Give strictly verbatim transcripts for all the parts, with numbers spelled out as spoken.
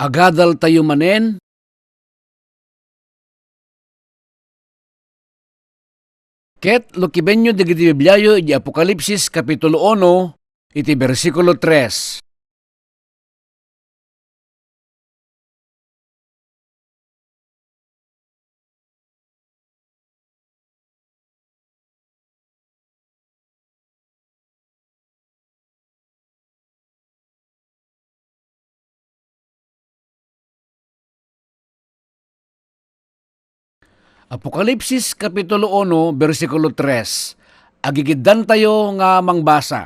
Agadaltayo manen. Ket lukibenyo dagiti Bibliayo iti Apokalipsis Kapitulo uno, iti bersikulo tres. Apokalipsis Kapitulo uno, bersikulo tres. Agigiddantayo nga mangbasa.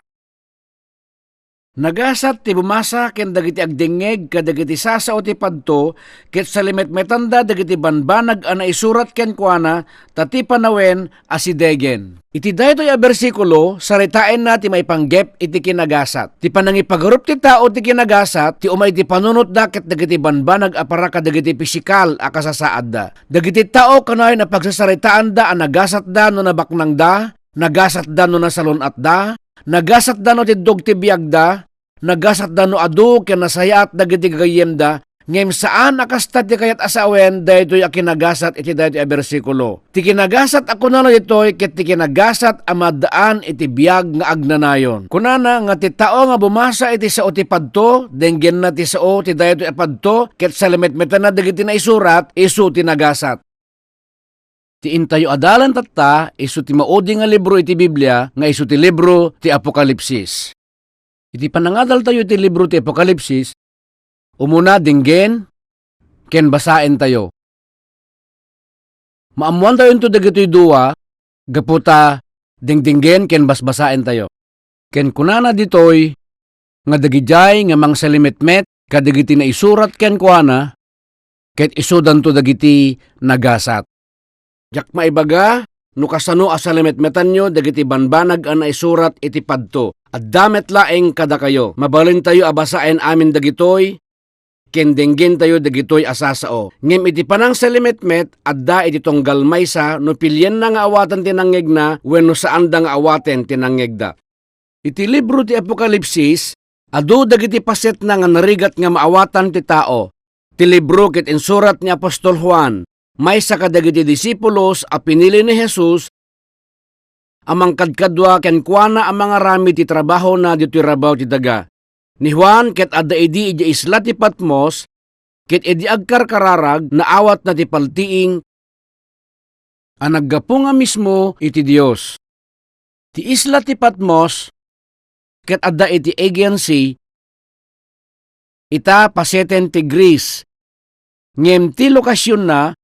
Nagasat ti bumasa ken dagiti agdengngeg kadagiti sasao ti padto, ket salimetmetanda dagiti bambanag a naisurat kenkuana, ta ti panawen asidegen. Iti daytoy a bersikulo, saritaenna ti maipanggep iti kinagasat. Ti panangipagarup ti tao ti kinagasat, ti umay ti panunotda ket dagiti bambanag a para kadagiti pisikal a kasasaadda. Dagiti tao kanayon a pagsasaritaanda a nagasatda no nabaknangda, nagasatda no nasalun-atda, nagasatda no tiddog ti biagda, nagasatda no adu ken nasayaat dagiti gagayyemda, ngem saan a kasta ti kayat a sawen daytoy a kinagasat iti daytoy a bersikulo. Ti kinagasat a kunana ditoy ket ti kinagasat a maaddaan iti biag nga agnanayon. Kunana nga ti tao nga bumasa iti sao ti padto, denggenna ti sao ti daytoy a padto, ket salimetmetanna dagiti naisurat, isu ti nagasat. Ti intayo a dalan tatta, isu ti maudi nga libro iti Biblia nga isu ti libro ti Apokalipsis. Iti panangadaltayo iti libro ti Apokalipsis, umuna denggen ken basaentayo. Maammoantayonto dagitoy dua gapu ta dengdenggen ken basbasaentayo. Ken kunana ditoy nga dagidiay nga mangsalimetmet kadagiti naisurat kenkuana, ket isudanto dagiti nagasat. Diak maibaga no kasano a salimetmetanyo dagiti bambanag a naisurat iti padto. Adda met laeng kadakayo. Mabalintayo a basaen amin dagitoy ken denggentayo dagitoy a sasao. Ngem iti panangsalimetmet, adda iti tunggal maysa no pilienna nga awaten ti nangngegna wenno saanda nga awaten ti nangngegda. Iti libro ti Apokalipsis, adu dagiti pasetna nga narigat nga maawatan ti tao. Ti libro ket insurat ni apostol Juan, maysa kadagiti disipulos a pinili ni Jesus a mangkadkadua kenkuana a mangaramid ti trabahona ditoy rabaw ti daga. Ni Juan ket adda idi idiay isla ti Patmos, ket idi agkarkararag, naawatna ti paltiing a naggapu nga mismo iti Dios. Ti isla ti Patmos ket adda iti Aegean Sea, ita paseten ti Greece. Ngem ti lokasionna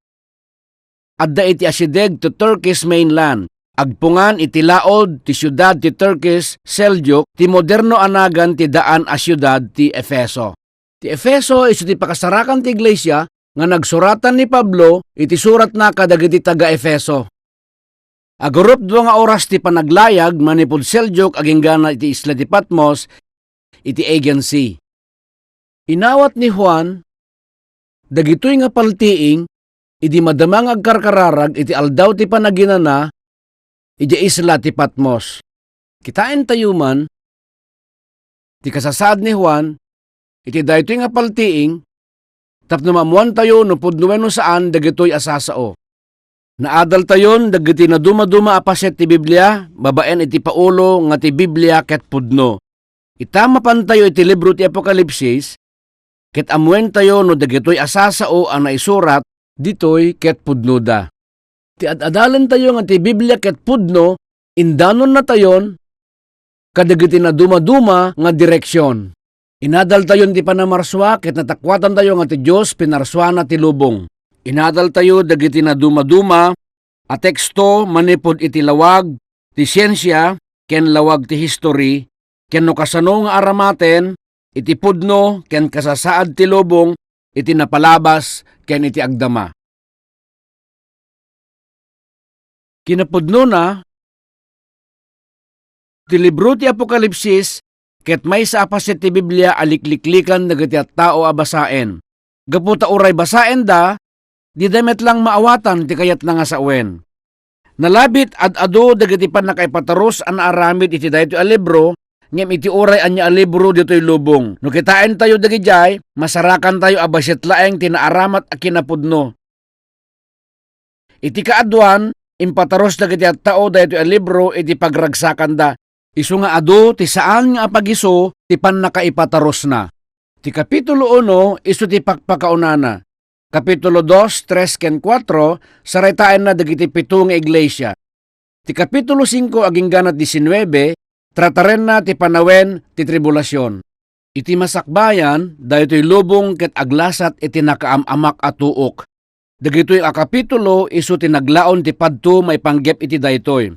adda iti asideg ti Turkish mainland, agpungan iti laud ti siudad ti Turkish Seljuk, ti moderno a nagan ti daan a siudad ti Efeso. Ti Efeso isu ti pakasarakan ti iglesia nga nagsuratan ni Pablo iti suratna kadagiti taga-Efeso. Agurup dua nga oras ti panaglayag manipud Seljuk agingga iti isla ti Patmos iti Aegean Sea. Inawat ni Juan dagitoy nga paltiing idi madama nga agkarkararag iti aldaw ti panaginana idiay isla ti Patmos. Kitaentayo man ti kasasaad ni Juan iti daytoy nga paltiing tapno maammoantayo no pudno wenno saan dagitoy a sasao. Naadaltayon dagiti nadumaduma a paset ti Biblia babaen iti paulo nga ti Biblia ket pudno. Ita mapantayo iti libro ti Apokalipsis, ket ammoentayo no dagitoy a sasao a naisurat ditoy ket pudnoda. Ti ad-adalentayo nga ti Biblia ket pudno, indanonnatayon kadagiti nadumaduma nga direksion. Inadaltayon ti panamarsua ket natakuatantayo nga ti Dios pinarsuana ti lubong. Inadaltayo dagiti nadumaduma a teksto manipud iti lawag ti siensia ken lawag ti history, ken no kasano nga aramaten iti pudno ken kasasaad ti lubong iti napalabas ken iti agdama. Kinapudnona, ti libro ti Apokalipsis ket maysa a paset ti Biblia a likliklikan dagiti tattao a basaen. Gapu ta uray basaenda, dida met lang maawatan ti kayatna nga sawen. Nalabit ad-adu dagiti pannakaipatarus a naaramid iti daytoy a libro, ngem iti uray ania a libro ditoy lubong. No kitaentayo dagidiay, masarakantayo a bassit laeng ti naaramat a kinapudno. Iti kaaduan, impatarus dagiti tattao daytoy a libro iti pagragsakanda. Isu nga adu ti saan nga apagisu ti pannakaipatarusna. Ti kapitulo uno isu ti pakpakaunana. Kapitulo dos, tres ken kuatro, saritaenna dagiti pito nga iglesia. Ti kapitulo singko agingga na diesinuebe, tratarenna ti panawen ti tribulasion. Iti masakbayan, daytoy lubong ket aglasat iti nakaam-amak a tuok. Dagitoy a kapitulo isu ti naglaon ti padto maipanggep iti daytoy.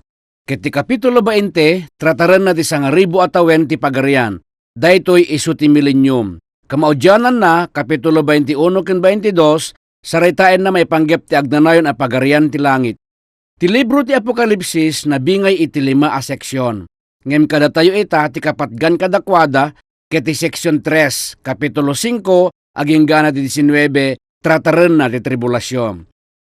Ket ti kapitulo bainte, tratarenna ti sangaribu a tawen ti Pagarian. Daytoy isu ti milenium. Kamaudiananna, kapitulo baintiuno ken baintidos, saritaenna maipanggep ti agnanayon a Pagarian ti langit. Ti libro ti Apokalipsis nabingay iti lima a seksion. Ngem kadatayo ita ti kapatgan kadakuada ket ti seksion tres, kapitulo singko, agingga na ti diesinuebe, tratarenna ti tribulasion.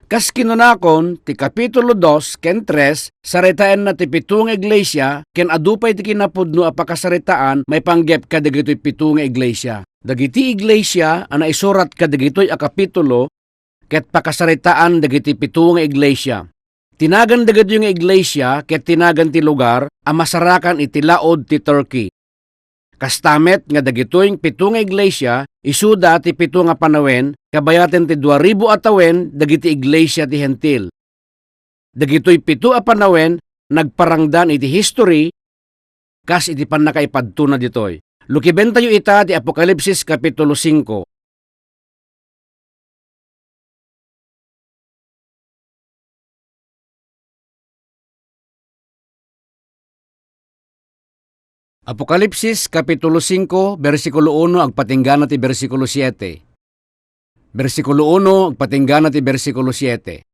Kas kinunakon, ti kapitulo dos ken tres, saritaenna ti pito nga iglesia, ken adu pay ti kinapudno a pakasaritaan maipanggep kadagitoy pito nga iglesia. Dagiti iglesia a naisurat kadagitoy a kapitulo ket pakasaritaan dagiti pito nga iglesia. Tinagan dagitoy nga iglesia ket tinagan ti lugar a masarakan iti laud ti Turkey. Kasta met nga dagitoy pito nga iglesia, isuda ti pito nga panawen, kabayaten ti dua ribu a tawen dagiti iglesia ti Hentil. Dagitoy pito a panawen nagparangdan iti history kas iti pannakaipadtona ditoy. Lukibentayo ita ti Apokalipsis kapitulo singko. Apokalipsis, kapitulo singko, bersikulo uno agpatinggana ti bersikulo siete. Bersikulo uno agpatinggana ti bersikulo siete.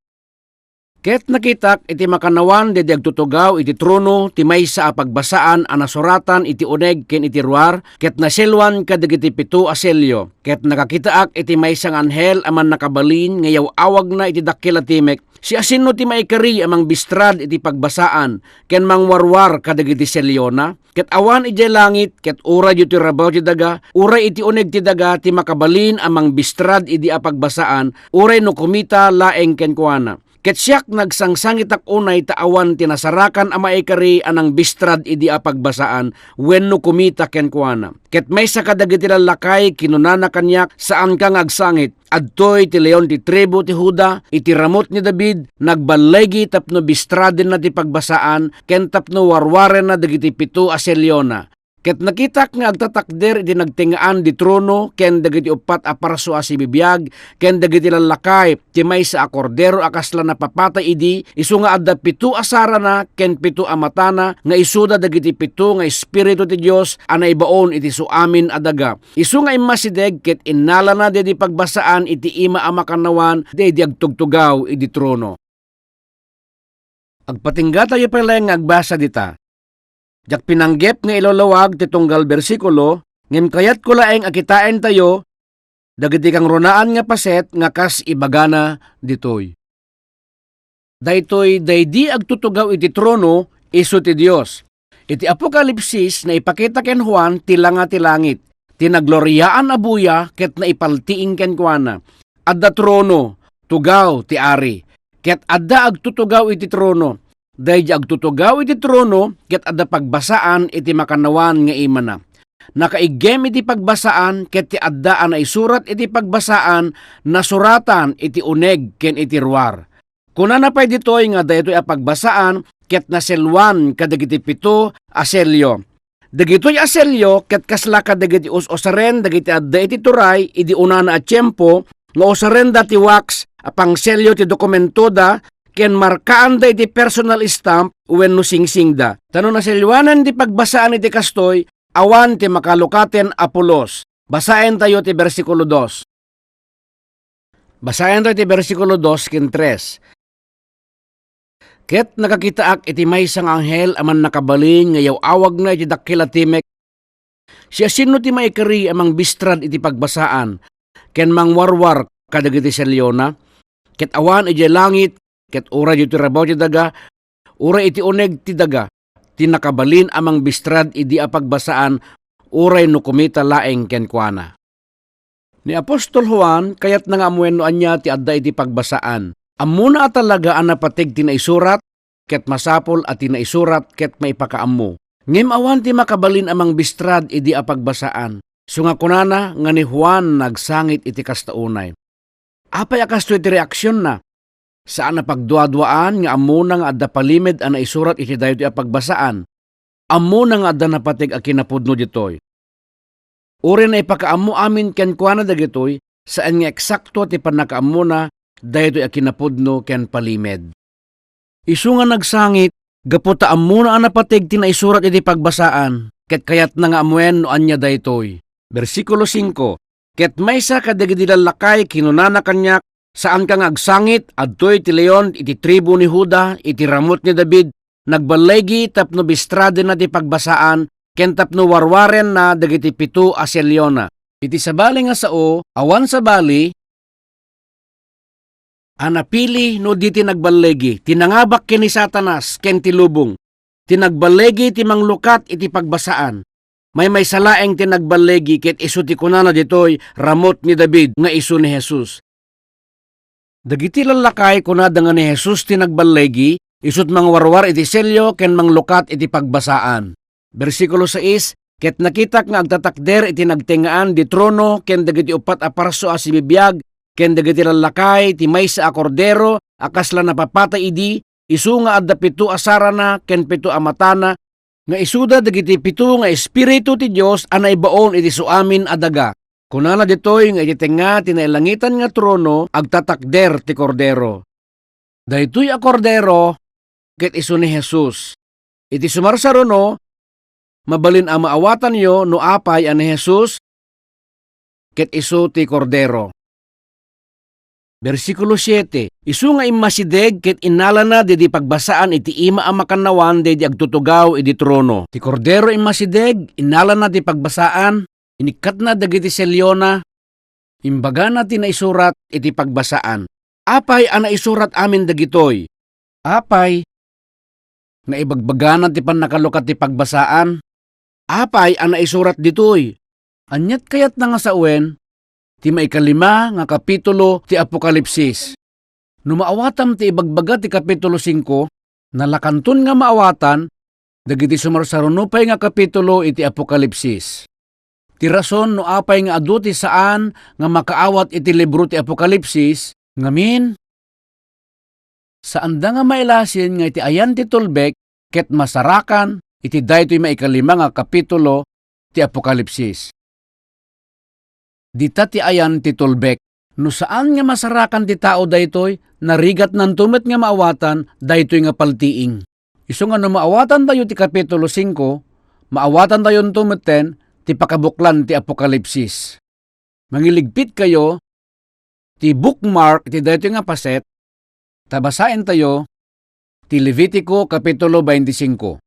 Ket nakitak iti makannawan daydi agtutugaw iti trono ti maysa a pagbasaan a nasuratan iti uneg ken iti ruar, ket naselloan kadagiti pito a sello. Ket nakakitaak iti maysa nga anghel a mannakabalin nga yaw-awagna iti dakkel a timek. Siasino ti maikari a mangbistrad iti pagbasaan ken mangwarwar kadagiti sellona? Ket awan idiay langit, ket uray ditoy rabaw ti daga, uray iti uneg ti daga ti makabalin a mangbistrad idi a pagbasaan, uray no kumita laeng kenkuana. Ket siak, nagsangsangitak unay ta awan ti nasarakan a maikari a nangbistrad idi a pagbasaan wenno kumita kenkuana. Ket maysa kadagiti lallakay kinunana kaniak, "Saanka nga agsangit. Adtoy ti leon ti tribu ti Juda, iti ramut ni David, nagballigi tapno bistradenna ti pagbasaan ken tapno warwarenna dagiti pito a sellona." Ket nakitak nga agtatakder iti nagtengngaan di trono ken dagiti uppat a parso a sibibiag ken dagiti lallakay ti maysa a kordero a kasla napapatay idi, isu nga adda pito a sarana ken pito a matana, nga isuda dagiti pito nga espiritu ti Dios a naibaon iti suamin a daga. Isu nga immasideg ket innalana daydi pagbasaan iti ima a makannawan daydi agtugtugaw idi trono. Agpatinggatayo pay laeng nga agbasa dita. Diak pinanggep nga ilawlawag ti tunggal bersikulo, ngem kayatko laeng a kitaentayo dagiti kangrunaan nga paset nga kas ibagana ditoy. Daytoy daydi agtutugaw iti trono, isu ti Dios. Iti Apokalipsis, naipakita ken Juan ti langa ti langit, ti nagloriaan a buya ket naipaltiing kenkuana. Adda trono, tugaw ti ari, ket adda agtutugaw iti trono. Daydi agtutugaw iti trono ket adda pagbasaan iti makannawan nga imana. Nakaiggem iti pagbasaan ket ti adda a naisurat iti pagbasaan nasuratan iti uneg ken iti ruar. Kunana pay ditoy nga daytoy a pagbasaan ket naselloan kadagiti pito a sello. Dagitoy a sello ket kasla kadagiti us-usaren dagiti adda iti turay idi unana a tiempo, nga usarenda ti wax a pangsello ti dokumentoda ken markaanda iti personal stamp wenno singsingda. Ta no naselloanan ti pagbasaan iti kastoy, awan ti makalukaten a pulos. Basaentayo ti bersikulo dos. Basaentayo ti bersikulo dos ken tres. Ket nakakitaak iti maysa nga anghel a mannakabalin nga yaw-awagna iti dakkel a timek. Siasino ti maikari a mangbistrad iti pagbasaan ken mangwarwar kadagiti sellona? Ket awan idiay langit, ket uray ditoy rabaw ti daga, uray iti uneg ti daga, ti nakabalin a mangbistrad idi a pagbasaan uray no kumita laeng kenkuana. Ni apostol Juan, kayatna nga ammoen no ania ti adda iti pagbasaan. Ammona a talaga a napateg ti naisurat, ket masapul a ti naisurat ket maipakaammo. Ngem awan ti makabalin a mangbistrad idi a pagbasaan. Isu nga kunana nga ni Juan nagsangit iti kasta unay. Apay a kastoy ti reaksionna? Saan a pagduaduaan nga ammona nga adda palimed a naisurat iti daytoy a pagbasaan. Ammona nga adda napateg a kinapudno ditoy. Uray naipakaammo amin kenkuana dagitoy, saan nga eksakto ti pannakaammona daytoy a kinapudno ken palimed. Isu nga nagsangit, gapu ta ammona a napateg ti naisurat iti pagbasaan, ket kayatna nga ammoen no ania daytoy. Bersikulo singko, Ket maysa kadagiti lallakay kinunana kaniak, "Saanka nga agsangit, adtoy ti leon iti tribu ni Juda, iti ramut ni David, nagballigi tapno bistradena ti pagbasaan ken tapno warwarenna dagiti pito a seliona." Iti sabali nga sao, awan sabali a napili no di ti nagballigi, ti nangabak ken ni Satanas ken ti lubong, ti nagballigi ti manglukat iti pagbasaan. Maymaysa laeng ti nagballigi ket isu ti kunana ditoy ramut ni David nga isu ni Jesus. Dagiti lallakay kunada nga ni Jesus ti nagballigi, isut' mangwarwar iti selio ken manglukat iti pagbasaan. Bersikulo sais, "Ket nakitak nga agtatakder iti nagtengngaan di trono ken dagiti uppat a parso a sibibiag ken dagiti lallakay ti maysa a Kordero a kasla napapatay idi, isu nga adda pito a sarana ken pito a matana, nga isuda dagiti pito nga espiritu ti Dios a naibaon iti suamin a daga." Kunana ditoy nga iti tengnga ti nailangitan nga trono agtatakder ti Kordero. Daytoy a Kordero ket isu ni Jesus. Iti sumarsaruno, mabalin a maawatanyo no apay a ni Jesus ket isu ti Kordero. Bersikulo siete, "Isu nga immasideg ket innalana daydi pagbasaan iti ima a makannawan daydi agtutugaw idi trono." Ti Kordero immasideg, innalana ti pagbasaan, inikkatna dagiti seliona, imbagana ti naisurat iti pagbasaan. Apay a naisurat amin dagitoy? Apay, naibagbagana ti pannakalukat ti pagbasaan? Apay a naisurat ditoy? Aniat kayatna nga sawen ti maikalima nga kapitulo ti Apokalipsis? No maawatam ti ibagbaga ti kapitulo singko, nalakanton nga maawatan dagiti sumarsaruno pay nga kapitulo iti Apokalipsis. Ti rason no apay nga adu ti saan nga makaawat iti libro ti Apokalipsis, ngamin, saanda nga mailasin nga iti ayan ti tulbek ket masarakan iti daytoy maikalima nga kapitulo ti Apokalipsis. Dita ti ayan ti tulbek. No saan nga masarakan ti tao daytoy, narigatnanto met nga maawatan daytoy nga paltiing. Isu nga no maawatantayo ti kapitulo singko, maawatantayonto metten ti pakabuklan ti Apokalipsis. Mangiligpitkayo ti bookmark iti daytoy nga paset, ta basaentayo ti Levitico Kapitulo twenty-five.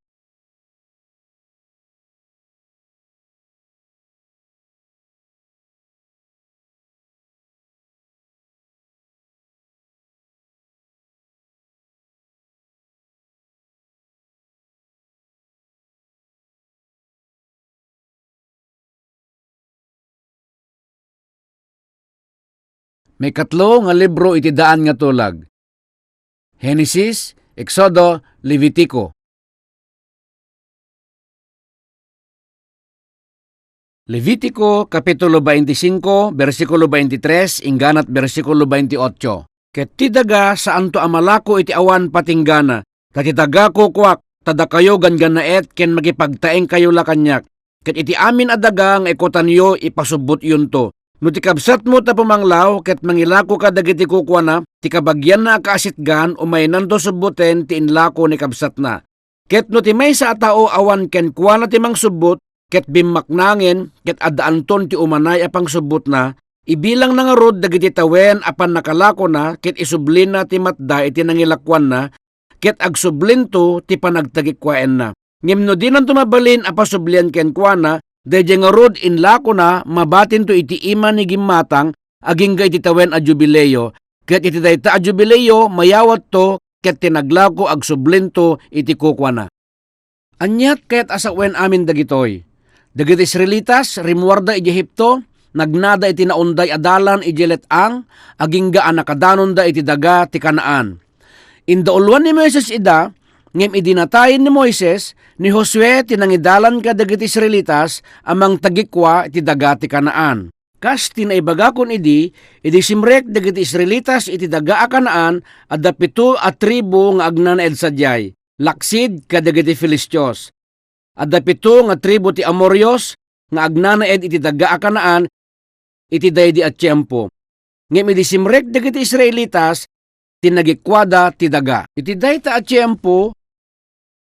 Maikatlo nga libro iti daan nga tulag. Henesis, Exodo, Levitico. Levitico, Kapitulo twenty-five, bersikulo twenty-three, ingganat bersikulo twenty-eight. Ket ti daga, saanto a malako iti awan patinggana, ta ti daga kukuak, ta dakayo ganggannaet ken makipagtaengkayo la kaniak. Ket iti amin a daga nga ikutanyo, ipasubbotyonto. No ti kabsatmo ta pumanglaw ket mangilakoka dagiti kukuana, ti kabagianna a kaasitgan, umaynanto subboten ti inlako ni kabsatna. Ket no ti maysa a tao awan kenkuana ti mangsubbot, ket bimmaknangen, ket addaanton ti umanay a pangsubbotna, ibilangna ngarud dagiti tawen a pannakalakona ket isublina ti matda iti nangilakoanna, ket agsublinto ti panagtagikuaenna. Ngem no dinanto mabalin a pasublian kenkuana, daydiay ngarud inlakona mabatinto iti ima ni gimmatang agingga iti tawen a Jubileo, ket iti dayta a Jubileo mayawatto ket ti naglako agsublinto iti kukuana. Ania ti kayat a sawen amin dagitoy? Dagiti Israelitas, rimmuarda idiay Egipto, nagnada iti naunday a dalan idiay let-ang, agingga a nakadanonda iti daga ti Canaan. Indauluan ni Moises ida, ngem idi natayen ni Moises, ni Josue ti nangidalan kadagiti Israelitas a mangtagikua iti daga ti Canaan. Kas ti naibagakon idi, idi simrek dagiti Israelitas iti daga a Canaan, adda pito a tribu nga agnanaed sadiay, laksid kadagiti Filistios. Adda pito nga tribu ti Amorios nga agnanaed iti daga a Canaan iti daydi a tiempo. Ngem idi simrek dagiti Israelitas, tinagikuada ti daga. Iti dayta a tiempo,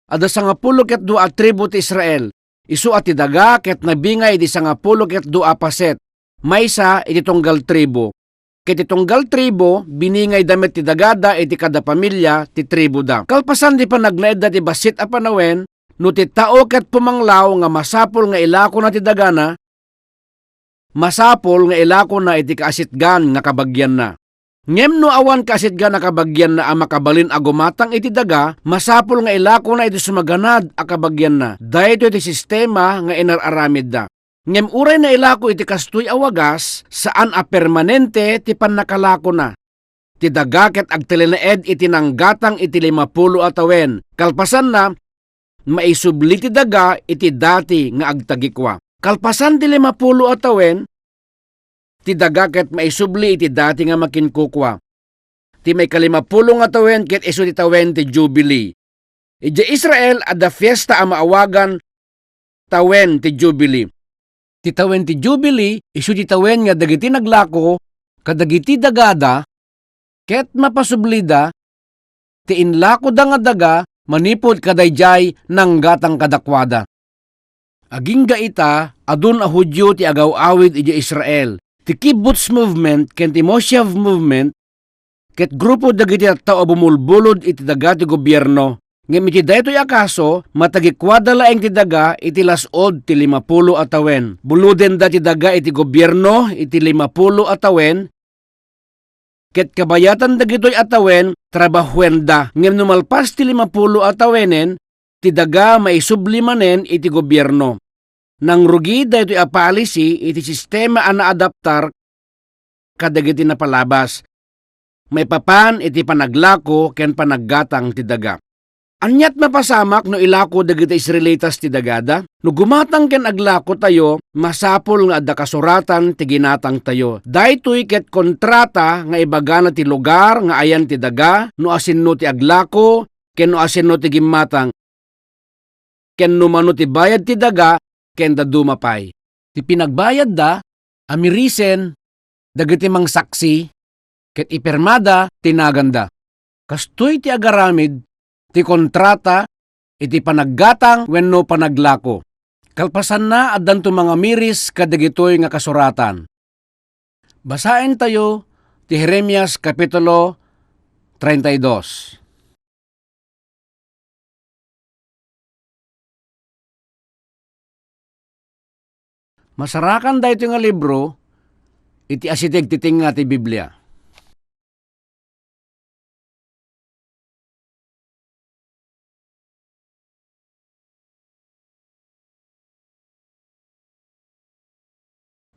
adda sangapulo ket dua a tribu ti Israel. Isu a ti daga ket nabingay iti sangapulo ket dua a paset, maysa iti tunggal tribu. Ket ti tunggal tribu, biningayda met ti dagada iti kada pamilia ti tribuda. Kalpasan ti panagnaedda ti bassit a panawen, no ti tao ket pumanglaw nga masapul nga ilakona ti dagana, masapul nga ilakona iti kaasitgan nga kabagianna. Ngem no awan kaasitgan a kabagianna a makabalin a gumatang iti daga, masapul nga ilakona iti sumaganad a kabagianna. Daytoy ti sistema nga inar-aramidda. Ngem uray nailako iti kastoy a wagas, saan a permanente ti pannakalakona. Ti daga ket agtalinaed iti nanggatang iti limapulo a tawen. Kalpasanna, maisubli ti daga iti dati nga agtagikua. Kalpasan ti limapulo a tawen, ti daga ket maisubli iti dati nga makinkukua. Ti maikalimapulo nga tawen ket isu ti tawen ti Jubilee. Idiay Israel, adda fiesta a maawagan tawen ti Jubilee. Ti tawen ti Jubilee, isu ti tawen nga dagiti naglako kadagiti dagada ket mapasublida ti inlakoda nga daga manipud kadaydiay nanggatang kadakuada. Agingga ita, adun a Judio ti agaw-awid idiay Israel. Ti Kibbutz Movement ken ti Moshav Movement ket grupo dagiti tattao a bumulbulod iti daga ti gobierno. Ngem iti daytoy a kaso, matagikuada laeng ti daga iti las-ud ti limapulo a tawen. Bulodenda ti daga iti gobierno iti limapulo a tawen, ket kabayatan dagitoy a tawen, trabahuenda. Ngem no malpas ti limapulo a tawenen, ti daga maisubli manen iti gobierno. Nangrugi daytoy a policy iti sistema a naadaptar kadagiti napalabas maipapan iti panaglako ken panaggatang ti daga. Ania ti mapasamak no ilako dagiti Israelitas ti dagada? No gumatang ken aglakotayo, masapul nga adda kasuratan ti ginatangtayo. Daytoy ket kontrata nga ibagana ti lugar nga ayan ti daga, no asinno ti aglako, ken no asinno ti gimmatang, ken no mano ti bayad ti daga, ken dadduma pay. Ti pinagbayadda, amirisen dagiti mangsaksi, ket ipirmada ti naganda. Kastoy ti agaramid ti kontrata iti panaggatang wenno panaglako. Kalpasanna, addanto mangamiris kadagitoy nga kasuratan. Basaentayo ti Jeremias Kapitulo treinta y dos. Masarakan daytoy nga libro iti asideg ti tengnga ti Biblia.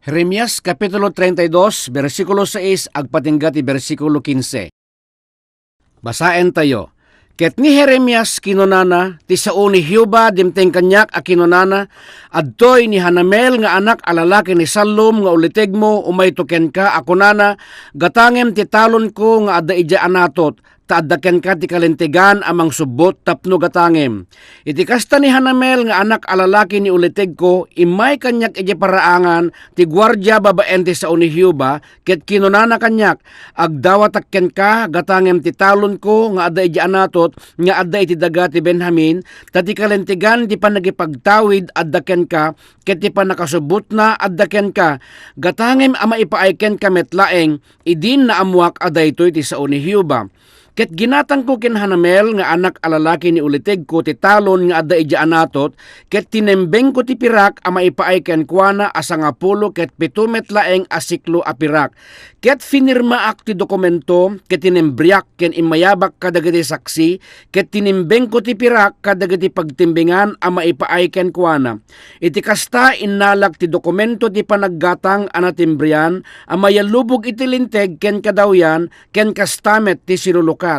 Jeremias Kapitulo treinta y dos, bersikulo sais agpatingga ti bersikulo quince. Basaentayo. Ket ni Jeremias kinunana, "Ti sao ni Jehovah dimteng kaniak a kinunana, adtoy ni Hanamel nga anak a lalaki ni Sallum nga ulitegmo, umayto kenka a kunana, 'Gatangem ti talonko nga adda idiay Anatot, ta adda kenka ti kalintegan a mangsubbot tapno gatangem.' Iti kasta ni Hanamel nga anak a lalaki ni ulitegko, immay kaniak idiay paraangan ti guardia babaen ti sao ni Jehovah, ket kinunana kaniak, 'Agdawatak kenka, gatangem ti talonko nga adda idiay Anatot nga adda iti daga ti Benjamin, ta ti kalintegan ti pannakipagtawid adda kenka, ket ti pannakasubbotna adda kenka. Gatangem a maipaay kenka met laeng, idin naammoak a daytoy ti sao ni Jehovah.' Ket ginatangko ken Hanamel nga anak a lalaki ni Ulitegko ti talon nga adda idiay Anatot, ket tinembengko ti pirak a maipaay kenkuana a sangapulo ket pito met laeng a siklo a pirak. Ket finirmaak ti dokumento, ket tinembriak ken immayabak kadagiti saksi, ket tinembengko ti pirak kadagiti pagtimbingan a maipaay kenkuana. Iti kasta, innalak ti dokumento ti panaggatang a natimbrian a mayallubog iti linteg ken kadawyan, ken kasta met ti silulukat.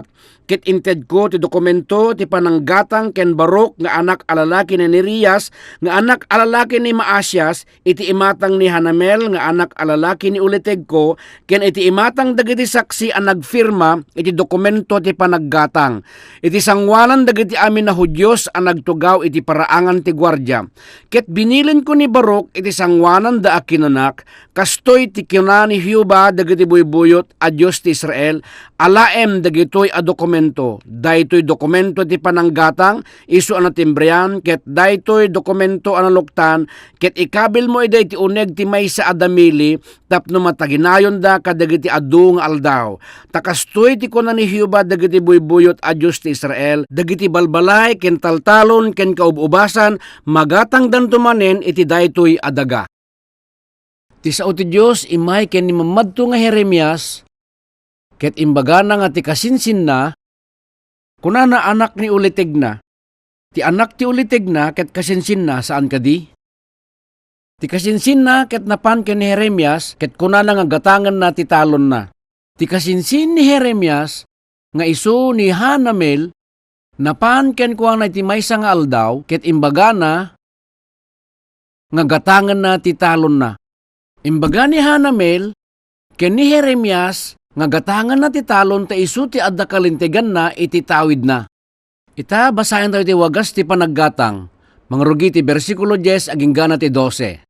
Ket intedko ti dokumento ti pananggatang ken Baruc nga anak a lalaki ni Nerias nga anak a lalaki ni Maasias, iti imatang ni Hanamel nga anak a lalaki ni Ulitegko, ken iti imatang dagiti saksi a nagfirma iti dokumento ti panaggatang, iti sangoanan dagiti amin a Judio a nagtugaw iti paraangan ti guardia. Ket binilinko ni Baruc iti sangoananda a kinanak, "Kastoy ti kuna ni Jehovah dagiti buybuyot a Dios ti Israel, alaem dagitoy a dokumento. Daytoy dokumento ti pananggatang, isu a natimbrian, ket daytoy dokumento a naluktan, ket ikabilmo ida iti uneg ti maysa a damili tapno mataginayonda kadagiti adu nga aldaw. Ta kastoy ti kuna ni Jehovah dagiti buybuyot a Dios ti Israel, dagiti balbalay ken taltalon ken kaub-ubasan, magatangdanto manen iti daytoy a daga." Ti sao ti Dios immay ken ni mammadto nga Jeremias, ket imbagana nga ti kasinsinna, kunana, anak ni ulitegna. Ti anak ti ulitegna ket kasinsinna, saan kadi? Ti kasinsinna ket napan ken ni Jeremias, ket kunana nga gatangenna ti talonna. Ti kasinsin ni Jeremias nga isu ni Hanamel napan kenkuana iti maysa nga aldaw, ket imbagana nga gatangenna ti talonna. Imbaga ni Hanamel ken ni Jeremias nga gatangenna ti talon ta isu ti adda kalinteganna iti tawidna. Ita, basaentayo ti wagas ti panaggatang, mangrugi ti bersikulo dies agingga na ti dose.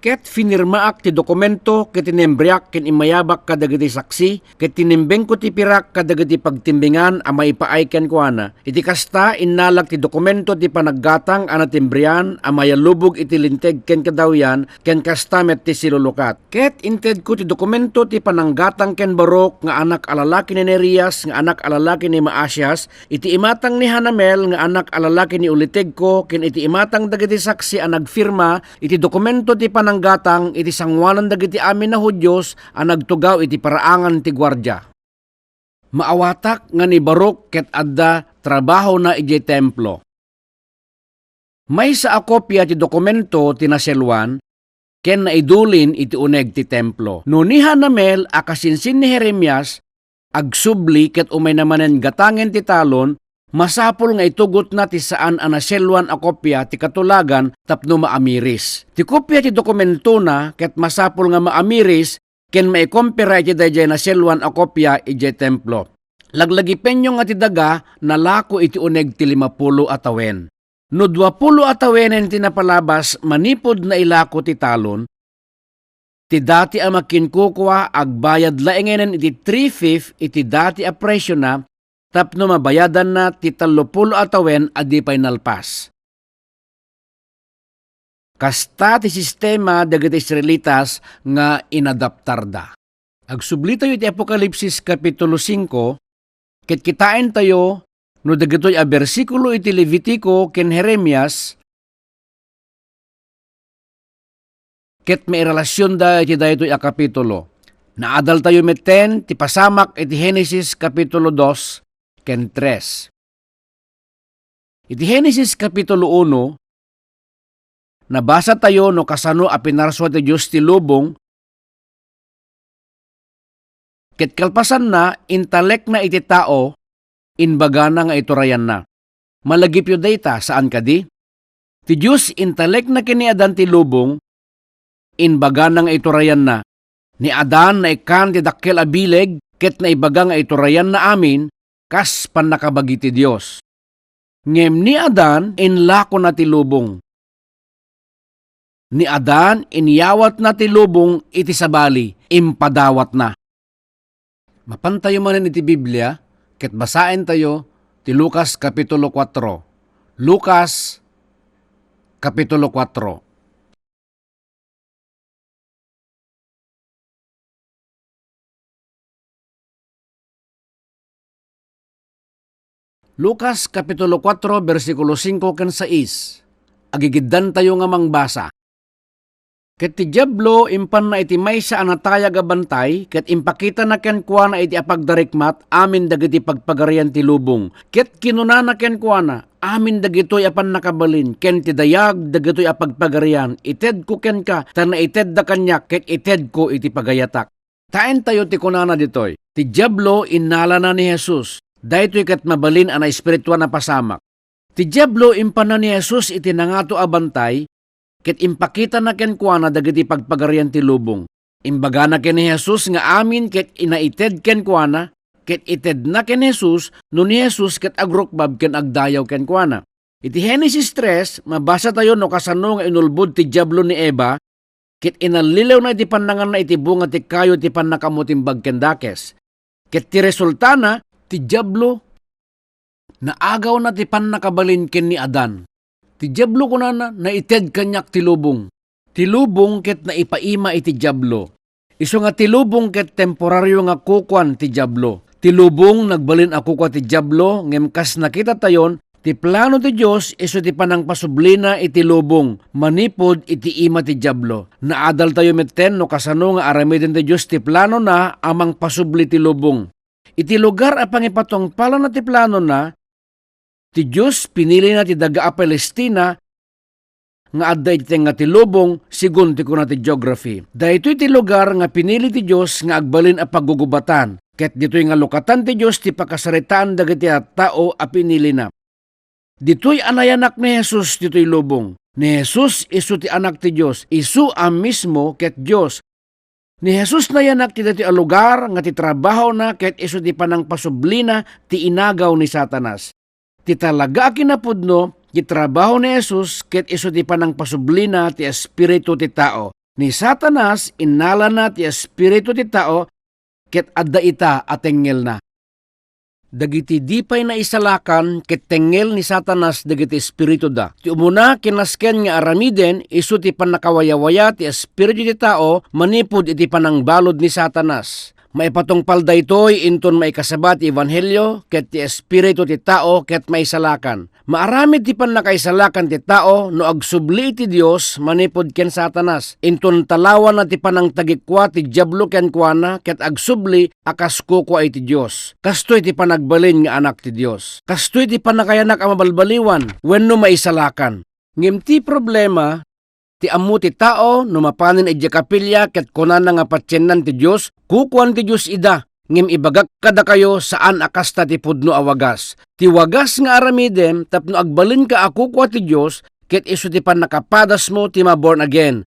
"Ket finirmaak ti dokumento ket tinembriak ken immayabak kadagiti saksi, ket tinembengko ti pirak kadagiti pagtimbingan a maipaay kenkuana. Iti kasta, innalak ti dokumento ti panaggatang a natimbrian a mayallubog iti linteg ken kadawyan, ken kasta met ti silulukat. Ket intedko ti dokumento ti pananggatang ken Baruc nga anak a lalaki ni Nerias nga anak a lalaki ni Maasias, iti imatang ni Hanamel nga anak a lalaki ni ulitegko, ken iti imatang dagiti saksi a nagfirma iti dokumento ti pananggatang iti sangoanan dagiti amin a Judio a nagtugaw iti paraangan ti guardia." Maawatak nga ni Baruc ket adda trabahona idiay templo. Maysa a kopia ti dokumento ti naseloan ken naidulin iti uneg ti templo. No ni Hanamel a kasinsin ni Jeremias agsubli ket umayna manen gatangen ti talon, masapul nga itugotna ti saan a naseloan a kopia ti katulagan tapno maamiris. Ti kopia ti dokumentona ket masapul nga maamiris ken maikompira iti daydiay naseloan a kopia idiay templo. Laglagipenyo nga ti daga nalako iti uneg ti limapulo a tawen. No duapulo a tawenen ti napalabas manipud nailako ti talon, ti dati a makinkukua agbayad laengenen iti three-fifth iti dati a presiona tapno mabayadanna ti tallopulo a tawen a di pay nalpas. Kasta ti sistema dagiti Israelitas nga inadaptarda. Agsublitayo iti Apokalipsis Kapitulo singko, ket kitaentayo no dagitoy a bersikulo iti Levitico ken Jeremias ket mairelasionda iti daytoy a kapitulo. Naadaltayo metten ti pasamak iti Genesis Kapitulo dos ken tres. Iti Genesis Kapitulo uno, nabasatayo no kasano a pinarsua ti Dios ti lubong, ket kalpasanna, intalekna iti tao, imbagana nga iturayanna. Malagipyo dayta, saan kadi? Ti Dios intalekna ken ni Adan ti lubong, imbagana nga iturayanna. Ni Adan naikkan ti dakkel a bileg ket naibaga nga iturayanna amin kas pannakabagi ti Dios. Ngem ni Adan inlakona ti lubong. Ni Adan inyawatna ti lubong iti sabali, impadawatna. Mapantayo manen iti Biblia ket basaentayo ti Lucas Kapitulo kuatro. Lucas Kapitulo kuatro. Lucas Kapitulo kuatro, bersikulo singko ken sais. Agigiddantayo nga mangbasa. Ket ti Diablo impanna iti maysa a natayag a bantay, ket impakitana kenkuana iti apagdarikmat amin dagiti pagpagarian ti lubong. Ket kinunana kenkuana, "Amin dagitoy a pannakabalin ken ti dayag dagitoy a pagpagarian, itedko kenka, ta naitedda kaniak, ket itedko iti pagayatak." Taentayo ti kunana ditoy. Ti Diablo innalana ni Jesus. Daytoy ket mabalin a naespirituan a pasamak. Ti Diablo impanna ni Jesus iti nangato a bantay, ket impakitana kenkuana dagiti pagpagarian ti lubong. Imbagana ken ni Jesus nga amin ket inaited kenkuana, ket itedna ken Jesus no ni Jesus ket agrukbab ken agdayaw kenkuana. Iti Genesis tres, mabasatayo no kasano nga inulbod ti Diablo ni Eva, ket inallilewna iti pannanganna iti bunga ti kayo ti pannakaammo ti imbag ken dakes. Ket ti resultana, ti Diablo, naagawna ti pannakabalin ken ni Adan. Ti Diablo kunana, "Naited kaniak ti lubong." Ti lubong ket naipaima iti Diablo. Isu nga ti lubong ket temporario nga kukuan ti Diablo. Ti lubong nagbalin a kukua ti Diablo, ngem kas nakitatayon, ti plano ti Dios isu ti panangpasublina iti lubong manipud iti ima ti Diablo. Naadaltayo metten no kasano nga aramiden ti Dios ti planona a mangpasubli ti lubong. Iti lugar a pangipatungpalanna ti planona, ti Dios pinilina ti daga a Palestina nga adda iti tengnga ti lubong, segun ti kuna ti geography. Daytoy ti lugar nga pinili ti Dios nga agbalin a paggugubatan, ket ditoy nga lukatan ti Dios ti pakasaritaan dagiti tattao a pinilina. Ditoy a nayanak ni Jesus ditoy lubong. Ni Jesus isu ti Anak ti Dios, isu a mismo ket Dios. Ni Jesus nayanak ti daytoy a lugar nga ti trabahona ket isu ti panangpasublina ti inagaw ni Satanas. Ti talaga a kinapudno, ti trabaho ni Jesus ket isu ti panangpasublina ti espiritu ti tao. Ni Satanas, innalana ti espiritu ti tao ket adda ita a tengngelna. Dagiti di pay naisalakan ket tengngel ni Satanas dagiti espirituda. Ti umuna kinasken nga aramiden isu ti pannakawayawaya ti espiritu ti tao manipud iti panangbalud ni Satanas. Maipatungpal daytoy inton maikasaba ti ebanghelio ket ti espiritu ti tao ket maisalakan. Maaramid ti pannakaisalakan ti tao no agsubli iti Dios manipud ken Satanas. Inton talawana ti panangtagikua ti Diablo kenkuana ket agsubli a kas kukua iti Dios. Kastoy ti panagbalin nga anak ti Dios. Kastoy ti pannakayanak a mabalbaliwan wenno maisalakan. Ngem ti problema, ti ammo ti tao no mapanen idiay kapilia ket kunana nga patiennan ti Dios, kukuan ti Dios ida. Ngem ibagak kadakayo, saan a kasta ti pudno a wagas. Ti wagas nga aramidem tapno agbalinka a kukua ti Dios, ket isu ti pannakapadasmo ti ma-born again.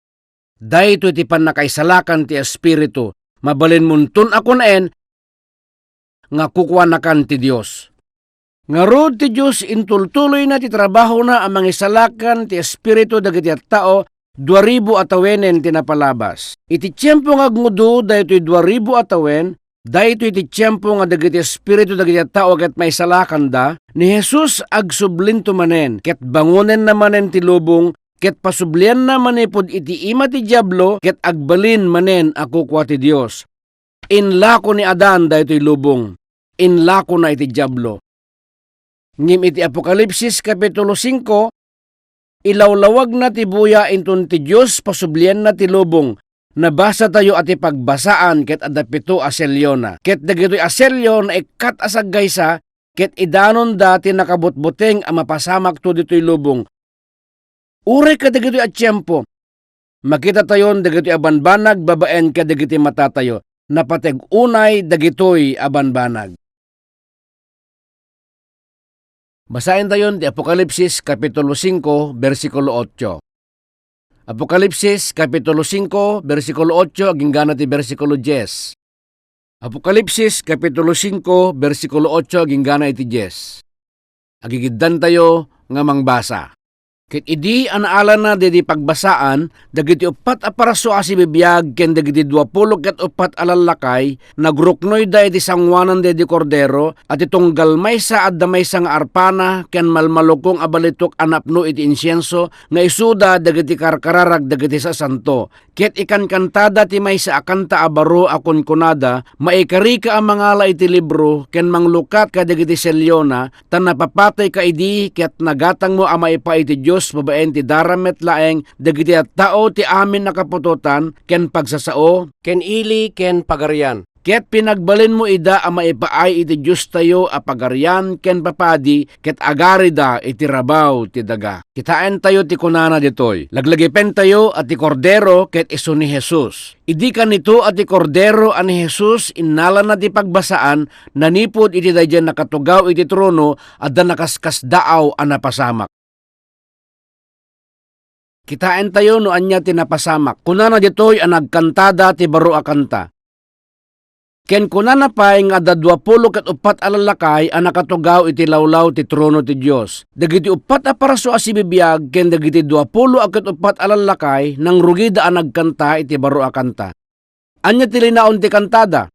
Daytoy ti pannakaisalakan ti Espiritu. Mabalinmonton a kunaen nga kukuanakan ti Dios. Ngarud, ti Dios intultuloyna ti trabahona a mangisalakan ti espiritu dagiti tattao dua ribu a tawenen ti napalabas. Iti tiempo nga agngudud daytoy dua ribu a tawen, daytoy ti tiempo nga dagiti espiritu dagiti tattao ket maisalakanda, ni Jesus agsublinto manen, ket bangonenna manen ti lubong, ket pasublianna manipud iti ima ti Diablo, ket agbalin manen a kukua ti Dios. Inlako ni Adan daytoy lubong. Inlakona iti Diablo. Ngem iti Apokalipsis Kapitulo singko, ilawlawagna ti buya inton ti Dios pasublianna ti lubong. Nabasatayo a ti pagbasaan ket adda pito a selyona. Ket dagitoy a selyo naikkat a saggaysa, ket idanonda ti nakabutbuteng a mapasamakto ditoy lubong. Uray kadagitoy a tiempo, makitatayon dagitoy a banbanag babaen kadagiti matatayo. Napateg unay dagitoy a banbanag. Basaentayon ti Apokalipsis Kapitulo singko, bersikulo otso. Apokalipsis Kapitulo singko, bersikulo otso agingga na ti bersikulo dies. Apokalipsis Kapitulo singko, bersikulo otso agingga na iti dies. Agigiddantayo nga mangbasa. Ket idi a naalana daydi pagbasaan, dagiti uppat a parasua a sibibiag ken dagiti duapulo ket uppat a lallakay, nagruknoyda iti sangoanan daydi Kordero, a ti tunggal maysa adda maysa nga arpana ken malmalukong a balitok a napno iti insienso nga isuda dagiti karkararag dagiti sasanto. Ket ikankantada ti maysa a kanta a baro a kunkunada, "Maikarika a mangala iti libro ken manglukat kadagiti seliona, ta napapatayka idi ket nagatangmo a maipa iti Dios babaen ti dara met laeng dagiti tattao ti amin a kaputotan ken pagsasao ken ili ken pagarian. Ket pinagbalinmo ida a maipaay iti Diostayo a Pagarian ken Papadi, ket agarida iti rabaw ti daga." Kitaentayo ti kunana ditoy. Laglagipentayo a ti Kordero ket isu ni Jesus. Idi kanito a ti Kordero a ni Jesus innalana ti pagbasaan, nanipud iti daydiay nakatugaw iti trono, adda nakaskasdaaw a napasamak. Kitaentayo no ania ti napasamak. Kunana ditoy a nagkantada ti baro a kanta. Ken kunana pay nga adda duapulo ket uppat a lallakay a nakatugaw iti lawlaw ti trono ti Dios. Dagiti uppat a parasua a sibibiag ken dagiti duapulo a ket uppat a lallakay nangrugida a nagkanta iti baro a kanta. Ania ti linaon ti kantada?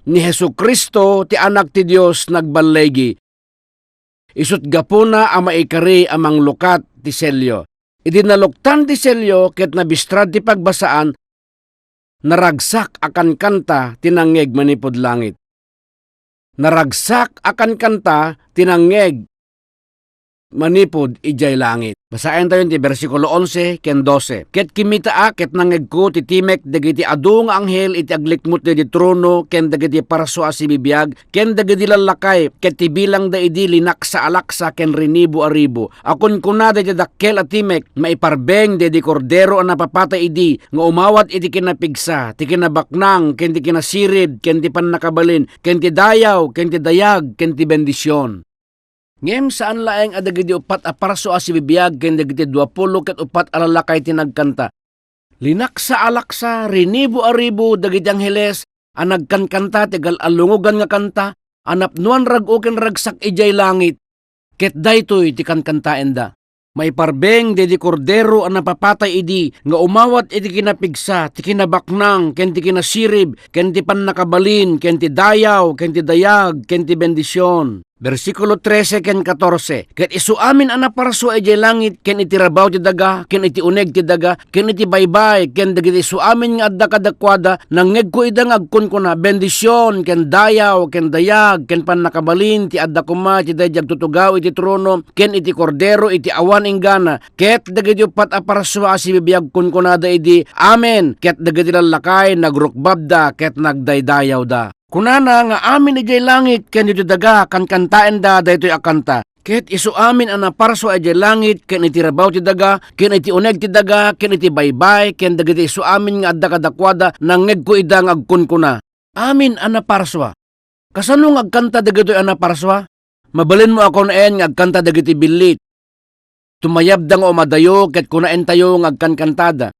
Ni Jesu-Cristo ti Anak ti Dios nagballigi. Isut' gapuna a maikari a manglukat ti selyo. Idi naluktan ti selyo ket nabistrad ti pagbasaan, naragsak a kankanta ti nangngeg manipud langit. Naragsak a kankanta ti nangngeg manipud idiay langit. Basaentayon ti bersikulo onse ken dose. Ket kimmitaak ket nangngegko ti timek dagiti adu nga anghel iti aglikmut daydi trono ken dagiti parasua a sibibiag ken dagiti lallakay, ket ti bilangda idi linaksa a laksa ken rinibu a ribu. A kunkunada iti dakkel a timek, "Maiparbeng daydi Kordero a napapatay idi nga umawat iti kinapigsa, ti kinabaknang, ken ti kinasirib, ken ti pannakabalin, ken ti dayaw, ken ti dayag, ken ti bendision." Ngem saan laeng a dagiti uppat a parasua a sibibiag ken dagiti duapulo ket uppat a lallakay ti nagkanta. Linaksa a laksa, rinibu a ribu dagiti angheles a nagkankanta ti gal-, a lungogan nga kanta a napnoan rag-o ken ragsak idiay langit. Ket daytoy ti kankantaenda. Maiparbeng daydi Kordero a napapatay idi nga umawat iti kinapigsa, ti kinabaknang, ken ti kinasirib, ken ti pannakabalin, ken ti dayaw, ken ti dayag, ken ti bendision. Bersikulo trese ken katorse, "Ket isu amin a naparsua idiay langit, ken iti rabaw ti daga, ken iti uneg ti daga, ken iti baybay, ken dagiti isu amin nga adda kadakuada, nangngegko ida nga agkunkuna, 'Bendision, ken dayaw, ken dayag, ken pannakabalin ti adda koma iti daydi agtutugaw iti trono, ken iti Kordero iti awan inggana.' Ket dagiti uppat a parsua a sibibiag kunkunada idi, 'Amen!' Ket dagiti lallakay, nagrukbabda ket nagdaydayawda." Kunana nga amin idiay langit ken ditoy daga kankantaenda daytoy a kanta. Ket isu amin a naparsua idiay langit ken iti rabaw ti daga, ken iti uneg ti daga, ken iti baybay, ken dagiti isu amin nga adda kadakuada, nangngegko ida nga agkunkuna, "Amin a naparsua." Kasano nga agkanta dagitoy a naparsua? Mabalinmo a kunaen nga agkanta dagiti billit. Tumayabda nga umadayo ket kunaentayo nga agkankantada.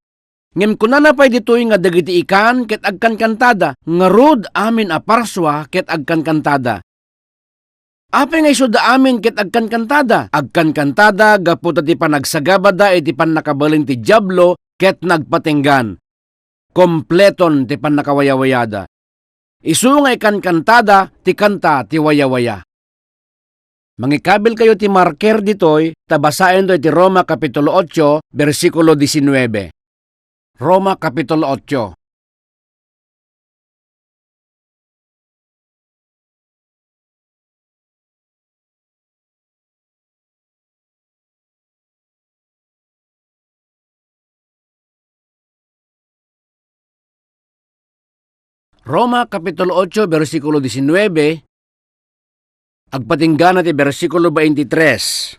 Ngem kunana pay ditoy nga dagiti ikan ket agkankantada, ngarud amin a parsua ket agkankantada. Apay nga isuda amin ket agkankantada? Agkankantada gapu ta ti panagsagabada iti pannakabalin ti Diablo ket nagpatinggan. Kompleton ti pannakawayawayada. Isu nga ikankantada ti kanta ti wayawaya. Mangikabilkayo ti marker ditoy ta basaento iti Roma Kapitulo otso, bersikulo diecinueve. Roma Kapitulo otso. Roma Kapitulo otso, bersikulo diecinueve, agpatinggana ti bersikulo veintitrés.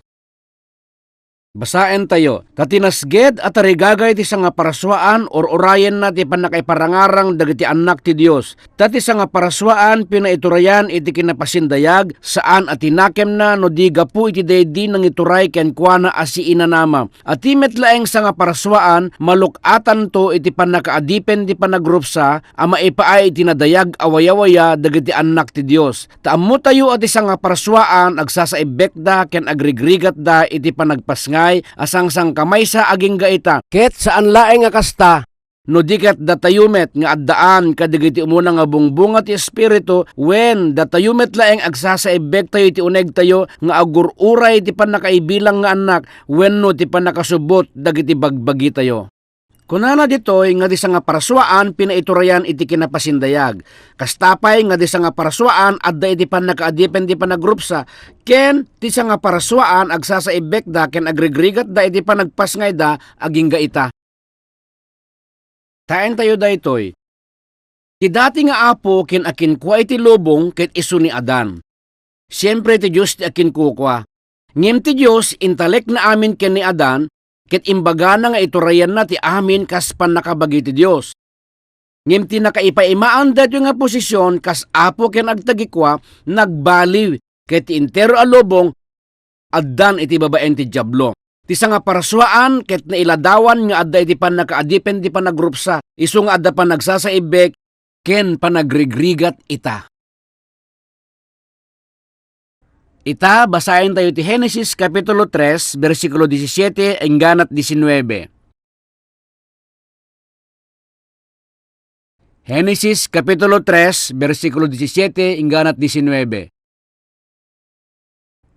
Basaentayo, ta ti nasged a tarigagay ti sangaparsuaan, ur-urayenna ti pannakaiparangarang dagiti annak ti Dios. Ta ti sangaparsuaan pinaiturayan iti kinapasindayag, saan a tinakemna no di gapu iti daydi nangituray kenkuana a siinanama. A ti met laeng sangaparsuaan, maluk-atanto iti pannakaadipen ti panagrupsa a maipaay iti nadayag a wayawaya dagiti annak ti Dios. Ta ammotayo a ti sangaparsuaan agsasaibbekda ken agrigrigatda iti panagpasngay a sangsangkamaysa agingga ita. Ket saan laeng a kasta, no di ket datayo met nga addaan kadagiti umuna nga bungbunga ti Espiritu, wen datayo met laeng agsasaibbektayo iti unegtayo nga agur-uray ti pannakaibilang nga annak wenno ti pannakasubbot dagiti bagbagitayo. Kunana ditoy nga ti sangaparsuaan pinaiturayan iti kinapasindayag. Kasta pay nga ti sangaparsuaan adda iti pannakaadipen ti panagrupsa, ken ti sangaparsuaan agsasaibbekda ken agrigrigatda iti panagpasngayda agingga ita. Taentayo daytoy. Ti dati nga apo ken akinkua iti lubong ket isu ni Adan. Siempre ti Dios ti akinkukua. Ngem ti Dios intalekna amin ken ni Adan, ket imbagana nga iturayanna ti amin kas pannakabagi ti Dios. Ngem ti nakaipaimaan daytoy nga posision kas apo ken agtagikua, nagbaliw, ket ti entero a lubong addan iti babaen ti Diablo. Ti sangaparsuaan ket nailadawan nga adda iti pannakaadipen ti panagrupsa, isu nga adda panagsasaibbek ken panagrigrigat ita. Ita, basaentayo ti Genesis Kapitulo tres, bersikulo disisiete engganat disinuebe. Genesis Kapitulo tres, bersikulo disisiete engganat disinuebe.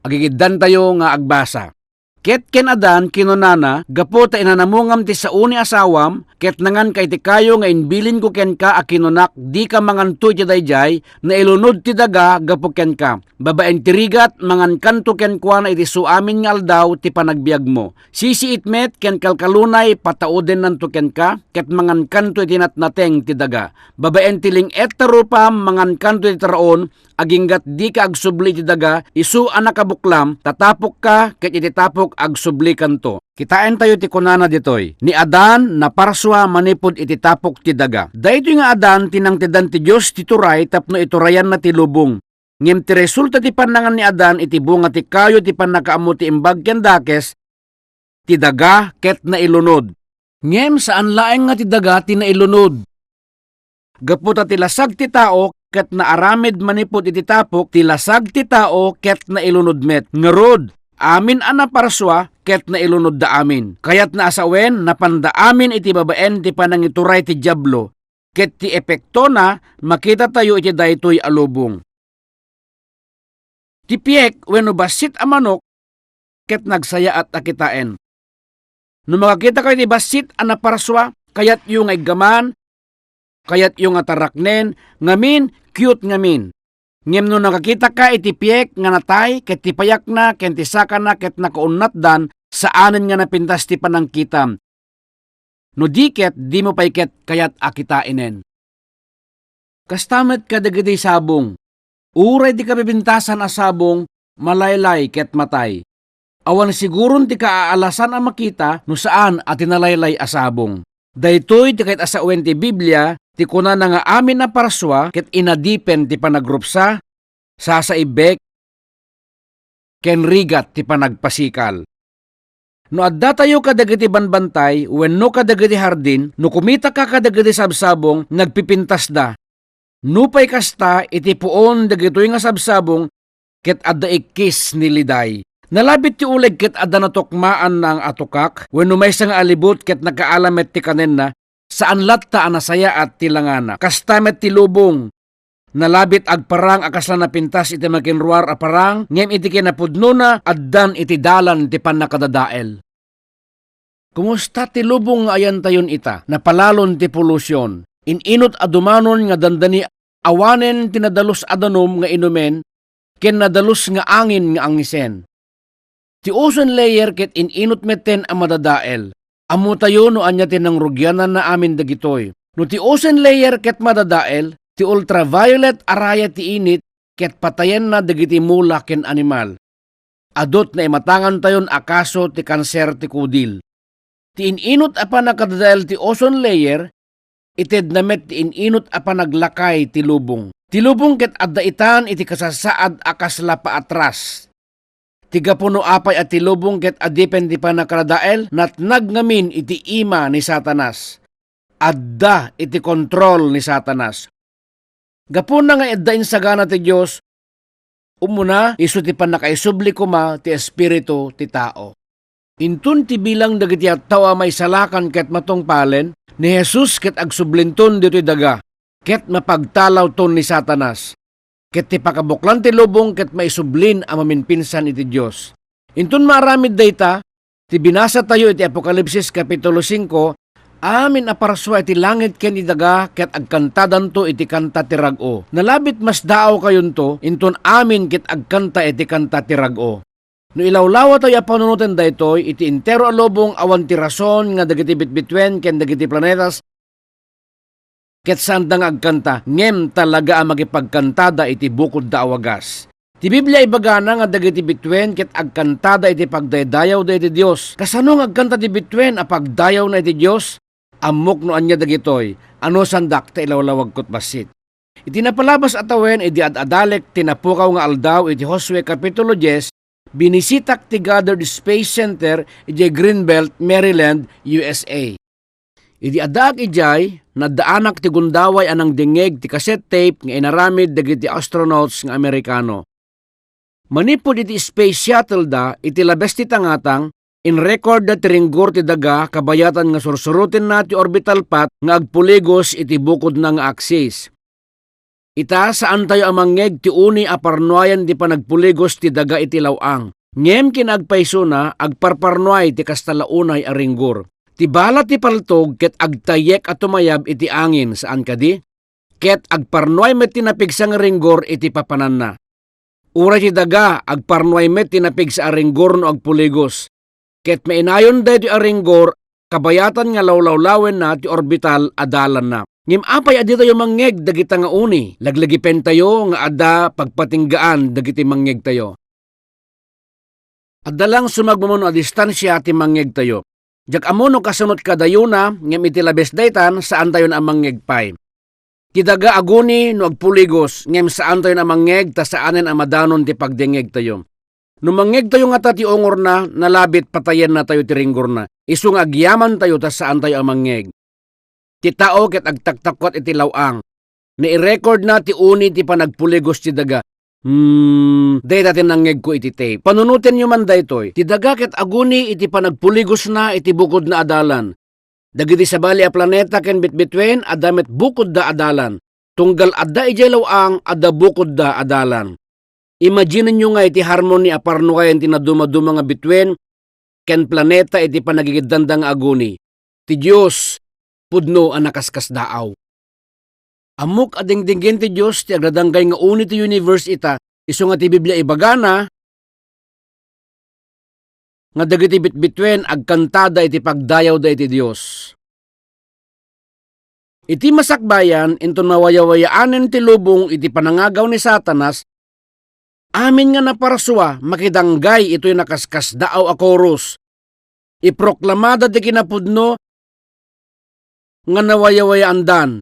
Agigiddantayo nga agbasa. Ket ken Adan kinunana, "Gapu ta inanamongam ti sao ni asawam, ket nanganka iti kayo nga imbilinko kenka a kinunak, dika manganto iti daydiay, nailunod ti daga gapu kenka. Babaen ti rigat, mangankanto kenkuana iti su amin nga aldaw ti panagbiagmo. Sisiit met ken kalkalunay, pataudennanto kenka, ket mangankanto iti natnateng ti daga. Babaen ti ling-et ta rupam, mangankanto iti taraon, aginggat dika agsubli iti daga, isu a nakabuklam, ta tapokka, ket iti tapok agsublikanto." Kitaentayo ti kunana ditoy, ni Adan naparsua manipud iti tapok ti daga. Daytoy nga Adan ti nangtedan ti Dios ti turay tapno iturayanna ti lubong. Ngem ti resulta ti pannangan ni Adan iti bunga ti kayo ti pannakaammo ti imbag ken dakes, ti daga ket nailunod. Ngem saan laeng nga ti daga ti nailunod. Gapu ta ti lasag ti tao ket naaramid manipud iti tapok, ti lasag ti tao ket nailunod met. Ngarud, amin a naparsua ket nailunodda amin. Kayatna a sawen, napanda amin iti babaen ti panangituray ti Diablo, ket ti epektona makitatayo iti daytoy a lubong. Ti piek wenno bassit a manok ket nagsayaat a kitaen. No makakitakayo iti bassit a naparsua, kayatyo nga iggaman, kayatyo nga taraknen, ngamin, cute ngamin. Ngem no nakakitaka iti piek nga natay ket ti payakna ken ti sakana ket nakaunnatdan, saanen nga napintas ti panangkitam. No di ket, dimo pay ket kayat a kitaenen. Kasta met kadagiti sabong. Uray ti kapipintasan a sabong, malaylay ket matay. Awan siguron ti kaaalasan a makita no saan a ti nalaylay a sabong. Daytoy ti kayat a sawen ti Biblia, ti kunana nga amin a parsua ket inadipen ti panagrupsa, sasaibbek, ken rigat ti panagpasikal. No addatayo kadagiti banbantay wenno kadagiti hardin, no kumitaka kadagiti sabsabong, nagpipintasda. Nupay kasta, iti puon dagitoy nga sabsabong ket adda ikkis ni liday. Nalabit ti uleg ket adda natukmaanna nga atukak, wenno maysa nga alibut ket nakaala met ti kanenna, saan latta a nasayaat ti langana. Kasta met ti lubong. Nalabit agparang a kasla napintas iti makinruar a parang, ngem iti kinapudnona, addan iti dalan ti pannakadadael. Kumusta ti lubong nga ayantayon ita? Napalalon ti polusion. In-inut a dumanon nga dandani awanen ti nadalus a danum nga inumen ken nadalus nga angin nga angisen. Ti ozone layer ket in-inut metten a madadael. Ammotayo no ania ti nangrugiananna amin dagitoy. No ti ozone layer ket madadael, ti ultraviolet a raya ti init ket patayenna dagiti mula ken animal. adu ti naimatangantayon a kaso ti kanser ti kudil. Ti in-inut a pannakadadael ti ozone layer, itedna met ti in-inut a panaglakay ti lubong. Ti lubong ket adda itan iti kasasaad a kasla paatras. Ti gapu no apay a ti lubong ket adipen ti pannakadadael, natnag ngamin iti ima ni Satanas. Adda iti kontrol ni Satanas. Gapuna nga adda insagana ti Dios, umuna isu ti pannakaisubli koma ti espiritu ti tao. Inton ti bilang dagiti tattao a maisalakan ket matungpalen, ni Jesus ket agsublinton ditoy daga, ket mapagtalawton ni Satanas. Ket ti pakabuklan ti lubong ket maisublin a mamimpinsan iti Dios. Inton maaramid dayta, ti binasatayo iti Apokalipsis Kapitulo singko, amin a parsua iti langit ken iti daga ket agkantadanto iti kanta ti rag-o. Nalabit masdaawkayonto inton amin ket agkanta iti kanta ti rag-o. No ilawlawatayo a panunoten daytoy, iti entero a lubong awan ti rason nga dagiti bitbituen ken dagiti planetas ket saanda nga agkanta, ngem talaga a makipagkantada iti bukodda a wagas. Ti Biblia ibagana nga dagiti bituen ket agkantada iti pagdaydayawda iti Dios. Kasano nga agkanta ti bituen a pagdayawna iti Dios? Ammok no ania dagitoy, anusandak ta ilawlawagko bassit. Iti napalabas a tawen, idi ad-adalek ti napukaw nga aldaw iti Josue Kapitulo dies, binisitak ti Goddard Space Center idiay Greenbelt, Maryland, U S A. Idi addaak idiay, naddaanak ti gundaway a nangdengngeg ti cassette tape nga inaramid dagiti astronauts nga Amerikano. Manipud iti space shuttle da, iti labes ti tangatang, inrecordda ti ringgor ti daga kabayatan nga sursurotenna ti orbital path nga agpuligos iti bukodna nga axis. Ita, saantayo a mangngeg ti uni a parnuayen ti panagpuligos ti daga iti law-ang. Ngem kinaagpaysona, agparparnuay ti kasta la unay a ringgor. Ti bala ti paltog ket agtayyek a tumayab iti angin, saan kadi? Ket agparnuay met ti napigsa nga ringgor iti papananna. Uray ti daga, agparnuay met ti napigsa a ringgor no agpuligos. Ket mainayon daytoy a ringgor, kabayatan nga lawlawlawenna ti orbital a dalanna. Ngem apay a ditayo mangngeg dagita nga uni? Laglagipentayo nga adda pagpatinggaan dagiti mangngegtayo. Adda lang sumagmamano a distansia ti mangngegtayo. Diak ammo no kasunot kadayona, ngem iti labes daytan, saantayon a mangngeg pay. Ti daga aguni no agpuligos, ngem saantayon a mangngeg ta saanen a madanon ti pagdengngegtayo. No mangngegtayo ngata ti ungorna, nalabit patayennatayo ti ringgorna. Isu nga agyamantayo ta saantayo a mangngeg. Ti tao ket agtaktakkuat iti law-ang. Nairecordna ti uni ti panagpuligos ti daga. Hmm, dayta ti nangngegko iti tape. Panunotenyo man daytoy. Ti daga ket aguni iti panagpuligosna iti bukodna a dalan. Dagiti sabali a planeta ken bitbituen, adda met bukodda a dalan. Tunggal adda idiay law-ang, adda bukodda a dalan. Imaginenyo nga iti harmony a parnuayen ti nadumaduma nga bituen ken planeta iti panagigiddanda nga aguni. Ti Dios, pudno a nakaskasdaaw. Ammok a dingdinggen ti Dios ti agdadanggay nga uni ti universe ita, isu nga ti Biblia ibagana nga dagiti bitbituen agkantada iti pagdayawda iti Dios. Iti masakbayan, inton mawayawayaanen ti lubong iti panangagaw ni Satanas, amin nga naparsua makidanggay itoy nakaskasdaaw a koros. Iproklamada ti kinapudno nga nawayawayaandan.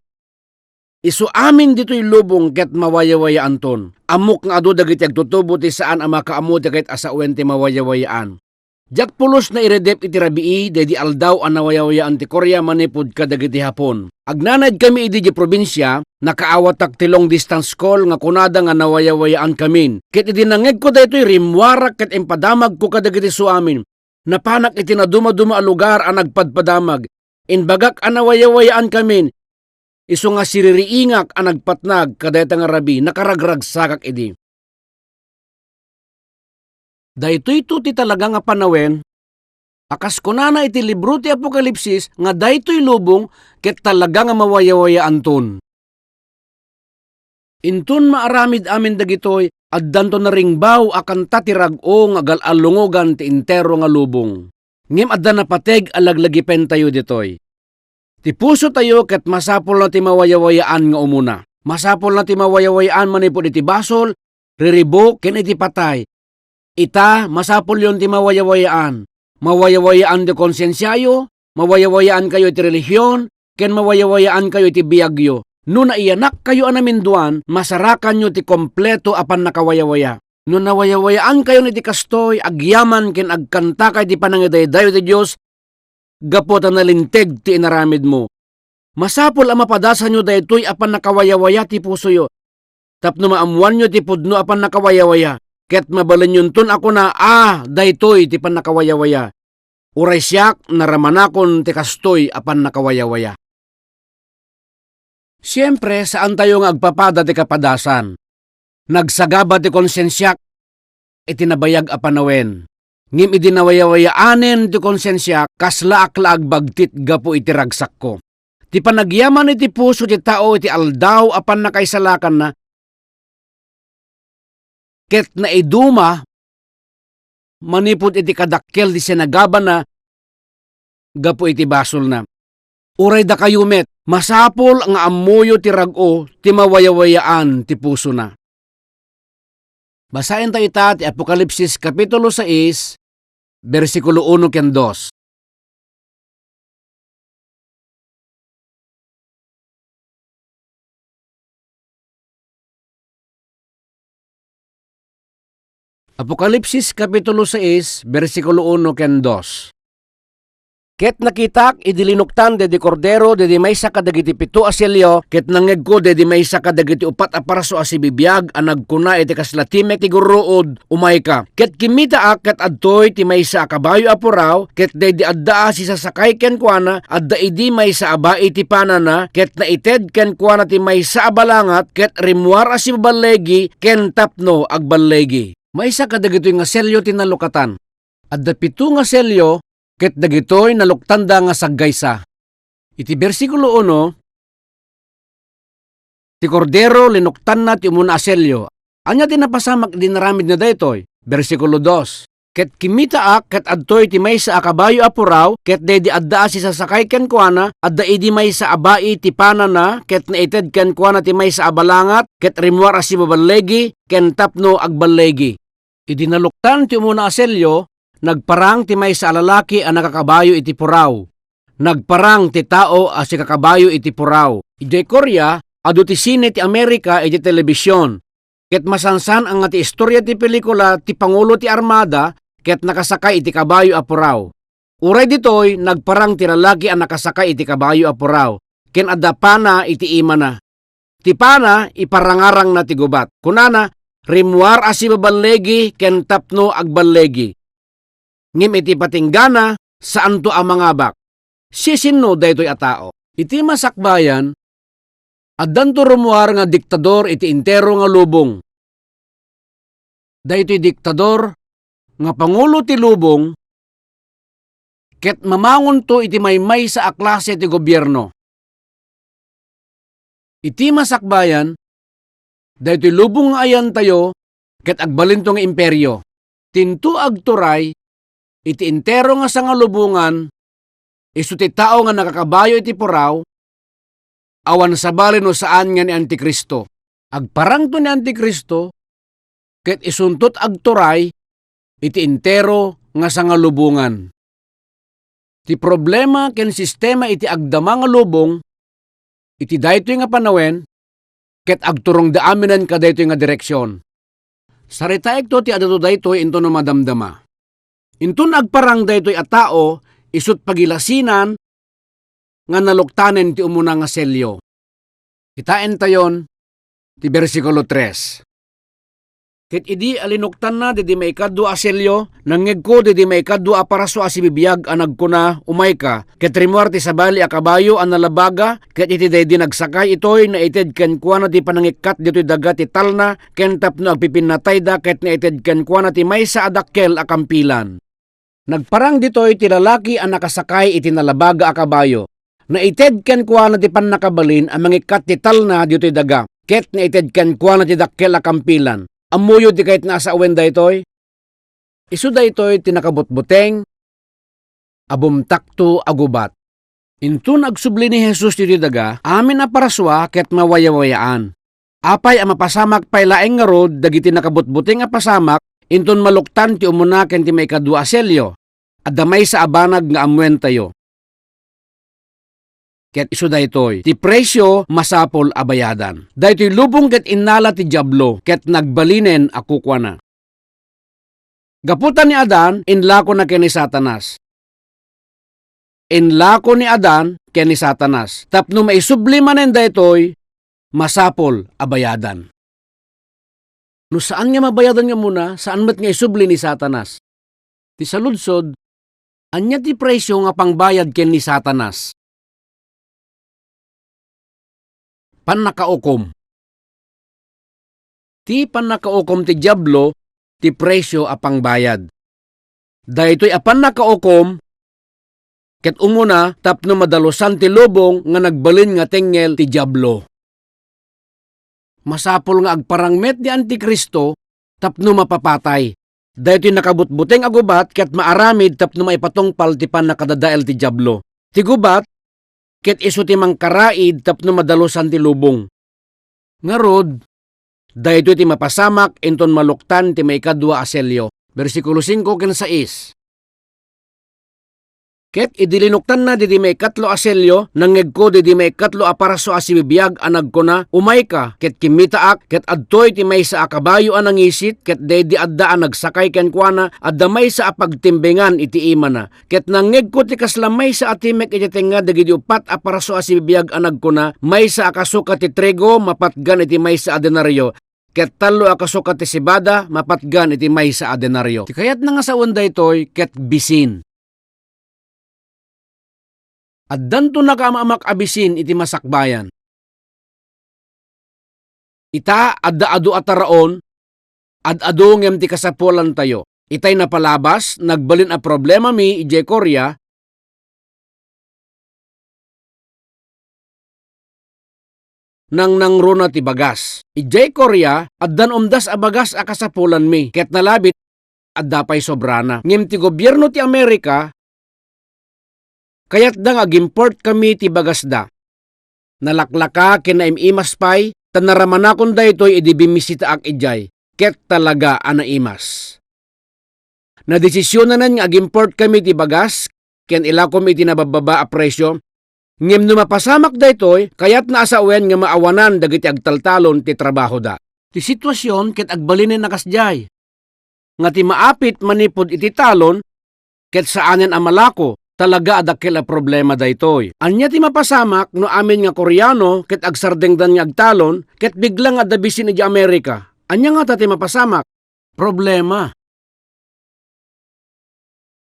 Isu amin ditoy lubong ket mawayawayaanton. Ammok nga adu dagiti agtutubo ti saan a makaammo ti kayat a sawen ti mawayawayaan. Diak pulos nairidep iti rabii daydi aldaw a nawayawayaan ti Korea manipud kadagiti Hapon. Agnanaydkami idi diay probinsia, nakaawatak ti long distance call nga kunada nga nawayawayaan kamin. Ket idi nangngegko daytoy, rimmuarak ket impadamagko kadagiti suamin. Napanak iti nadumaduma a lugar a nagpadpadamag. Imbagak a nawayawayaan kamin, isu nga siririingak a nagpatnag kadayta nga rabii, nakaragragsakak idi. Daytoyto ti talaga nga panawen a kas kunana iti libro ti Apokalipsis nga daytoy lubong ket talaga nga mawayawayaanton. Inton maaramid amin dagitoy, addanto naringbaw a kanta ti rag-o nga agal-alungogan ti entero nga lubong. Ngem adda napateg a laglagipentayo ditoy. Ti pusotayo ket masapulna ti mawayawayaan nga umuna. Masapulna ti mawayawayaan manipud iti basol, riribuk, ken iti patay. Ita, masapulyon ti mawayawayaan. Mawayawayaan ti konsensiayo, mawayawayaankayo iti relihion, ken mawayawayaankayo iti biagyo. No naiyanakkayo a naminduan, masarakanyo ti kompleto a pannakawayawaya. No nawayawayaankayon iti kastoy, agyaman ken agkantakay ti panangidaydayaw ti Dios, gapu ta nalinteg ti inaramidmo. Masapul a mapadasanyo daytoy a pannakawayawaya ti pusoyo, tapno maammoanyo ti pudno a pannakawayawaya, ket mabalinyoton a kuna, "A, daytoy ti pannakawayawaya." Uray siak, naramanakon ti kastoy a pannakawayawaya. Siempre, saantayo nga agpapada ti kapadasan. Nagsagaba ti konsensiak iti nabayag a panawen. Ngem idi nawayawayaanen ti konsensiak, kaslaak la agbagtit gapu iti ragsakko. Ti panagyaman iti puso ti tao iti aldaw a pannakaisalakanna ket naiduma manipud iti kadakkel ti sinagabana gapu iti basolna. Uray dakayo met, masapul nga ammoyo ti rag-o ti mawayawayaan ti pusona. Basaen ta ita ti Apokalipsis Kapitulo sais, bersikulo uno ken dos. Apokalipsis Kapitulo sais, bersikulo uno ken dos. Ket nakitak idi linuktan daydi Kordero daydi maysa kadagiti pito a selyo, ket nangngegko daydi maysa kadagiti upat a parso a sibibiag a nagkuna iti kasla timek ti gurruod, "Umayka." Ket kimmitaak ket adtoy ti maysa a kabayo a puraw, ket daydi adda a sisasakay kenkuana, adda idi maysa a bai ti panana, ket naited kenkuana ti maysa a balangat, ket rimmuar a sibaballegi ken tapno agballegi. Maysa kadagitoy nga selyo ti nalukatan. Adda pito nga selyo, ket dagitoy naluktanda nga saggaysa. Iti bersikulo uno, ti Kordero linuktanna ti umuna a selyo. Ania ti napasamak idi naramidna daytoy? Bersikulo dos. Ket kimmitaak ket adtoy ti maysa a kabayo a puraw, ket daydi adda a sisasakay kenkuana, adda idi maysa a bai ti panana, ket naited kenkuana ti maysa a balangat, ket rimmuar a sibaballegi, ken tapno agballegi. Idi naluktan ti umuna a selyo, nagparang ti maysa a lalaki a nakakabayo iti puraw. Nagparang ti tao a sikakabayo iti puraw. Idiay Korea, adu ti sine ti Amerika iti telebision. Ket masansan-ang nga ti istorya ti pelikula ti pangulo ti armada ket nakasakay iti kabayo a puraw. Uray ditoy, nagparang ti lalaki a nakasakay iti kabayo a puraw, ken adda pana iti imana. Ti pana, iparangarangna ti gubat. Kunana, "Rimmuar a sibaballegi ken tapno agballegi." Ngem iti patinggana, saanto a mangabak. Sisinno daytoy a tao? Iti masakbayan, addanto rummuar nga diktador iti entero nga lubong. Daytoy diktador nga pangulo ti lubong ket mamangonto iti maymaysa a klase ti gobierno. Iti masakbayan, daytoy lubong nga ayantayo ket agbalinto nga imperio. Tinto agturay iti entero nga sangalubongan, isu ti tao nga nakakabayo iti puraw, awan sabali no saan nga ni Antikristo. Agparangto ni Antikristo, ket isunto ti agturay iti entero nga sangalubongan. Ti problema ken sistema iti agdama nga lubong iti daytoy nga panawen, ket agturongda aminen kadaytoy nga direksion. Saritaekto ti adato daytoy intono madamdama. Inton agparang daytoy a tao, isut' pagilasinan nga naluktanen ti umuna nga selyo. Kitaentayon ti bersikulo tres. Ket idi alinuktanna daydi maikadua a selyo, nangngegko daydi maikadua a paraso a sibibiag a nagkuna, "Umayka, ket rimmuar ti sabali a kabayo a nalabaga, ket iti daydi nagsakay itoy, naited kenkuana ti panangikkat ditoy daga ti talna, ken tapno agpipinnatayda, ket naited kenkuana ti maysa a dakkel a kampilan." Nagparang ditoy ti lalaki a nakasakay iti nalabaga a kabayo. Naited kenkuana ti pannakabalin a mangikkat ti talna ditoy daga, ket naited kenkuana ti dakkel a kampilan. Ammoyo ti kayatna a sawen daytoy? Isu daytoy ti nakabutbuteng a bumtakto a gubat. Inton agsubli ni Jesus ditoy daga, amin a parasua ket mawayawayaan. Apay a mapasamak pay laeng ngarud dagiti nakabutbuteng a pasamak inton maluktan ti umuna ken ti maikadua a selyo, adda maysa a banag nga ammoentayo. Ket isu daytoy, ti presio masapul a bayadan. Daytoy lubong ket innala ti Diablo, ket nagbalinen a kukuana. Gapu ta ni Adan, inlakona ken ni Satanas. Inlako ni Adan ken ni Satanas. Tapno maisubli manen daytoy, masapul a bayadan. No saan nga mabayadan nga umuna, saan met nga isubli ni Satanas. Ti saludsod, ania ti presio nga pangbayad ken ni Satanas? Pannakaukom. Ti pannakaukom ti Diablo ti presio a pangbayad. Daytoy a pannakaukom ket umuna tapno madalusan ti lubong nga nagbalin nga tengngel ti Diablo. Masapul nga agparang met ti Antikristo tapno mapapatay. Daytoy nakabutbuteng a gubat ket maaramid tapno maipatungpal ti pannakadadael ti Diablo. Ti gubat ket isu ti mangkaraid tapno madalusan ti lubong. Ngarud, daytoy ti mapasamak inton maluktan ti maikadua a selyo. Bersikulo singko ken sais. Ket idi linuktanna didi maikatlo a selyo, nangngegko didi maikatlo a parso a sibibiag a nagkuna, "Umayka, ket kimmitaak, ket adtoy ti maysa a kabayo a nangisit, ket daydi adda a nagsakay kenkuana, adda maysa a pagtimbengan iti imana." Ket nangngegko ti kasla maysa a timek iti tengnga dagidi uppat a parso a sibibiag a nagkuna, "Maysa a kasuka ti trigo mapatgan iti maysa a denario, ket tallo a kasuka ti sibada mapatgan iti maysa a denario." Ti kayatna nga sawen daytoy ket bisin. Addanto nakaam-amak a bisin iti masakbayan. Ita, adda adu a taraon, ad-adu ngem ti kasapulantayo. Itay napalabas, nagbalin a problemami idiay Korea, nangnangruna ti bagas. Idiay Korea, addan umdas a bagas a kasapulanmi, ket nalabit, adda pay sobrana. Ngem ti gobierno ti Amerika, kayatda nga ag-import kami ti bagasda. Nalaklaka ken naim-imas pay, ta naramanakon daytoy idi bimmisitaak idiay, ket talaga a naimas. Nadesisionanan nga ag-import kami ti bagas ken ilakom iti nababbaba a presio. Ngem no mapasamak daytoy, kayatna a sawen nga maawanan dagiti agtaltalon ti trabahoda. Ti situasion ket agbalinen a kasdiay, nga ti maapit manipud iti talon ket saanen a malako, talaga a dakkel a problema daytoy. Ania ti mapasamak no amin nga Koreano ket agsardengdan nga agtalon ket bigla nga adda bisin idiay Amerika? Ania ngata ti mapasamak? Problema.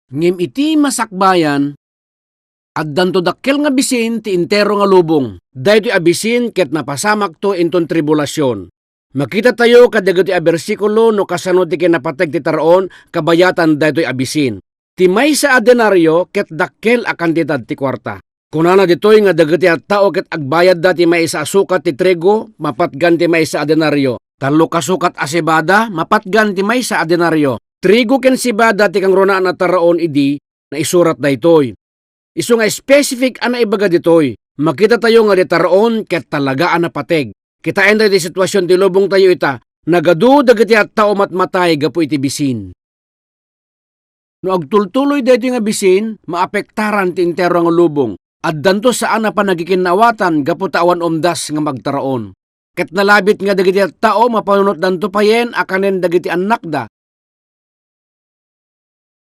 Ngem iti masakbayan, addanto dakkel nga bisin ti entero nga lubong. Daytoy a bisin ket napasamakto inton tribulasion. Makitatayo kadagiti a bersikulo no kasano ti kinapateg ti taraon kabayatan daytoy a bisin. Ti maysa a denario ket dakkel a kantidad ti kuarta. Kunana ditoy nga dagiti tattao ket agbayadda ti maysa a sukat ti trigo mapatgan ti maysa a denario. Tallo ka sukat a sebada mapatgan ti maysa a denario. Trigo ken sebada ti kangrunaan a taraon idi naisurat daytoy. Isu nga specific a naibaga ditoy, makitatayo nga di taraon ket talaga a napateg. Kitaentayo ti situasion ti lubongtayo ita, nagadu dagiti tattao matmatay gapu iti bisin. No agtultuloy daytoy nga bisin, maapektaran ti entero nga lubong. Addanto saan a panagikinnaawatan gapu ta awan umdas nga magtaraon. Ket nalabit nga dagiti tattao mapanunotdanto payen a kanen dagiti annakda.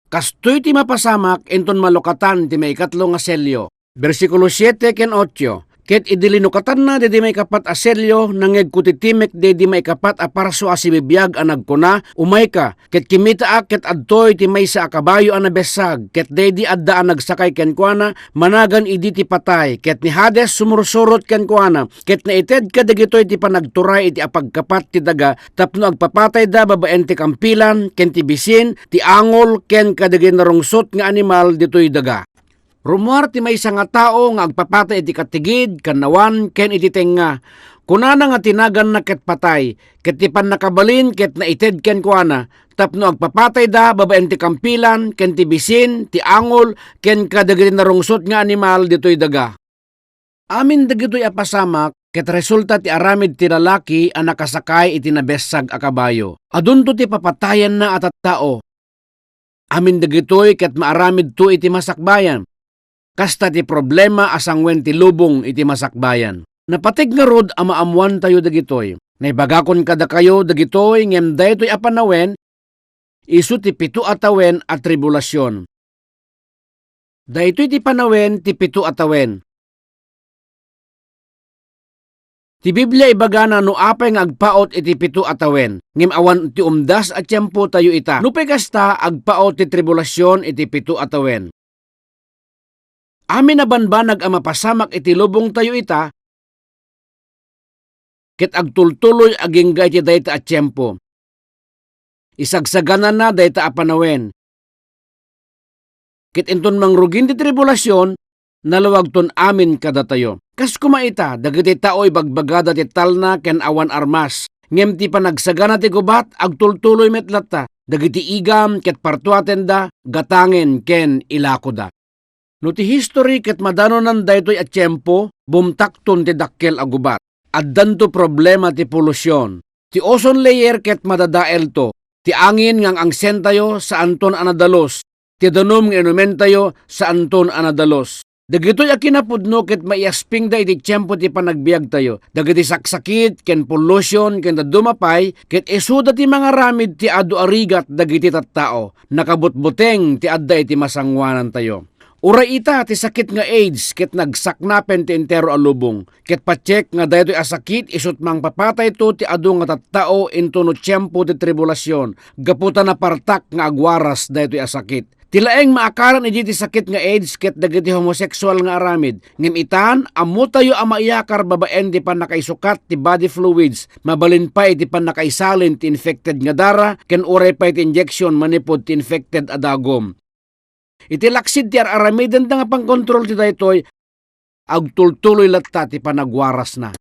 Kastoy ti mapasamak inton malukatan ti maikatlo nga selyo. Bersikulo siete ken otso, ket idi linukatanna daydi maikapat a selyo, nangngegko ti timek daydi maikapat a parso a sibibiag a nagkuna, "Umayka, ket kimmitaak ket adtoy ti maysa a kabayo a nabessag, ket daydi adda a nagsakay kenkuana, managan idi ti patay, ket ni Hades sumursurot kenkuana, ket naited kadagitoy ti panagturay iti apagkapat ti daga, tapno agpapatayda babaen ti kampilan, ken ti bisin, ti angol, ken kadagiti narungsot nga animal ditoy daga." Rummuar ti maysa nga tao nga agpapatay iti katigid, kannawan, ken iti tengnga. Kunana nga ti naganna ket patay, ket ti pannakabalin ket naited kenkuana, tapno agpapatayda babaen ti kampilan, ken ti bisin, ti angol, ken kadagiti narungsot nga animal ditoy daga. Amin dagitoy a pasamak ket resulta ti aramid ti lalaki a nakasakay iti nabessag a kabayo. Adunto ti papatayanna a tattao. Amin dagitoy ket maaramidto iti masakbayan. Kasta ti problema a sanguen ti lubong iti masakbayan. Napateg ngarud a maammoantayo dagitoy. Naibagakon kadakayo dagitoy ngem daytoy a panawen isu ti pito a tawen a tribulasion. Daytoy ti panawen ti pito a tawen. Ti Biblia ibagana no apay nga agpaut iti pito a tawen, ngem awan ti umdas a tiempotayo ita. Nupay kasta, agpaut ti tribulasion iti pito a tawen. Amin a banbanag a mapasamak iti lubongtayo ita, ket agtultuloy agingga iti dayta a tiempo. Isagsaganana dayta a panawen. Ket inton mangrugin ti tribulasion, nalawagton amin kadatayo. Kas koma ita, dagiti tao ibagbagada ti talna ken awan armas, ngem ti panagsagana ti gubat agtultuloy met latta. Dagiti igam ket partuatenda gatangen ken ilakoda. No ti history ket madanonan daytoy a tiempo, bumtakton ti dakkel a gubat. Addanto problema ti polusion. Ti ozone layer ket madadaelto. Ti angin nga ang-angsentayo saanton a nadalus. Ti danum nga inumentayo saanton a nadalus. Dagitoy a kinapudno ket maiaspingda iti tiempo ti panagbiagtayo. Dagiti saksakit ken pollution ken dadduma pay ket isuda ti mangaramid ti adu a rigat dagiti tattao. Nakabutbuteng ti adda iti masangoanantayo. Uray ita ti sakit nga AIDS ket nagsaknapen ti entero a lubong, ket patiek nga daytoy a sakit isut' mangpapatayto ti adu nga tattao intono tiempo ti tribulasion, gapu ta napartak nga agwaras daytoy a sakit. Ti laeng maakaran idi ti sakit nga AIDS ket dagiti homosexual nga aramid. Ngem itan, ammotayo a maiyakar babaen ti pannakaisukat ti body fluids, mabalin pay ti pannakaisalin ti infected nga dara, ken uray pay ti injection manipud ti infected a dagum. Iti laksid ti ar-aramidenda nga pangkontrol ti daytoy, agtultuloy latta ti panagwarasna.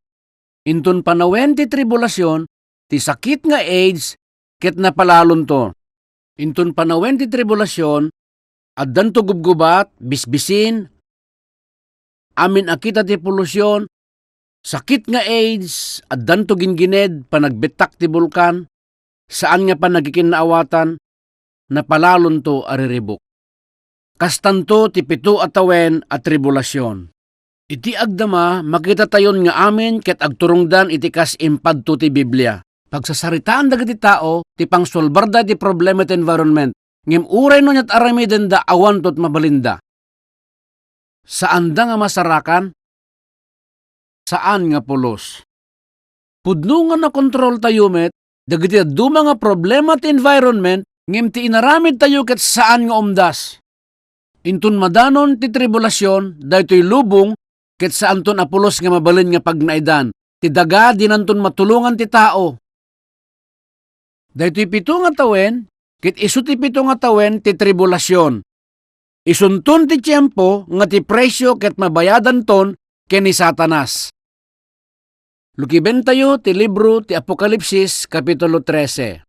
Inton panawen ti tribulasion, ti sakit nga AIDS ket napalalonto. Inton panawen ti tribulasion, addanto gubgubat, bisbisin, amin a kita ti polusion, sakit nga AIDS, addanto gingined, panagbettak ti bulkan, saan nga pannakakikinnaawatan, napalalonto a riribuk. Kastanto ti pito a tawen a tribulasion. Iti agdama, makitatayon nga amin ket agturongdan iti kas impadto ti Biblia. Pagsasaritaan dagiti tao ti pangsolbarda iti problema ti environment, ngem uray no aniat aramidenda, awanto ti mabalinda. Saanda nga masarakan? Saan nga pulos. Pudno nga nakontroltayo met dagiti dadduma nga problema ti environment, ngem ti inaramidtayo ket saan nga umdas. Inton madanon ti tribulasion, daytoy lubong, ket saanton a pulos nga mabalin nga pagnaedan. Ti daga dinanton matulongan ti tao. Daytoy pito nga tawen, ket isu ti pito nga tawen ti tribulasion. Isunton ti tiempo nga ti presio ket mabayadanton ken ni Satanas. Lukibentayo ti libro ti Apokalipsis, Kapitulo trese.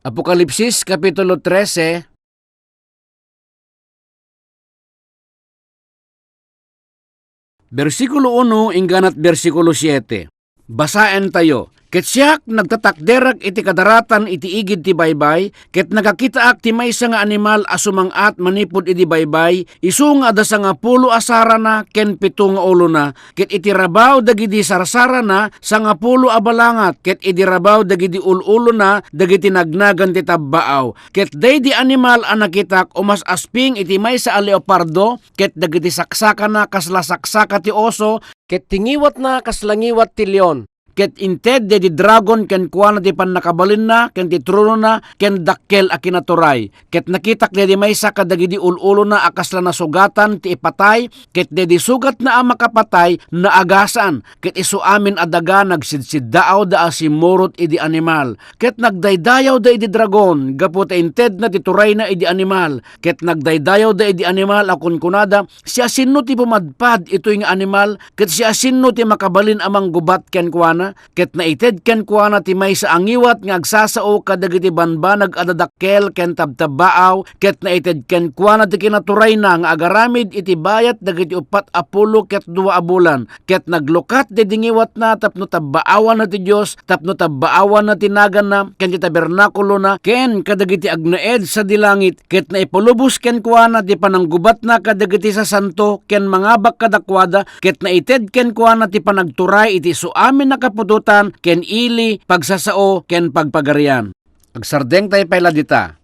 Apokalipsis, Kapitulo trese, bersikulo uno inggana't bersikulo siete. Basaentayo. Ket siak, nagtatakderak iti kadaratan iti igid ti baybay, ket nakakitaak ti maysa nga animal a sumang-at manipud idi baybay, isu nga adda sangapulo a sarana ken pito nga ulona, ket iti rabaw dagidi sarsarana, sangapulo a balangat, ket idi rabaw dagidi ul-ulona, dagiti nagnagan ti tabbaaw. Ket daydi animal a nakitak, umas-asping iti maysa a leopardo, ket dagiti saksakana kasla saksaka ti oso, ket ti ngiwatna kasla ngiwat ti leon. Ket inted daydi dragon kenkuana ti pannakabalinna ken ti tronona ken dakkel a kinaturay. Ket nakitak daydi maysa kadagidi ul-ulona a kasla nasugatan ti ipatay, ket daydi sugatna a makapatay naagasan, ket isu amin a daga nagsidsiddaawda a simmurot idi animal. Ket nagdaydayawda idi dragon, gapu ta intedna ti turayna idi animal. Ket nagdaydayawda idi animal a kunkunada, "Siasino ti pumadpad itoy nga animal, ket siasino ti makabalin a manggubat kenkuana?" ket naited kenkuana ti maysa a ngiwat nga agsasao kadagiti banbanag a dadakkel ken tabtabbaaw, ket naited kenkuana ti kinaturayna nga agaramid iti bayat dagiti uppat a pulo ket dua a bulan, ket naglukat daydi ngiwatna tapno tabbaawanna ti Dios, tapno tabbaawanna ti naganna ken ti tabernakulona ken kadagiti agnaed sadi langit, ket naipalubos kenkuana ti pananggubatna kadagiti sasanto ken mangabak kadakuada, ket naited kenkuana ti panagturay iti isu amin a kaputotan ken ili, pagsasao ken pagpagarian. Agsardengtayo pay la dita.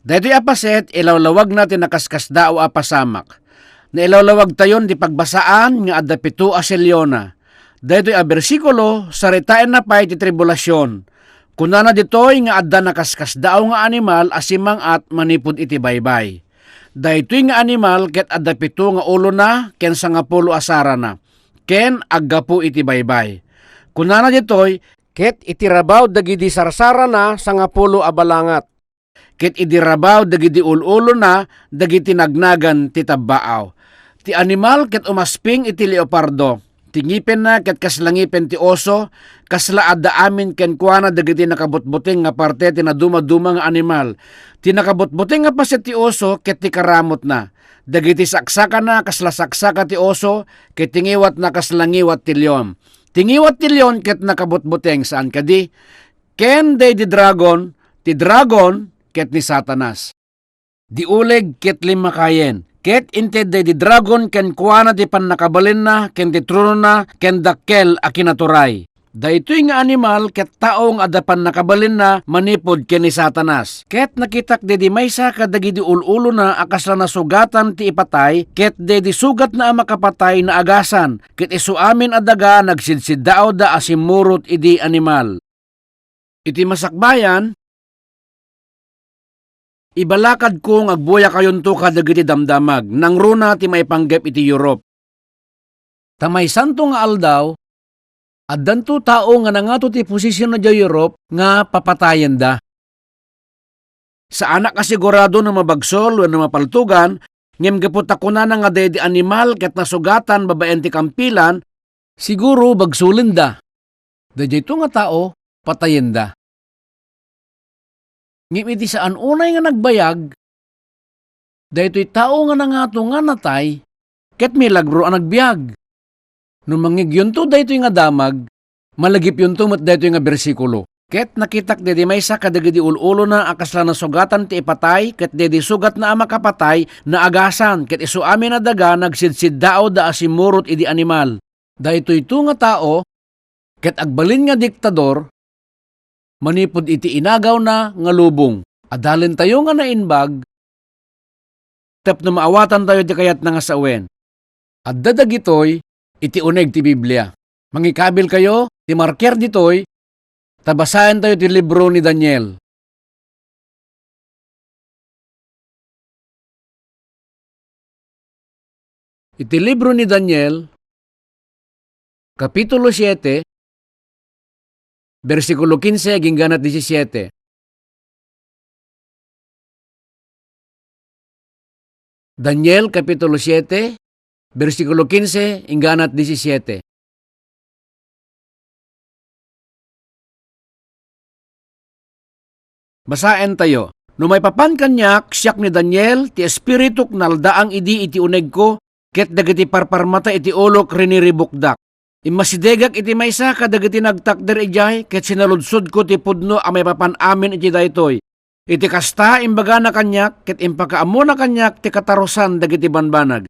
Daytoy a paset, ilawlawagna ti nakaskasdaaw a pasamak. Nailawlawagtayon ti pagbasaan nga adda pito a selyona. Daytoy a bersikulo, saritaenna pay ti tribulasion. Kunana ditoy nga adda nakaskasdaaw nga animal a simmang-at manipud iti baybay. Daytoy nga animal ket adda pito nga ulona ken sangapulo a sarana, ken aggapu iti baybay. Kunana ditoy, ket iti rabaw dagidi sarsarana sangapulo a balangat, ket idi rabaw dagidi ul-ulona dagiti nagnagan ti tabbaaw. Ti animal ket umasping iti leopardo. Ti ngipenna ket kasla ngipen ti oso, kasla adda amin kenkuana dagiti nakabutbuteng nga parte ti nadumaduma nga animal. Ti nakabutbuteng nga paset ti oso ket ti karamutna. Dagiti saksakana kasla saksaka ti oso, ket ti ngiwatna kasla ngiwat ti leon. Ti ngiwat ti leon ket nakabutbuteng, saan kadi? Ken daydi dragon, ti dragon ket ni Satanas. Di uleg ket limmakayen, ket inted daydi dragon kenkuana ti pannakabalinna ken ti tronona ken dakkel a kinaturay. Daytoy nga animal ket tao nga adda pannakabalinna manipud ken ni Satanas. Ket nakitak daydi maysa kadagidi ul-ulona a kasla nasugatan ti ipatay, ket daydi sugatna a makapatay naagasan, ket isu amin a daga nagsidsiddaawda a simmurot idi animal. Iti masakbayan, ibalakadko nga agbuyakayonto kadagiti damdamag. Nangruna ti maipanggep iti Europe. Ta maysanto nga aldaw, addanto tao nga nangato ti posisionna idiay Europe nga papatayenda. Saanak a sigurado no mabagsul wenno mapaltugan, ngem gapu ta kunana nga daydi animal ket nasugatan babaen ti kampilan, siguro bagsulenda. Daytoy nga tao, patayenda. Ngem iti saan unay nga nagbayag, daytoy tao nga nangato nga natay, ket milagro a nagbiag. No mangigyonto daytoy nga damag, malagipyonto met daytoy nga bersikulo. Ket nakitak daydi maysa kadagidi ul-ulona a kasla nasugatan ti ipatay, ket daydi sugatna a makapatay, naagasan, ket isu amin a daga nagsidsiddaawda a simmurot idi animal. Daytoyto nga tao, ket agbalin nga diktador, manipud iti inagawna nga lubong. Adalentayo nga naimbag tapno maawatantayo ti kayatna nga sawen. Adda dagitoy iti uneg ti Biblia. Mangikabilkayo ti marker ditoy, ta basaentayo ti libro ni Daniel. Iti libro ni Daniel, Kapitulo siete, bersikulo kinse agingganat disisiete. Daniel, Kapitulo siete, bersikulo kinse ingganat disisiete. Basaentayo. No maipapan kaniak, siak ni Daniel, ti espirituk naldaang idi iti unegko, ket dagiti parparmata iti ulok riniribukdak. Immasidegak iti maysa kadagiti nagtakder idiay, ket sinaludsodko ti pudno a maipapan amin iti daytoy. Iti kasta, imbagana kaniak, ket impakaammona kaniak ti katarusan dagiti banbanag.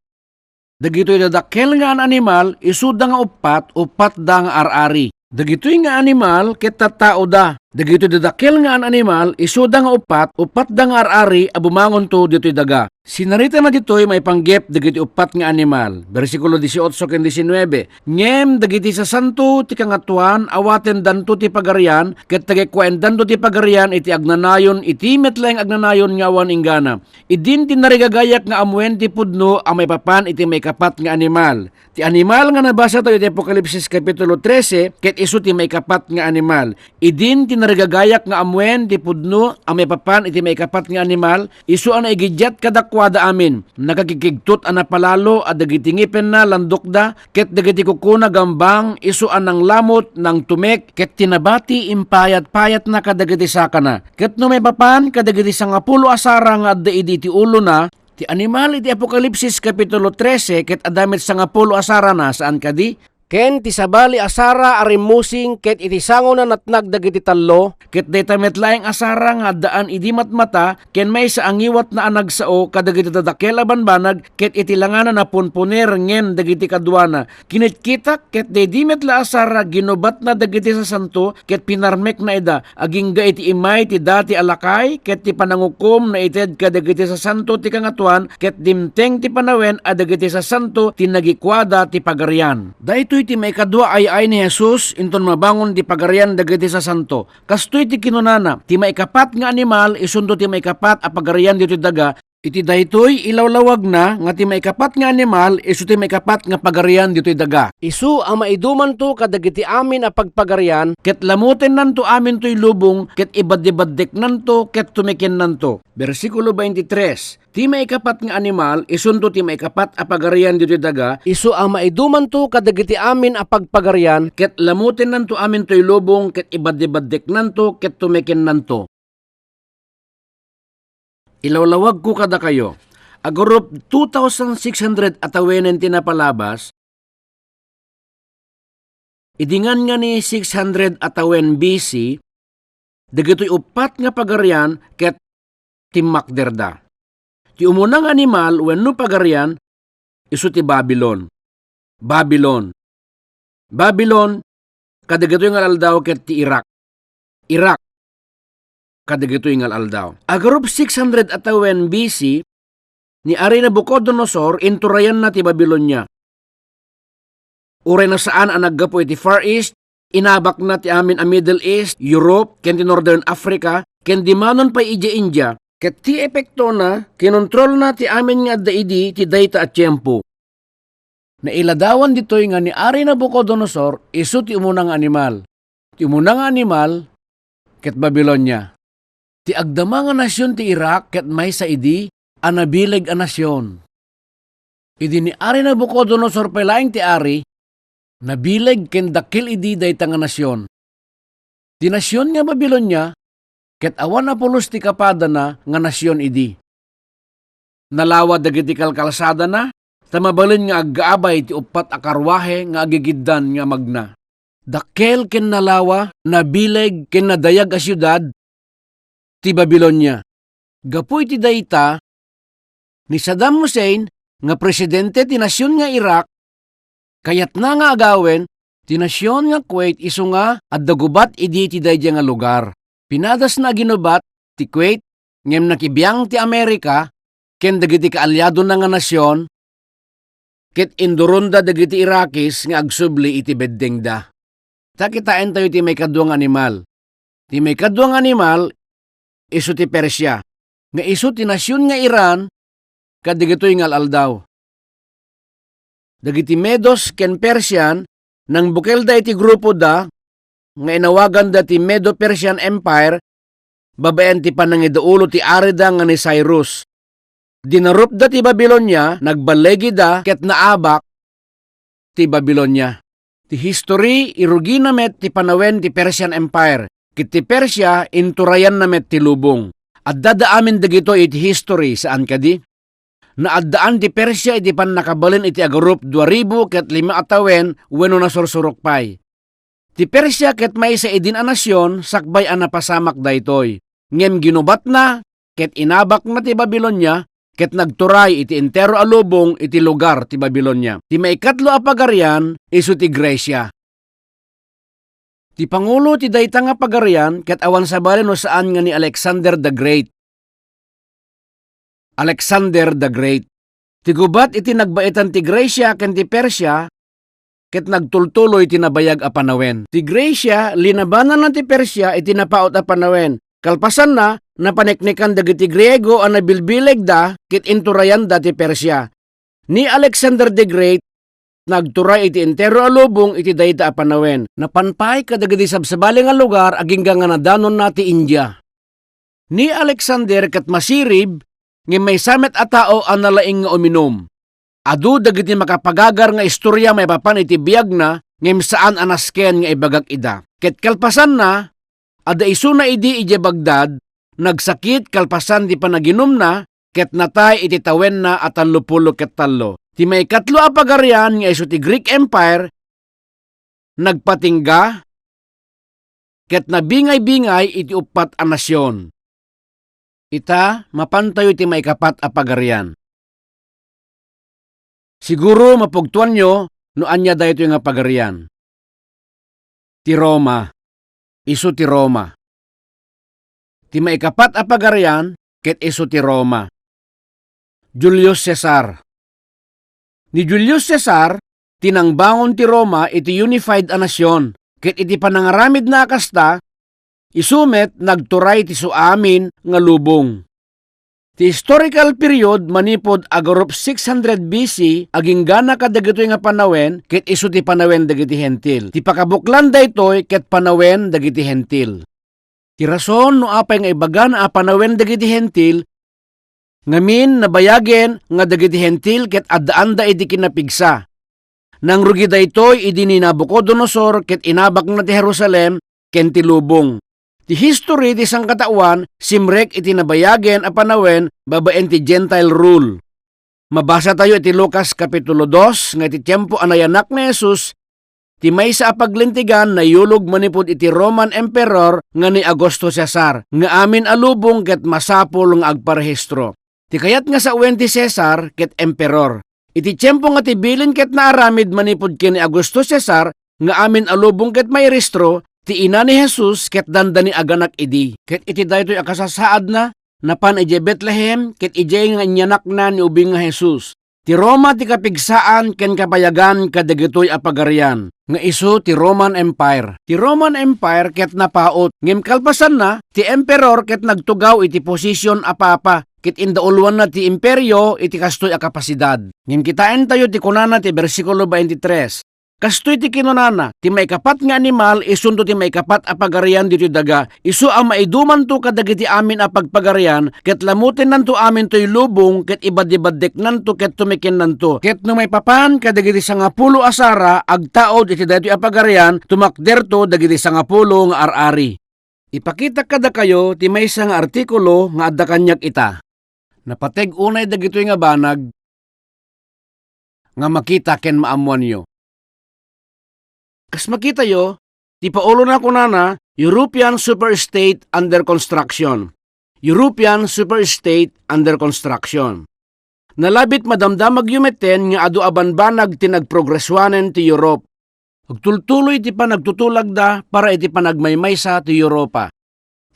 Dagitoy dadakkel nga an-animal, isuda nga uppat, uppatda nga ar-ari. Dagitoy nga animal ket tattaoda. Dagitoy dadakkel nga an-animal, isuda nga uppat, uppatda nga ar-ari a bumangonto ditoy daga. Sinaritana ditoy maipanggep dagiti uppat nga animal. Bersikulo dieciocho ken diecinueve. Ngem dagiti sasanto ti Kangatoan, awatendanto ti pagarian, ket tagekkuaendanto ti pagarian iti agnanayon, iti met laeng agnanayon nga awan inggana. Idin ti narigagayak nga ammoen ti pudno a maipapan iti maikapat nga animal. Ti animal nga nabasatayo iti Apokalipsis Kapitulo trese, ket isu ti maikapat nga animal. Idin ti Narigagayak nga ammuen ti pudno a maipapan iti maikapat nga animal, isu a naigiddiat kadakuada amin. Nakakikigtot a napalalo a dagiti ngipenna landokda, ket dagiti kukuna gambang, isu a nanglamut, nangtumek, ket ti nabati impayat-payatna kadagiti sakana. Ket no maipapan kadagiti sangapulo a sara nga adda idi iti ulona, ti animal iti Apokalipsis Kapitulo trese ket adda met sangapulo a sarana, saan kadi? Ken ti sabali a sara a rimmusing ket iti sango nanatnag dagiti tallo, ket dayta met laeng a sara nga addaan idi matmata, ken maysa a ngiwatna a nagsao kadagiti dadakkel a banbanag ket iti langana napunpuner ngem dagiti kaduana. Kinitkitak ket daydi met la a sara ginubatna dagiti sasanto ket pinarmekna ida, agingga iti immay ti dati a lakay ket ti panangukom naited kadagiti sasanto ti kangatoan, ket dimteng ti panawen a dagiti sasanto ti nagikuada ti pagarian. Daytoy ti maikadua a yaay ni Jesus inton mabangon ti pagarian dagiti sasanto. Kastoy ti kinunana, ti maikapat nga animal isunto ti maikapat a pagarian ditoy daga, iti daytoy ilawlawagna nga ti maikapat nga animal isu ti maikapat nga pagarian ditoy daga. Isu a maidumanto kadagiti amin a pagpagarian, ket lamutennanto amintoy lubong, ket ibaddibaddeknanto, ket tumekennanto. Bersikulo twenty-three, ti maikapat nga animal isunto ti maikapat a pagarian ditoy daga, isu a maidumanto kadagiti amin a pagpagarian, ket lamutennanto amintoy lubong, ket ibaddibaddeknanto, ket tumekennanto. Ilawlawagko kadakayo, agarup two thousand six hundred a tawenen ti napalabas, idi ngan nga ni six hundred a tawen B C, dagitoy uppat nga pagarian ket timmakderda. Ti umuna nga animal wenno pagarian, isu ti Babilon. Babilon. Babilon, kadagitoy nga al-aldaw ket ti Iraq. Iraq, kadagitoy nga al-aldaw. Agarup six hundred a tawen B C, ni Ari Nabucodonosor, inturayanna ti Babilonia. Uray no saan a naggapu iti Far East, inabakna ti amin a Middle East, Europe, ken ti Northern Africa, ken dimanon pay idiay India, ket ti epektona, kinontrolna ti amin nga adda idi ti dayta a tiempo. Nailadawan ditoy nga ni Ari Nabucodonosor isu ti umuna nga animal. Ti umuna nga animal ket Babilonia. Ti agdama nga nasion ti Iraq ket maysa idi a nabileg a nasion. Idi ni Ari Nabucodonosor pay laeng ti ari, nabileg ken dakkel idi dayta nga nasion. Ti nasion nga Babilonia ket awan a pulos ti kapadana nga nasion idi. Nalawa dagiti kalkalsadana, ta mabalin nga aggaabay ti uppat a karruahe nga agigiddan nga magna. Dakkel ken nalawa, nabileg ken nadayag a siudad ti Babilonia. Gapu iti dayta, ni Saddam Hussein nga presidente ti nasion nga Iraq, kayatna nga agawen ti nasion nga Kuwait isu nga adda gubat idi ti daydiay nga lugar. Pinadasna a ginubat ti Kuwait, ngem nakibiang ti Amerika ken dagiti kaaliadona nga nasion, ket induronda dagiti Iraqis nga agsubli iti beddengda. Ta kitaentayo ti maikadua nga animal. Ti maikadua nga animal, isu ti Persia, nga isu ti nasion nga Iran kadagitoy nga al-aldaw. Dagiti Medos ken Persian, nangbukelda iti grupoda nga inawaganda ti Medo-Persian Empire babaen ti panangidaulo ti arida nga ni Cyrus. Dinarupda ti Babilonia, nagballegida, ket naabak ti Babilonia. Ti history, irugina met ti panawen ti Persian Empire. Ket ti Persia, inturayanna met ti lubong. Addada amin dagitoy iti history, saan kadi? Naaddaan ti Persia iti pannakabalin iti agarup dua ribu ket lima a tawen wenno nasursurok pay. Ti Persia ket maysa idin a nasion sakbay a napasamak daytoy. Ngem ginubatna ket inabakna ti Babilonia ket nagturay iti entero a lubong iti lugar ti Babilonia. Ti maikatlo a pagarian isu ti Grecia. Ti pangulo ti dayta nga pagarian ket awan sabali no saan nga ni Alexander the Great. Alexander the Great. Ti gubat iti nagbaetan ti Grecia ken ti Persia ket nagtultuloy ti nabayag a panawen. Ti Grecia, linabananna ti Persia iti napaut a panawen. Kalpasanna, napaneknekan dagiti Griego a nabilbilegda ket inturayanda ti Persia. Ni Alexander the Great, nagturay iti entero a lubong iti dayta a panawen. Napan pay kadagiti sabsabali nga lugar agingga nga nadanonna ti India. Ni Alexander ket masirib, ngem maysa met a tao a nalaing nga uminum. Adu dagiti makapagagar nga istorya maipapan iti biagna, ngem saan a nasken nga ibagak ida. Ket kalpasanna, adda isuna idi idiay Bagdad, nagsakit kalpasan ti panaginumna, ket natay iti tawenna a tallopulo ket tallo. Ti maikatlo a pagarian nga isu ti Greek Empire, nagpatingga, ket nabingay-bingay iti uppat a nasion. Ita, mapantayo iti maikapat a pagarian. Siguro mapugtoanyo no ania daytoy nga pagarian. Ti Roma. Isu ti Roma. Ti maikapat a pagarian ket isu ti Roma. Julius Caesar. Ni Julius Caesar ti nangbangon ti Roma iti unified a nasion, ket iti panangaramidna a kasta, isu met nagturay ti isuamin nga lubong. Ti historical period manipud agarup six hundred B C agingga kadagitoy nga panawen ket isu ti panawen dagiti Hentil. Ti pakabuklan daytoy ket panawen dagiti Hentil. Ti rason no apay nga ibagana a panawen dagiti Hentil, ngamin nabayagen nga dagiti Hentil ket addaanda iti kinapigsa. Nangrugi daytoy idi ni Nabucodonosor ket inabakna ti Jerusalem ken ti lubong. Ti history ti sangkataoan simrek iti nabayagen a panawen babaen ti Gentile rule. Mabasatayo iti Lucas Kapitulo dos nga iti tiempo a nayanak ni Jesus, ti maysa a paglintegan nayulog manipud iti Roman Emperor nga ni Augusto Caesar, nga amin a lubong ket masapul nga agparehistro. Ti kayat nga sawen ti Caesar ket Emperor. Iti tiempo nga ti bilin ket naaramid manipud ken ni Augusto Caesar nga amin a lubong ket mairehistro, ti ina ni Jesus ket dandani aganak idi. Ket iti daytoy a kasasaadna, napan idiay Betlehem ket idiay nga inyanakna ni ubing nga Jesus. Ti Roma ti kapigsaan ken kabayagan kadagitoy a pagarian, nga isu ti Roman Empire. Ti Roman Empire ket napaut, ngem kalpasanna, ti emperor ket nagtugaw iti posisyon a papa, ket indauluanna ti imperio iti kastoy a kapasidad. Ngem kitaentayo ti kunana ti bersikulo twenty-three. Kastoy ti kinunana, ti maikapat nga animal isunto ti maikapat a pagarian ditoy daga, isu a maidumanto kadagiti amin a pagpagarian, ket lamutennanto amin toy lubong, ket ibaddibaddeknanto ket tumekennanto. Ket no maipapan kadagiti sangapulo a sara agtaud iti daytoy a pagarian, tumakderto dagiti sangapulo nga ar-ari. Ipakitak kadakayo ti maysa nga artikulo nga adda kaniak ita. Napateg unay dagitoy nga banag nga makita ken maammoanyo. Kas makitayo, ti paulona kunana, European Superstate under construction. European Superstate under construction. Nalabit madamdamagyo metten nga adu a banbanag ti nagprogresuanen ti Europe. Agtultuloy ti panagtutulagda para iti panagmaymaysa ti Europa.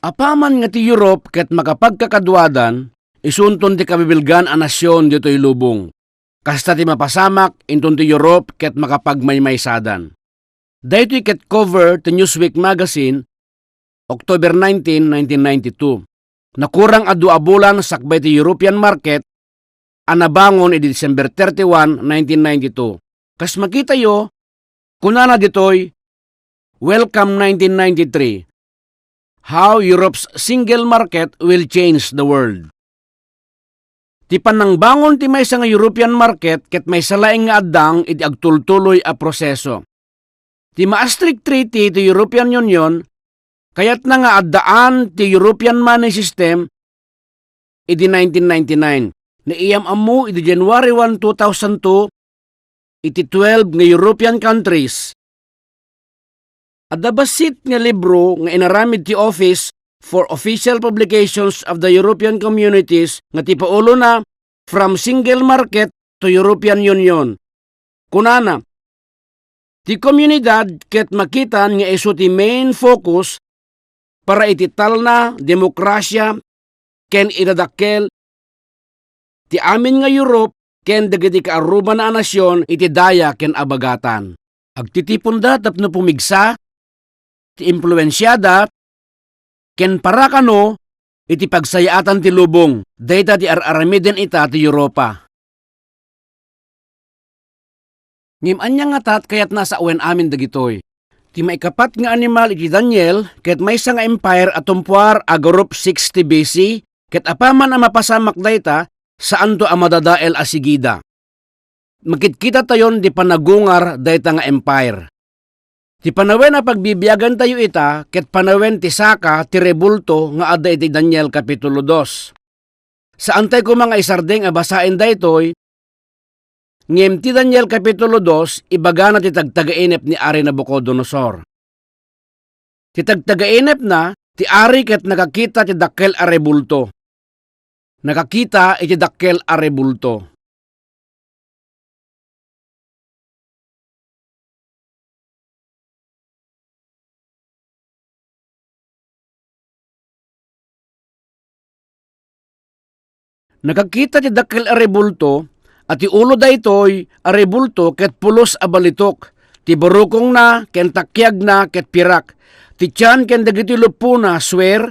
Apaman nga ti Europe ket makapagkakaduadan, isunton ti kabibilgan a nasion ditoy lubong. Kasta ti mapasamak inton ti Europe ket makapagmaymaysadan. Daytoy ket cover ti Newsweek magazine, October nineteen, nineteen ninety-two. Nakurang a dua a bulan sakbay ti European market a nabangon idi December thirty-one, nineteen ninety-two. Kas makitayo, kunana ditoy, "Welcome nineteen ninety-three. How Europe's single market will change the world." Ti panangbangon ti maysa nga European market ket maysa laeng nga addang iti agtultuloy a proseso. Ti Maastricht Treaty ti European Union, kayatna nga addaan ti European money system idi nineteen ninety-nine. Naiyam-ammo idi January one, two thousand two, iti twelve nga European countries. Adda bassit nga libro nga inaramid ti Office for Official Publications of the European Communities nga ti paulona From Single Market to European Union. Kunana, ti komunidad ket makitan nga isu ti main focus para iti talna, demokrasia, ken idadakkel ti amin nga Europe ken dagiti kaarrubana a nasion iti daya ken abagatan. Agtitiponda tapno pumigsa ti impluensiada ken parakano iti pagsayaatan ti lubong. Dayta ti ar-aramiden ita ti Europa. Ngem ania ngata ti kayatna a sawen amin dagitoy? Ti maikapat nga animal iti Daniel ket maysa nga empire a tumpuar a garup sixty B C, ket apaman a mapasamak dayta, saanto a madadael a sigida. Makitkitatayon ti panagungar dayta nga empire. Ti panawen a pagbibiagantayo ita ket panawen ti saka ti rebulto nga adda iti Daniel Kapitulo dos. Saantay koma nga isardeng a basaen daytoy, ngem ti Daniel Kapitulo dos, ibagana ti tagtagainep ni Ari Nabucodonosor. Ti tagtagainepna, ti ari ket nakakita ti dakkel a rebulto. Nakakita iti dakkel a rebulto. Nakakita ti dakkel a rebulto, a ti ulo daytoy a rebulto ket pulos a balitok, ti barukongna ken takiagna ket pirak, ti tian ken dagiti luppona suer,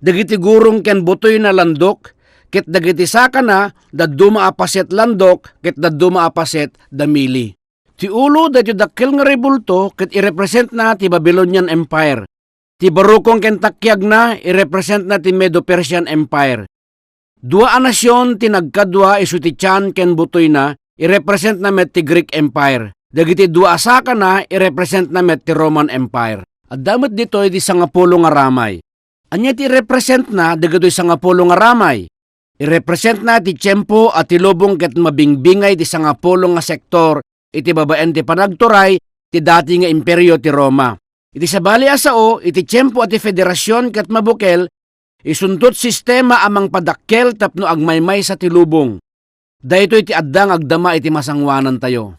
dagiti gurong ken butoyna landok, ket dagiti sakana dadduma a paset landok ket dadduma a paset damili. Ti ulo daytoy dakkel nga rebulto ket irepresentna ti Babylonian Empire. Ti barukong ken takiagna irepresentna ti Medo-Persian Empire. Dua a nasion ti nagkadua isu ti tian ken butoyna, irepresentna met ti Greek Empire. Dagiti dua a sakana irepresentna met ti Roman Empire. Adda met ditoy ti sangapulo nga ramay. Ania ti irepresentna dagitoy sangapulo nga ramay? Irepresentna ti tiempo a ti lubong ket mabingbingay ti sangapulo nga sektor iti babaen ti panagturay ti dati nga imperio ti Roma. Iti sabali a sao, iti tiempo a ti federasion ket mabukel, isunto ti sistema a mangpadakkel tapno agmaymaysa ti lubong. Daytoy ti adda nga agdama iti masangoanantayo.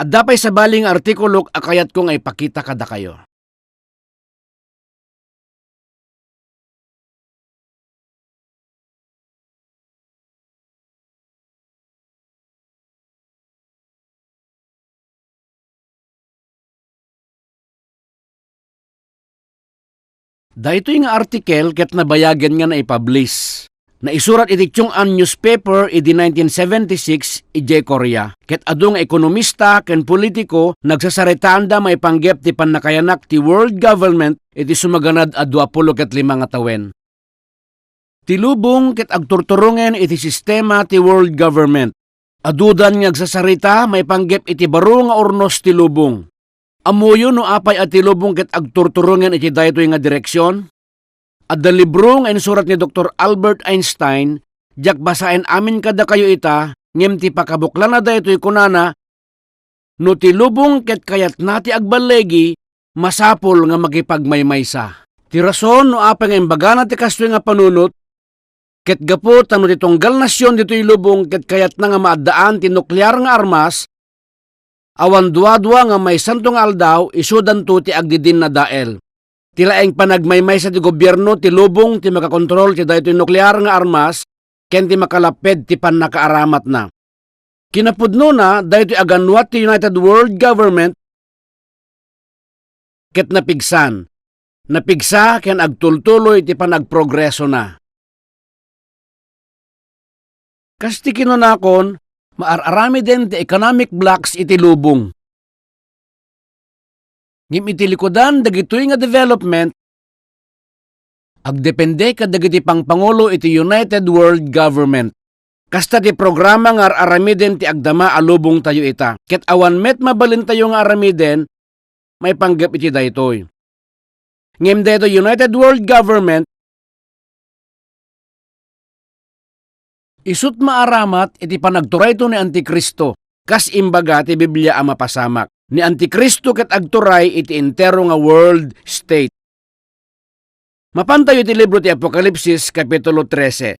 Adda pay sabali nga artikulok a kayatko nga ipakita kadakayo. Daytoy nga artikel ket nabayagen nga naipublish. Naisurat iti Chungnam newspaper idi nineteen seventy-six idiay Korea, ket adu nga ekonomista ken politiko nagsasaritaanda maipanggep ti pannakayanak ti world government iti sumaganad a duapulo ket lima nga tawen. Ti lubong ket agturturongen iti sistema ti world government. Adudan nga agsasarita maipanggep iti baro nga urnos ti lubong. Ammoyo no apay a ti lubong ket agturturongen iti daytoy nga direksion? Adda libro nga insurat ni Doktor Albert Einstein, diak basaen amin kadakayo ita, ngem ti pakabuklanna daytoy kunana, "No ti lubong ket kayatna ti agballigi, masapul nga makipagmaymaysa." Ti rason no apay nga imbagana ti kastoy nga panunot, ket gapu ta no ti tunggal nasion ditoy lubong ket kayatna nga maaddaan ti nuklear nga armas, awan duadua nga maysanto nga aldaw, isudanto ti agdidinnadael. Ti laeng panagmaymaysa ti gobierno ti lubong ti makakontrol ti daytoy nuklear nga armas ken ti makalapped ti pannakaaramatna. Kinapudnona, daytoy a ganwat ti United World Government ket napigsan. Napigsa ken agtultuloy ti panagprogresona. Kas ti kinunakon, maar-aramiden ti economic blocks iti lubong. Ngem iti likudan dagitoy nga development, agdepende kadagiti pangpangulo iti United World Government. Kasta ti programa nga ar-aramiden ti agdama a lubongtayo ita, ket awan met mabalintayo nga aramiden maipanggep iti daytoy. Ngem daytoy United World Government, isut' maaramat iti panagturayto ni Antikristo, kas imbaga ti Biblia a mapasamak. Ni Antikristo ket agturay iti entero nga world state. Mapantayo iti libro ti Apokalipsis, Kapitulo trese.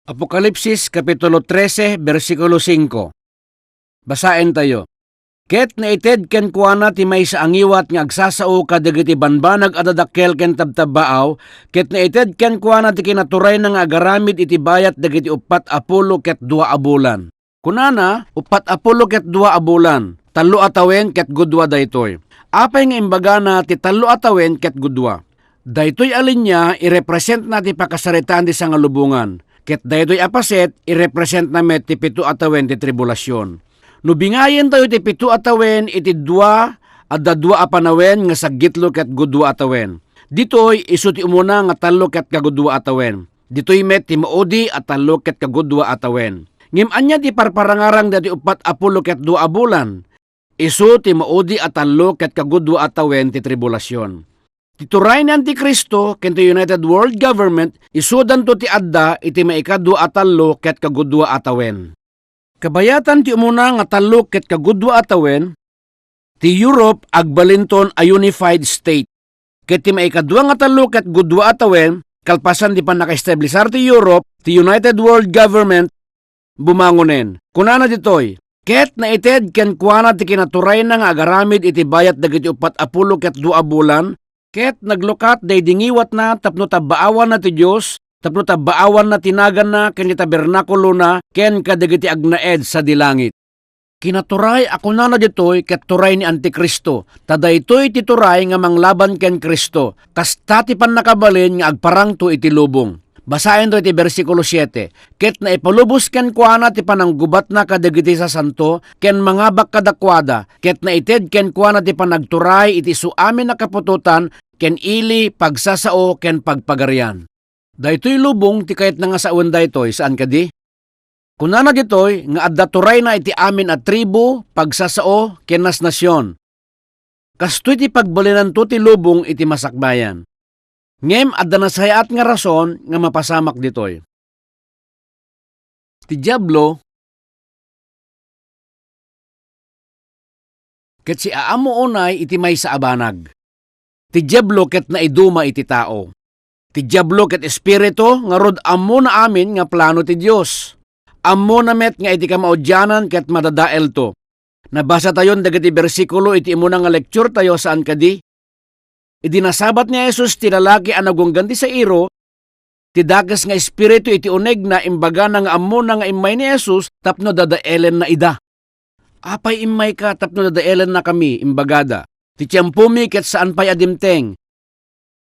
Apokalipsis, Kapitulo trese, bersikulo singko. Basaentayo. Ket naited kenkuana ti maysa a ngiwat nga agsasao kadagiti banbanag a dadakkel ken tabtabbaaw, ket naited kenkuana ti kinaturayna nga agaramid iti bayat dagiti uppat a pulo ket dua a bulan. Kunana, "Uppat a pulo ket dua a bulan, tallo a tawen ket gudua daytoy." Apay nga imbagana ti tallo a tawen ket gudua? Daytoy a linia irepresentna ti pakasaritaan ti sangalubongan, ket daytoy a paset irepresentna met ti pito a tawen ti tribulasion. No bingayentayo ti pito a tawen iti dua, adda dua a panawen nga saggitlo ket gudua a tawen. Ditoy isu ti umuna nga tallo ket kagudua a tawen. Ditoy met ti maudi a tallo ket kagudua a tawen. Ngem ania ti parparangarang daytoy uppat a pulo ket dua a bulan? Isu ti maudi a tallo ket kagudua a tawen ti tribulasion. Ti turay ni Antikristo ken ti United World Government isudanto ti adda iti maikadua a tallo ket kagudua a tawen. Kabayatan ti umuna nga tallo ket kagudua a tawen, ti Europe agbalinton a unified state. Ket ti maikadua nga tallo ket gudua a tawen, kalpasan ti pannakaestablisar ti Europe, ti United World Government bumangonen. Kunana ditoy, "Ket naited kenkuana ti kinaturayna nga agaramid iti bayat dagiti uppat a pulo ket dua a bulan, ket naglukat daydi ngiwatna tapno tabbaawanna ti Dios, tapno tabbaawanna ti naganna ken ti tabernakulona ken kadagiti agnaed sadi langit." Kinaturay a kunana ditoy ket turay ni Antikristo, ta daytoy ti turay nga manglaban ken Kristo. Kasta ti pannakabalin nga agparangto iti lubong. Basaento iti bersikulo siete, "Ket naipalubos kenkuana ti pananggubatna kadagiti sasanto ken mangabak kadakuada, ket naited kenkuana ti panagturay iti isu amin a kaputotan ken ili, pagsasao ken pagpagarian." Daytoy lubong ti kayatna nga sawen daytoy, saan kadi? Kunana ditoy nga adda turayna iti amin a tribu, pagsasao, ken nasnasion. Kastoy ti pagbalinanto ti lubong iti masakbayan. Ngem adda nasayaat nga rason nga mapasamak ditoy. Ti Diablo ket siaammo unay iti maysa a banag. Ti Diablo ket naiduma iti tao. Ti Diablo ket espiritu, ngarud, ammona amin nga plano ti Dios. Ammona met nga iti kamaudianan ket madadaelto. Nabasatayon dagiti bersikulo iti umuna nga lecture tayo, saan kadi? Idi nasabat ni Jesus ti lalaki a nagunggan ti sairo, ti dakes nga espiritu iti unegna, imbagana nga ammona nga immay ni Jesus tapno dadaelenna ida. "Apay immayka tapno dadaelennakami?" imbagada. "Ti tiempomi ket saan pay a dimteng.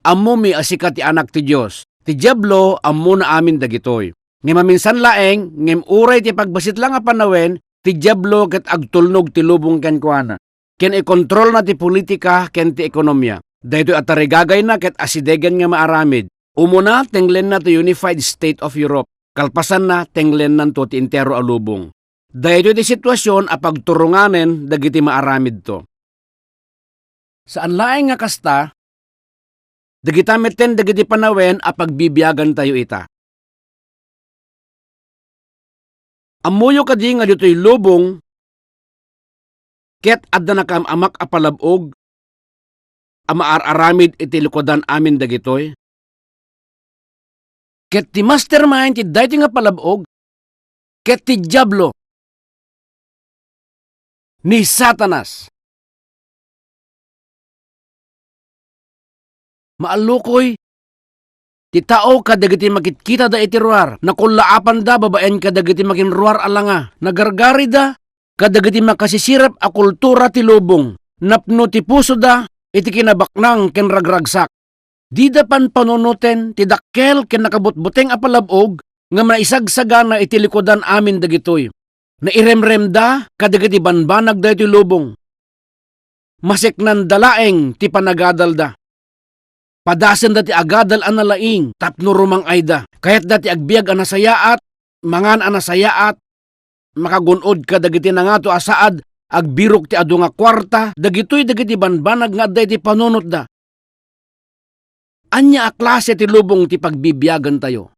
Ammomi a sika ti Anak ti Dios." Ti Diablo, ammona amin dagitoy. Ngem maminsan laeng, ngem uray ti pagbassit la nga panawen, ti Diablo ket agtulnog ti lubong kenkuana. Ken ikontrolna ti politika ken ti ekonomia. Daytoy a tarigagayna ket asidegen nga maaramid. Umuna, tenglenna ti Unified State of Europe. Kalpasanna, tenglennanto ti entero a lubong. Daytoy ti situasion a pagturonganen dagiti maaramidto. Saan laeng nga kasta, dagita metten dagiti panawen a pagbibiagantayo ita. Ammoyo kadi nga ditoy lubong ket adda nakaam-amak a palab-og a maar-aramid iti likudan amin dagitoy? Ket ti mastermind ti daytoy nga palab-og ket ti Diablo, ni Satanas. Maallukoy ti tao kadagiti makitkitada iti ruar, nakullaapanda babaen kadagiti makinruar a langa, nagargarida kadagiti makasisirep a kultura ti lubong, napno ti pusoda iti kinabaknang ken ragragsak. Dida panpanunoten ti dakkel ken nakabutbuteng a palab-og nga maisagsagana iti likudan amin dagitoy. Nairemremda kadagiti banbanag daytoy lubong. Maseknanda laeng ti panagadalda. Padasenda ti agadal a nalaing tapno rumang-ayda. Kayatda ti agbiag a nasayaat, mangan a nasayaat, makagun-od kadagiti nangato a saad, agbirok ti adu nga kuarta, dagitoy dagiti banbanag nga adda iti panunotda. Ania a klase ti lubong ti pagbibiagantayo?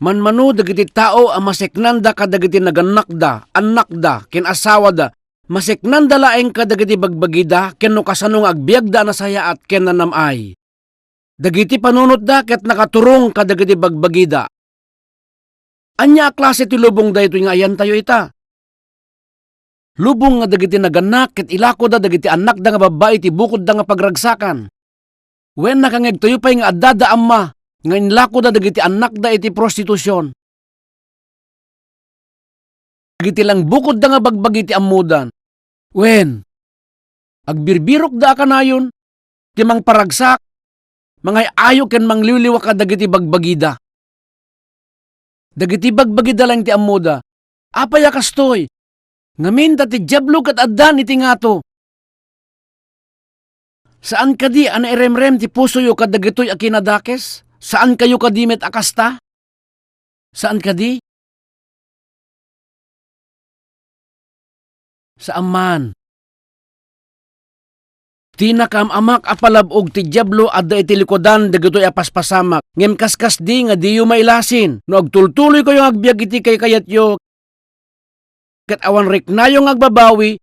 Manmano dagiti tao a maseknanda kadagiti nagannakda, annakda, ken asawada, maseknanda laeng kadagiti bagbagida ken no kasano nga agbiagda a nasayaat ken nanam-ay. Dagiti panunotda ket nakaturong kadagiti bagbagida. Ania a klase ti lubong daytoy nga ayantayo ita? lubong nga dagiti nagannak ket ilakoda dagiti annakda nga babbai iti bukodda nga pagragsakan. Wen, nakangngegtayo pay nga addada a mama nga inlakoda dagiti annakda iti prostitusion. Dagiti laeng bukodda nga bagbagi ti ammoda. Wen, agbirbirokda a kanayon ti mangparagsak, mangay-ayo ken mangliwliwa kadagiti bagbagida. Dagiti bagbagida laeng ti ammoda. Apay a kastoy? Ngamin ta ti Diablo ket addan iti ngato. Saan kadi a nairemrem ti pusoyo kadagitoy a kinadakes? Saankayo kadi met a kasta? Saan kadi? Saan man. Ti nakaam-amak a palab-og ti Diablo adda iti likudan dagitoy a paspasamak, ngem kaskasdi nga diyo mailasin. No agtultuloykayo nga agbiag iti kaykayatyo, ket awan riknayo nga agbabawi,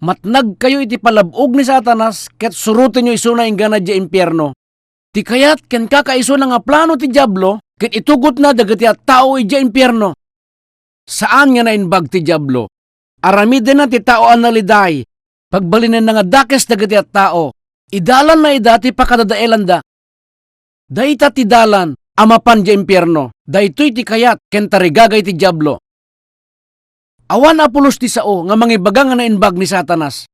matnagkayo iti palab-og ni Satanas ket surotenyo isuna inggana idiay impierno. Ti kayat ken kakaisuna nga plano ti Diablo ket itugotna dagiti tattao idiay impierno. Saan nga naimbag ti Diablo. Aramidenna ti tao a naliday. Pagbalinenna nga dakes dagiti tattao. Idalanna ida ti pakadadaelanda. Dayta ti dalan a mapan idiay impierno. Daytoy ti kayat ken tarigagay ti Diablo. Awan a pulos ti sao nga mangibaga nga naimbag ni Satanas.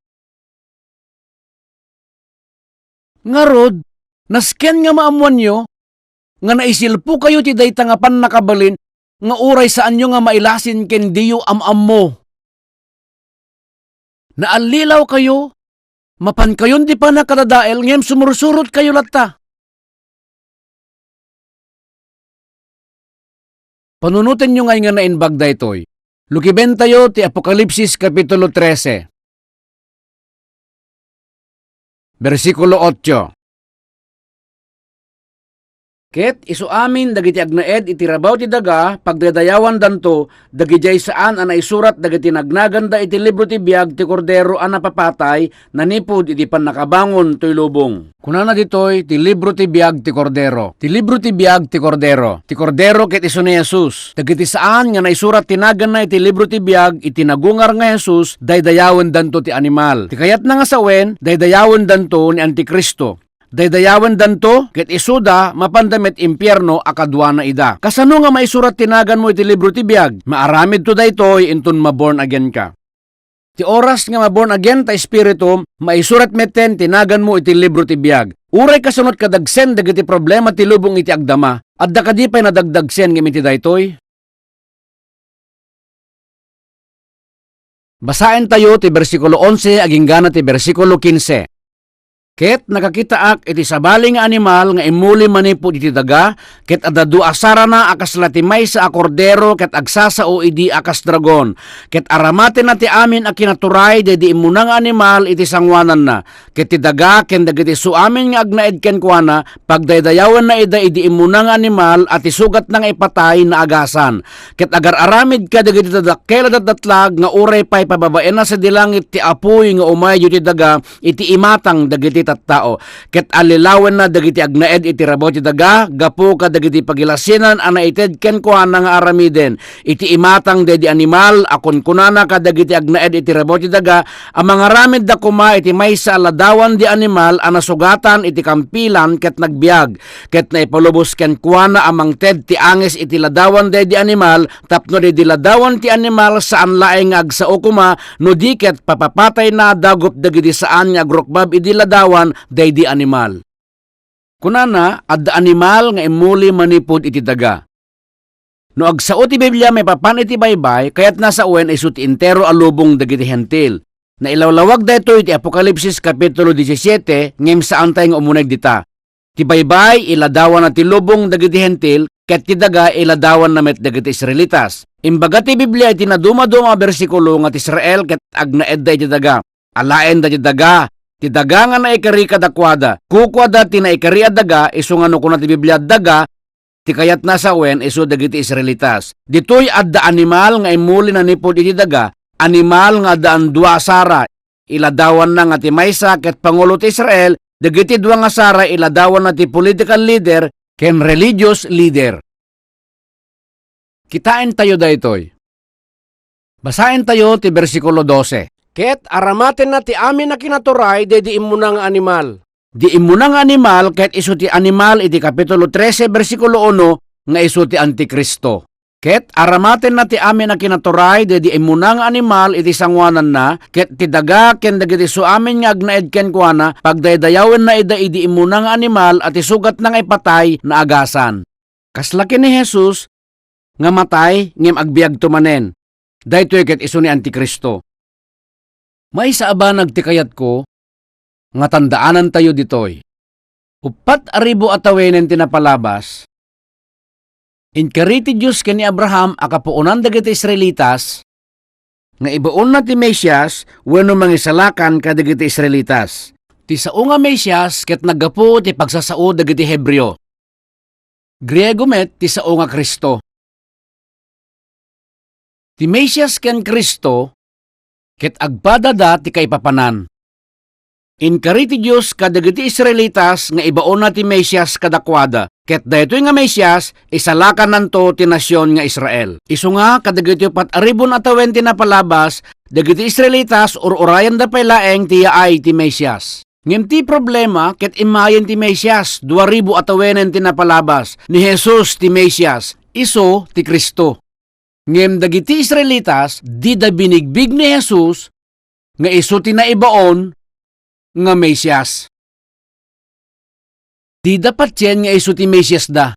Ngarud, nasken nga maammoanyo nga naisilpokayo ti dayta nga pannakabalin nga uray saanyo nga mailasin ken diyo am-ammo. Naallilawkayo, mapankayon ti pannakadadael ngem sumursurotkayo latta. Panunotenyo ngay nga naimbag daytoy. Lukibentayo ti Apokalipsis Kapitulo trese, bersikulo otso. Ket isu amin dagiti agnaed iti rabaw ti daga, pagdaydayawandanto dagidiay saan a naisurat dagiti nagnaganda iti libro ti biag ti Kordero a napapatay nanipud iti pannakabangon toy lubong. Kunana ditoy ti libro ti biag ti Kordero. Ti libro ti biag ti Kordero. Ti Kordero ket isu ni Jesus. Dagiti saan nga naisurat ti naganna iti libro ti biag iti nagungar nga Jesus, daydayawendanto ti animal. Ti kayatna nga sawen, daydayawendanto ni Antikristo. Daydayawendanto ket isuda mapanda met impierno a kaduana ida. Kasano nga maisurat ti naganmo iti libro ti biag? Maaramidto daytoy inton ma-born again ka. Ti oras nga ma-born again ta espiritum, maisurat metten ti naganmo iti libro ti biag. Uray kasano ti kadagsen dagiti problema ti lubong iti agdama, adda kadi pay nadagdagsen ngem iti daytoy? Basaentayo ti bersikulo onse agingga ti bersikulo kinse. Ket nakakitaak iti sabali nga animal nga immuli manipud iti daga, ket adda dua a sarana a kasla ti maysa a kordero ket agsasao idi a kas dragon. Ket aramatenna ti amin a kinaturay daydi immuna nga animal iti sangoananna. Ket ti daga ken dagiti su amin nga agnaed kenkuana, pagdaydayawenna ida idi immuna nga animal a ti sugatna nga ipatay naagasan. Ket agar-aramid kadagiti dadakkel a datdatlag nga uray pay pababaenna sadi langit ti apuy nga umay iti daga iti imatang dagiti tattao. Ket allilawenna dagiti agnaed iti rabaw ti daga gapu kadagiti pagilasinan a naited kenkuana nga aramiden iti imatang daydi animal a kunkunana kadagiti agnaed iti rabaw ti daga a mangaramidda koma iti maysa a ladawan di animal a nasugatan iti kampilan ket nagbiag. Ket naipalubos kenkuana a mangted ti angis iti ladawan daydi animal tapno daydi ladawan ti animal saan laeng nga agsao koma no di ket papapatayna dagup dagiti saan nga agrukbab idi ladawan daydi animal. Kunana, adda animal nga immuli manipud iti daga. No agsao ti Biblia maipapan iti baybay, kayatna sawen isu ti entero a lubong dagiti Hentil. Nailawlawag daytoy iti Apokalipsis Kapitulo disisiete, ngem saantay nga umuneg dita. Ti baybay, iladawanna ti lubong dagiti Hentil, ket ti daga, iladawanna met dagiti Israelitas. Imbaga ti Biblia iti nadumaduma a bersikulo nga ti Israel ket agnaedda iti daga. Alaenda ti daga. Ti daga nga naikari kadakuada. Kukuada ti naikari a daga, isu nga no kuna ti Biblia daga, ti kayatna sawen isu dagiti Israelitas. Ditoy adda animal nga immuli nanipud iti daga, animal nga addaan dua a sara. Iladawanna nga ti maysa ket pangulo ti Israel, dagiti dua nga sara iladawanna ti political leader ken religious leader. Kitaentayo daytoy. Basaentayo ti bersikulo dose. Ket aramatenna ti amin a kinaturay daydi immuna nga animal. Di immuna nga animal ket isu ti animal iti kapitulo trese, bersikulo uno, nga isu ti Antikristo. Ket aramatenna ti amin a kinaturay daydi immuna nga animal iti sangoananna, ket ti daga ken dagiti su amin nga agnaed kenkuana, pagdaydayawenna ida idi immuna nga animal a ti sugatna nga ipatay naagasan. Kasla ken ni Jesus nga matay ngem agbiagto manen. Daytoy ket isu ni Antikristo. Maysa a banag ti kayatko nga tandaanantayo ditoy. Uppat a ribu a tawenen ti napalabas. Inkari ti Dios ken ni Abraham a kapuonan dagiti Israelitas nga ibaonna ti Mesias wenno mangisalakan kadagiti Israelitas. Ti sao nga Mesias ket naggapu ti pagsasao dagiti Hebreo. Griego met ti sao nga Cristo. Ti Mesias ken Cristo ket agpadada ti kaipapanan. Inkari ti Dios kadagiti Israelitas nga ibaonna ti Mesias kadakuada, ket daytoy nga Mesias, isalakannanto ti nasion nga Israel. Isu nga, kadagiti uppat a ribun a tawen ti napalabas, dagiti Israelitas ur-urayanda pay laeng ti yaay ti Mesias. Ngem ti problema ket immayen ti Mesias, dua ribu a tawenen ti napalabas, ni Jesus ti Mesias, isu ti Cristo. Ngem dagiti Israelitas, dida binigbig ni Jesus nga isu ti naibaon nga Mesias. Dida patien nga isu ti Mesiasda.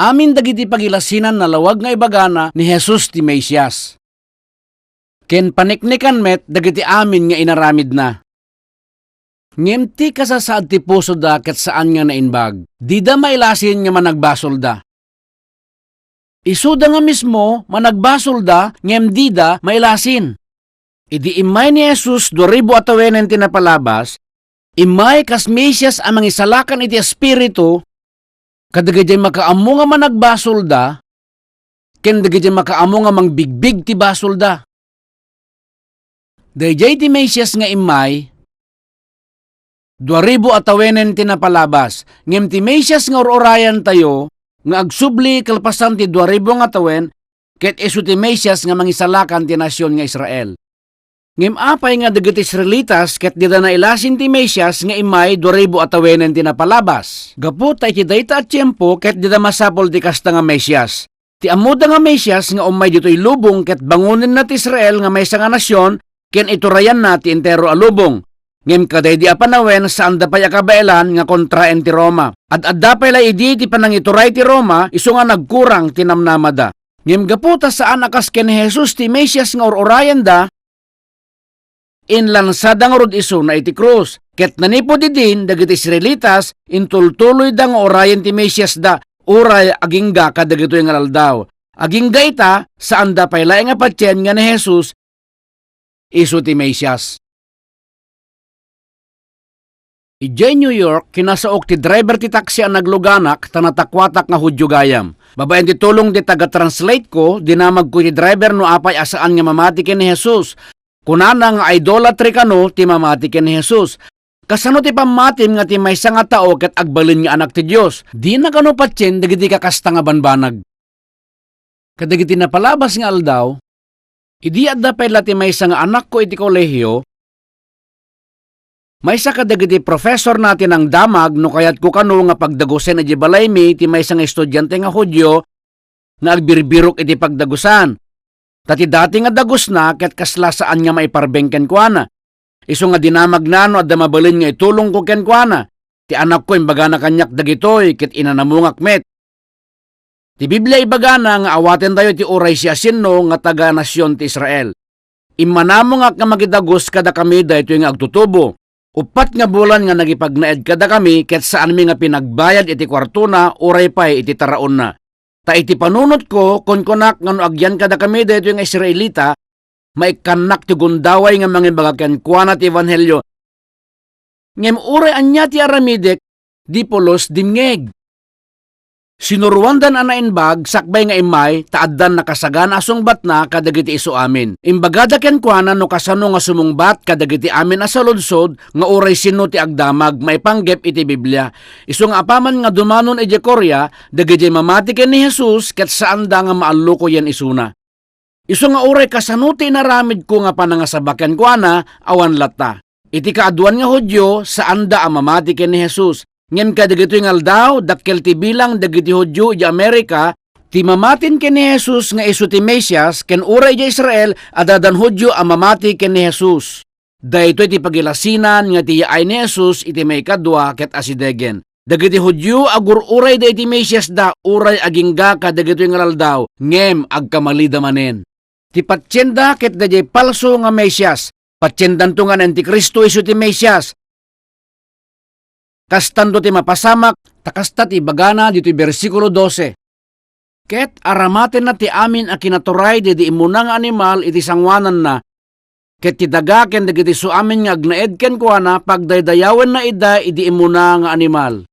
Amin dagiti pagilasinan nalawag nga ibagana ni Jesus ti Mesias. Ken paniknikan met dagiti amin nga inaramidna. Ngem ti kasasaad ti pusoda ket saan nga naimbag. Dida mailasin nga managbasolda. Isuda nga mismo, managbasolda, ngem dida mailasin. Idi immay ni Jesus dua ribu a tawenen ti napalabas, immay kas Mesias a mangisalakan iti Espiritu, kadagiti makaammo nga managbasolda, ken dagiti makaammo nga mangbigbig ti basolda. Daydiay ti Mesias nga immay, dua ribu a tawenen ti napalabas, ngem ti Mesias nga ur-urayantayo nga agsubli kalpasan ti dua ribu nga tawen, ket isu ti Mesias nga mangisalakan ti nasion nga Israel. Ngem apay nga dagiti Israelitas ket dida nailasin ti Mesias nga immay dua ribu a tawenen ti napalabas? Gapu ta iti dayta a tiempo ket dida masapul ti kasta nga Mesias. Ti ammoda nga Mesias nga ummay ditoy lubong ket bangonenna ti Israel nga maysa nga nasion ken iturayanna ti entero a lubong. Ngem kadaydi a panawen, saanda pay a kabaelan nga kontraen ti Roma. Ad-adda pay la idi ti panangituray ti Roma, isu nga nagkurang ti namnamada. Ngem gapu ta saan a kas ken ni Jesus ti Mesias nga ur-urayanda, inlansada ngarud isuna iti krus. Ket nanipud idin, dagiti Israelitas, intultuloyda nga urayen ti Mesiasda, uray agingga kadagitoy nga aldaw. Agingga ita, saanda pay laeng a patien nga ni Jesus isu ti Mesias. Idiay New York, kinasaok ti driver ti taxi a nagluganak ta natakuatak nga Judio gayam. Babaen ti tulong ti taga-translate ko, dinamagko iti driver no apay a saan nga mamati ken ni Jesus. Kunana nga idolatry kano ti mamati ken ni Jesus. Kasano ti pammatim nga ti maysa nga tao ket agbalin nga anak ti Dios? Dina kano patien dagiti kakasta nga banbanag. Kadagiti napalabas nga aldaw, idi adda pay la ti maysa nga anakko iti kolehio, maysa kadagiti profesorna ti nangdamag no kayatko kano nga pagdagusen idiay balaymi ti maysa nga estudiante nga Judio nga agbirbirok iti pagdagusan. Ta ti dati nga dagusna ket kasla saan nga maiparbeng kenkuana. Isu nga dinamagna no adda mabalin nga itulongko kenkuana. Ti anakko imbagana kaniak dagitoy ket inanamongak met. Ti Biblia ibagana nga awatentayo ti uray siasino nga taga-nasion ti Israel. Immanamongak nga makidagus kadakami daytoy nga agtutubo. Uppat nga bulan nga nagipagnaed kadakami ket saanmi nga pinagbayad iti kuartona uray pay iti taraonna. Ta iti panunotko, kunkunak nga no agyan kadakami daytoy nga Israelita, maikkannak ti gundaway nga mangibaga kenkuana ti ebanghelio. Ngem uray ania ti aramidek, di pulos dimngeg. Sinuroandan a naimbag sakbay nga immay ta addan nakasagana a sungbatna kadagiti isu amin. Imbagada kenkuana no kasano nga sumungbat kadagiti amin a saludsod nga uray sinno ti agdamag maipanggep iti Biblia. Isu nga apaman nga dumanon idiay Korea, dagidiay mamati ken ni Jesus ket saanda nga maallukoyen isuna. Isu nga uray kasano ti inaramidko nga panangasaba kenkuana, awan latta. Iti kaaduan nga Judio, saanda a mamati ken ni Jesus. Ngem kadagitoy nga aldaw, dakkel ti bilang dagiti Judio idiay Amerika ti mamatin ken ni Jesus nga isu ti Mesias, ken uray idiay Israel, addan Judio a mamati ken ni Jesus. Daytoy ti pagilasinan nga ti yaay ni Jesus iti maikadua ket asidegen. Dagiti Judio agur-urayda iti Mesiasda uray agingga kadagitoy nga aldaw, ngem agkamalida manen. Ti patienda ket daydiay palso nga Mesias. Patiendanto nga ni Antikristo isu ti Mesias. Kastanto ti mapasamak, ta kasta ti ibagana ditoy bersikulo dose. Ket aramatenna ti amin a kinaturay daydi immuna nga animal iti sangoananna, ket ti daga ken dagiti isuamin nga agnaed kenkuana, pagdaydayawenna ida idi immuna nga animal.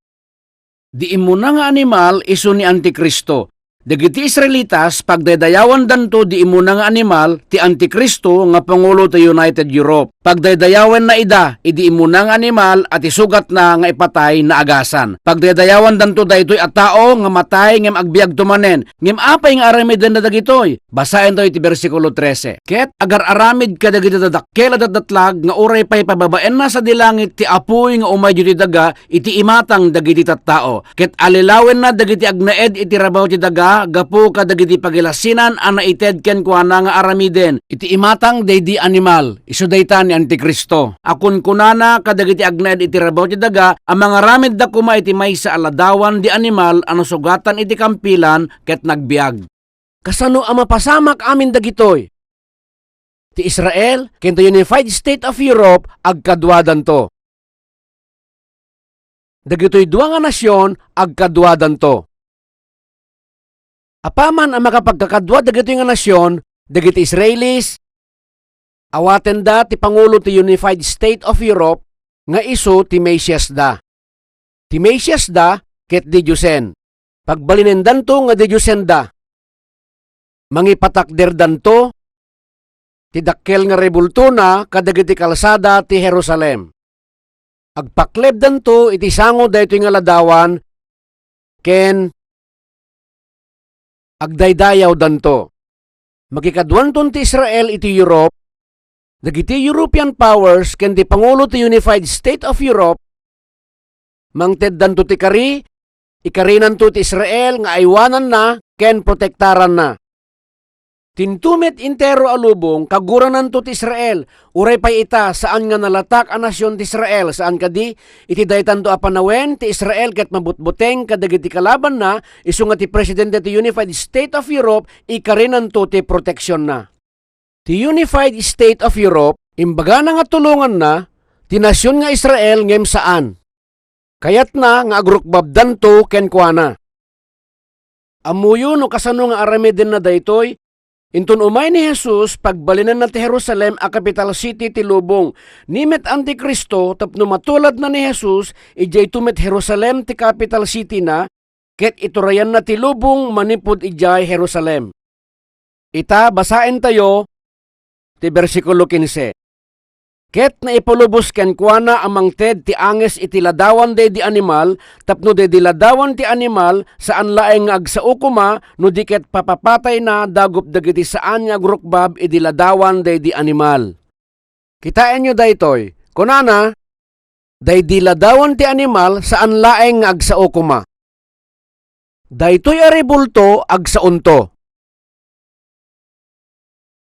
Di immuna nga animal isu ni Antikristo. Dagiti Israelitas, pagdaydayawandanto di immuna nga animal, ti Antikristo nga pangulo ti United Europe. Pagdaydayawenna ida idi immuna nga animal a ti sugatna nga ipatay naagasan. Pagdaydayawandanto daytoy a tao nga matay ngem agbiagto manen. Ngem apay nga aramidenna dagitoy? Basaentayo iti bersikulo trese. Ket agar-aramid kadagiti dadakkel a datdatlag nga uray pay pababaenna sadi langit ti apuy nga umaydiyo ti daga iti imatang dagiti tattao. Ket allilawenna dagiti agnaed iti rabaw ti daga gapu kadagiti pagilasinan a naited kenkuana nga aramiden iti imatang daydi animal. Isu dayta ni Antikristo a kunkunana kadagiti agnaed iti rabaw ti daga a mangaramidda koma iti maysa a ladawan di animal a nasugatan iti kampilan ket nagbiag. Kasano a mapasamak amin dagitoy? Ti Israel ken ti Unified State of Europe agkaduadanto. Dagitoy dua nga nasion agkaduadanto. Apaman a makapagkakadua dagitoy nga nasion, dagiti Israelis, awatenda ti pangulo ti Unified State of Europe nga isu ti Mesiasda. Ti Mesiasda ket didiosen. Pagbalinendanto nga didiosenda. Mangipatakderdanto ti dakkel nga rebultona kadagiti kalsada ti Jerusalem. Agpaklebdanto iti sango daytoy nga ladawan ken agdaydayawdanto. Makikaduanton ti Israel iti Europe, dagiti European powers ken ti pangulo ti Unified State of Europe, mangteddanto ti kari, ikarinanto ti Israel nga aywananna ken protektaranna. Tinto met entero a lubong kagurananto ti Israel, uray pay ita saan nga nalatak a nasion ti Israel, saan kadi? Iti daytanto a panawen, ti Israel ket mabutbuteng kadagiti kalabanna, isu nga ti presidente ti Unified State of Europe, ikarinanto ti proteksionna. Ti Unified State of Europe, imbagana nga tulonganna ti nasion nga Israel ngem saan. Kayatna nga agrukbabdanto kenkuana. Ammoyo no kasano nga aramidenna daytoy? Inton umay ni Jesus, pagbalinenna ti Jerusalem a capital city ti lubong. Ni met Antikristo tapno matuladna ni Jesus, idiayto met Jerusalem ti capital city na, ket iturayanna ti lubong manipud idiay Jerusalem. Ita, basaentayo ti bersikulo kinse. Ket naipalubos kenkuana a mangted ti anges iti ladawan daydi animal, tapno daydi ladawan ti animal, saan laeng nga agsao koma, no di ket papapatayna dagup dagiti saan nga agrukbab idi ladawan daydi animal. Kitaenyo daytoy, kunana, daydi ladawan ti animal saan laeng nga agsao koma. Daytoy a rebulto agsaonto.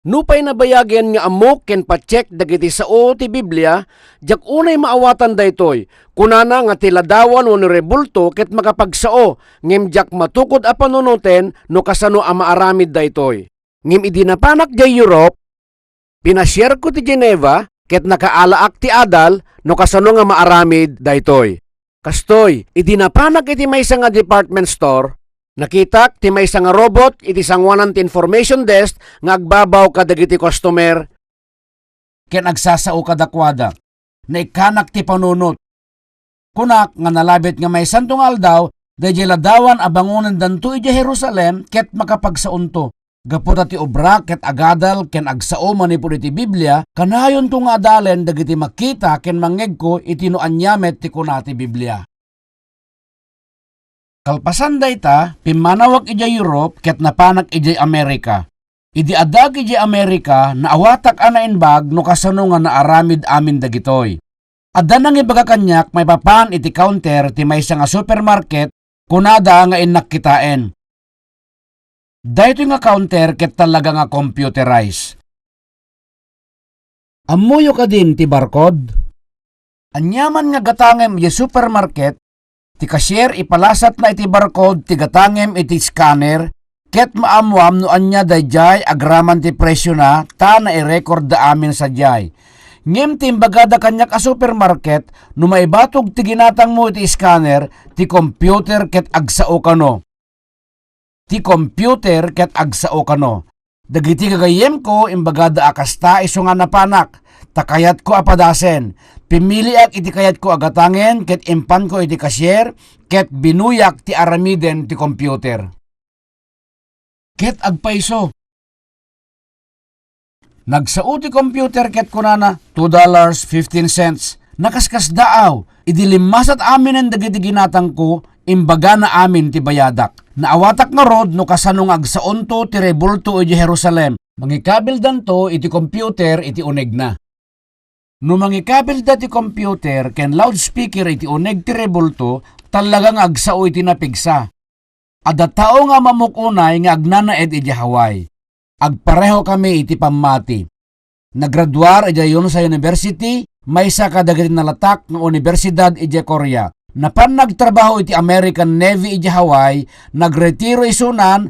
Nupay nabayagen nga ammok ken patiek dagiti sao ti Biblia, diak unay maawatan daytoy. Kunana nga ti ladawan wenno rebulto ket makapagsao, ngem diak matukod a panunoten no kasano a maaramid daytoy. Ngem idi napanak diay Europe, pinasiarko ti Geneva ket nakaalaak ti adal no kasano nga maaramid daytoy. Kastoy, idi napanak iti maysa nga department store, nakitak ti maysa nga robot iti sangoanan ti information desk nga agbabaw kadagiti customer ken agsasao kadakuada. Naikkanak ti panunot. Kunak nga nalabit nga maysanto nga aldaw, daydiay ladawan a bangonendanto idiay Jerusalem ket makapagsaonto. Gapu ta ti obra ket agadal ken agsao manipud iti Biblia, kanayonto nga adalen dagiti makita ken mangngegko iti no ania met ti kuna ti Biblia. Kalpasan dayta, pimmanawak idiay Europe ket napanak idiay Amerika. Idi addaak idiay Amerika, naawatak a naimbag no kasano nga naaramid amin dagitoy. Adda nangibaga kaniak maipapan iti counter ti maysa nga supermarket, kunada nga innak kitaen. Daytoy nga counter ket talaga nga computerized. Ammoyo kadin ti barcode? Aniaman nga gatangem idiay supermarket, ti cashier ipalasatna iti barcode ti gatangem iti scanner, ket maammoam no ania daydiay agraman ti presiona ta nairekordda amin sadiay. Ngem ti imbagada kaniak a supermarket, no maibatog ti ginatangmo iti scanner, ti computer ket agsao kano. Ti computer ket agsao kano. Dagiti gagayyemko, imbagada a kasta isu nga napanak, ta kayatko a padasen. Pimmiliak iti kayatko a gatangen ket impanko iti cashier, ket binuyak ti aramiden ti computer. Ket agpayso. Nagsao ti computer ket kunana, "Two dollars fifteen cents." Nakaskasdaaw. Idi limmasat aminen dagiti ginatangko, imbagana amin ti bayadak. Naawatak ngarud no kasano nga agsaonto ti rebulto idiay Jerusalem. Mangikabildanto iti computer iti unegna. No mangikabilda ti computer ken loudspeaker iti uneg ti rebulto, talaga nga agsao iti napigsa. Adda tao nga mamuk unay nga agnanaed idiay Hawaii. Agparehokami iti pammati. Naggraduar idiay Yonsei University, maysa kadagiti nalatak nga unibersidad idiay Korea. Napan nagtrabaho iti American Navy idiay Hawaii, nagretiro isunan,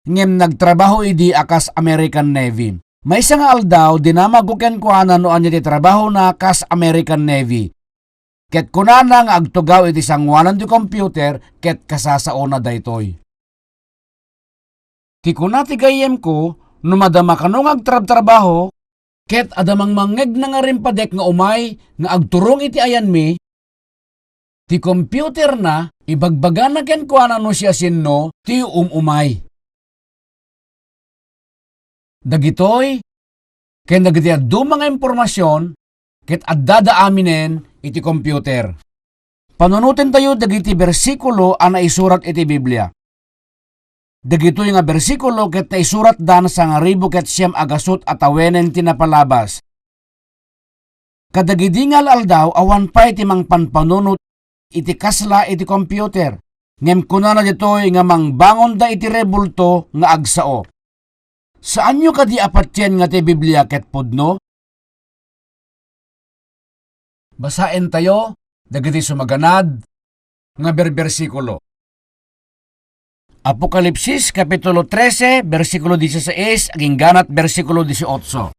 ngem nagtrabaho idi a kas American Navy. Maysa nga aldaw, dinamagko kenkuana no ania ti trabahona kas American Navy. Ket kunana nga agtugaw iti sangoanan ti computer ket kasasaona daytoy. Ti kuna ti gayyemko, no madama kano nga agtrabtrabaho, ket adda mangmangngegna nga rimpadek nga umay nga agturong iti ayanmi, ti computerna, ibagbagana kenkuana no siasino ti um-umay. Dagitoy ken dagiti dadduma nga impormasion ket addada aminen iti computer. Panunotentayo dagiti bersikulo a naisurat iti Biblia. Dagitoy nga bersikulo ket naisuratdan sangaribu ket siam a gasut a tawenen ti napalabas. Kadagidi nga al-aldaw, awan pay ti mangpanpanunot iti kasla iti computer, ngem kunana ditoy nga mangbangonda iti rebulto nga agsao. Saanyo kadi a patien nga ti Biblia ket pudno? Basaentayo dagiti sumaganad nga berbersikulo. Apokalipsis, Kapitulo trese, bersikulo dieciséis, agingganat bersikulo dieciocho.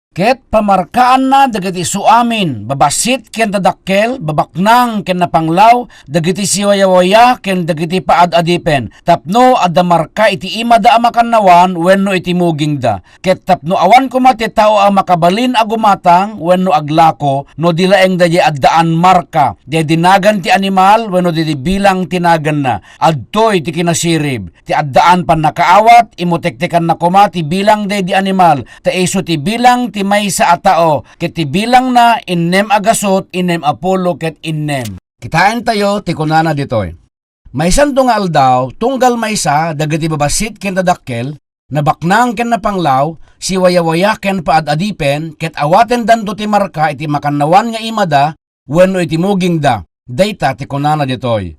Ket pamarkaanna dagiti isuamin, babassit ken dadakkel, babaknang ken napanglaw, dagiti siwayawaya ken dagiti paad-adipen, tapno adda marka iti imada a makannawan wenno iti mugingda. Ket tapno awan koma ti tao a makabalin a gumatang wenno aglako no di laeng daydiay addaan marka, daydi nagan ti animal wenno daydi bilang ti naganna. Adtoy ti kinasirib, ti addaan pannakaawat, imutektekanna koma ti bilang daydi animal, ta isu ti bilang ti maysa a tao, ket ti bilangna innem a gasut, innem a pulo ket innem. Kitaentayo ti kunana ditoy. Maysanto nga aldaw, tunggal maysa dagiti babassit ken dadakkel, nabaknang ken napanglaw, siwayawaya ken paad-adipen, ket awatendanto ti marka iti makannawan nga imada wenno iti mugingda. Dayta ti kunana ditoy.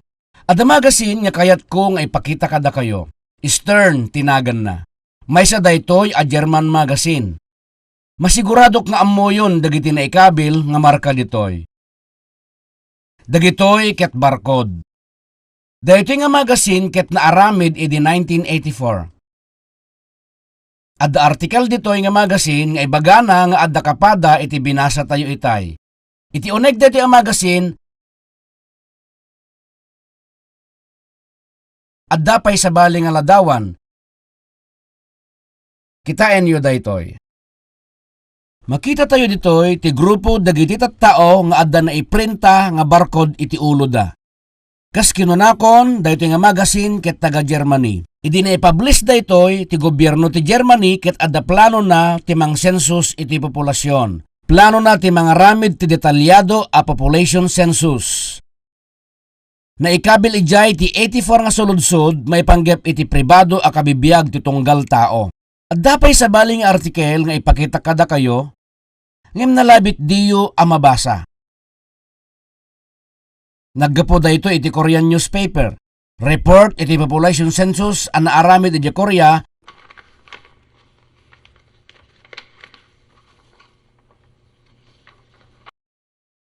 Adda magasin nga kayatko nga ipakita kadakayo. Stern ti naganna. Maysa daytoy a German magazine. Masiguradok nga ammoyon dagiti naikabil nga marka ditoy. Dagitoy ket barkod. Daytoy nga magazine ket naaramid idi nineteen eighty-four. Adda article ditoy nga magazine nga ibagana nga adda kapada iti binasatayo itay. Iti uneg daytoy a magazine, adda pay sabali nga ladawan. Kitaenyo daytoy. Makitatayo ditoy ti grupo dagiti tattao nga adda naiprinta nga barkod iti uloda. Kas kinunakon, daytoy nga magazine ket taga-Germany. Idi naipublish daytoy, ti gobierno ti Germany ket adda planona ti mangsensus iti populasion. Planona ti mangaramid ti detalyado a population census. Naikabil idiay ti eighty-four nga suludsod maipanggep iti pribado a kabibiag ti tunggal tao. Adda pay sabali nga artikel nga ipakita kadakayo, ngem nalabit diyo a mabasa. Naggapu daytoy iti Korean newspaper. Report iti population census a naaramid idiay Korea.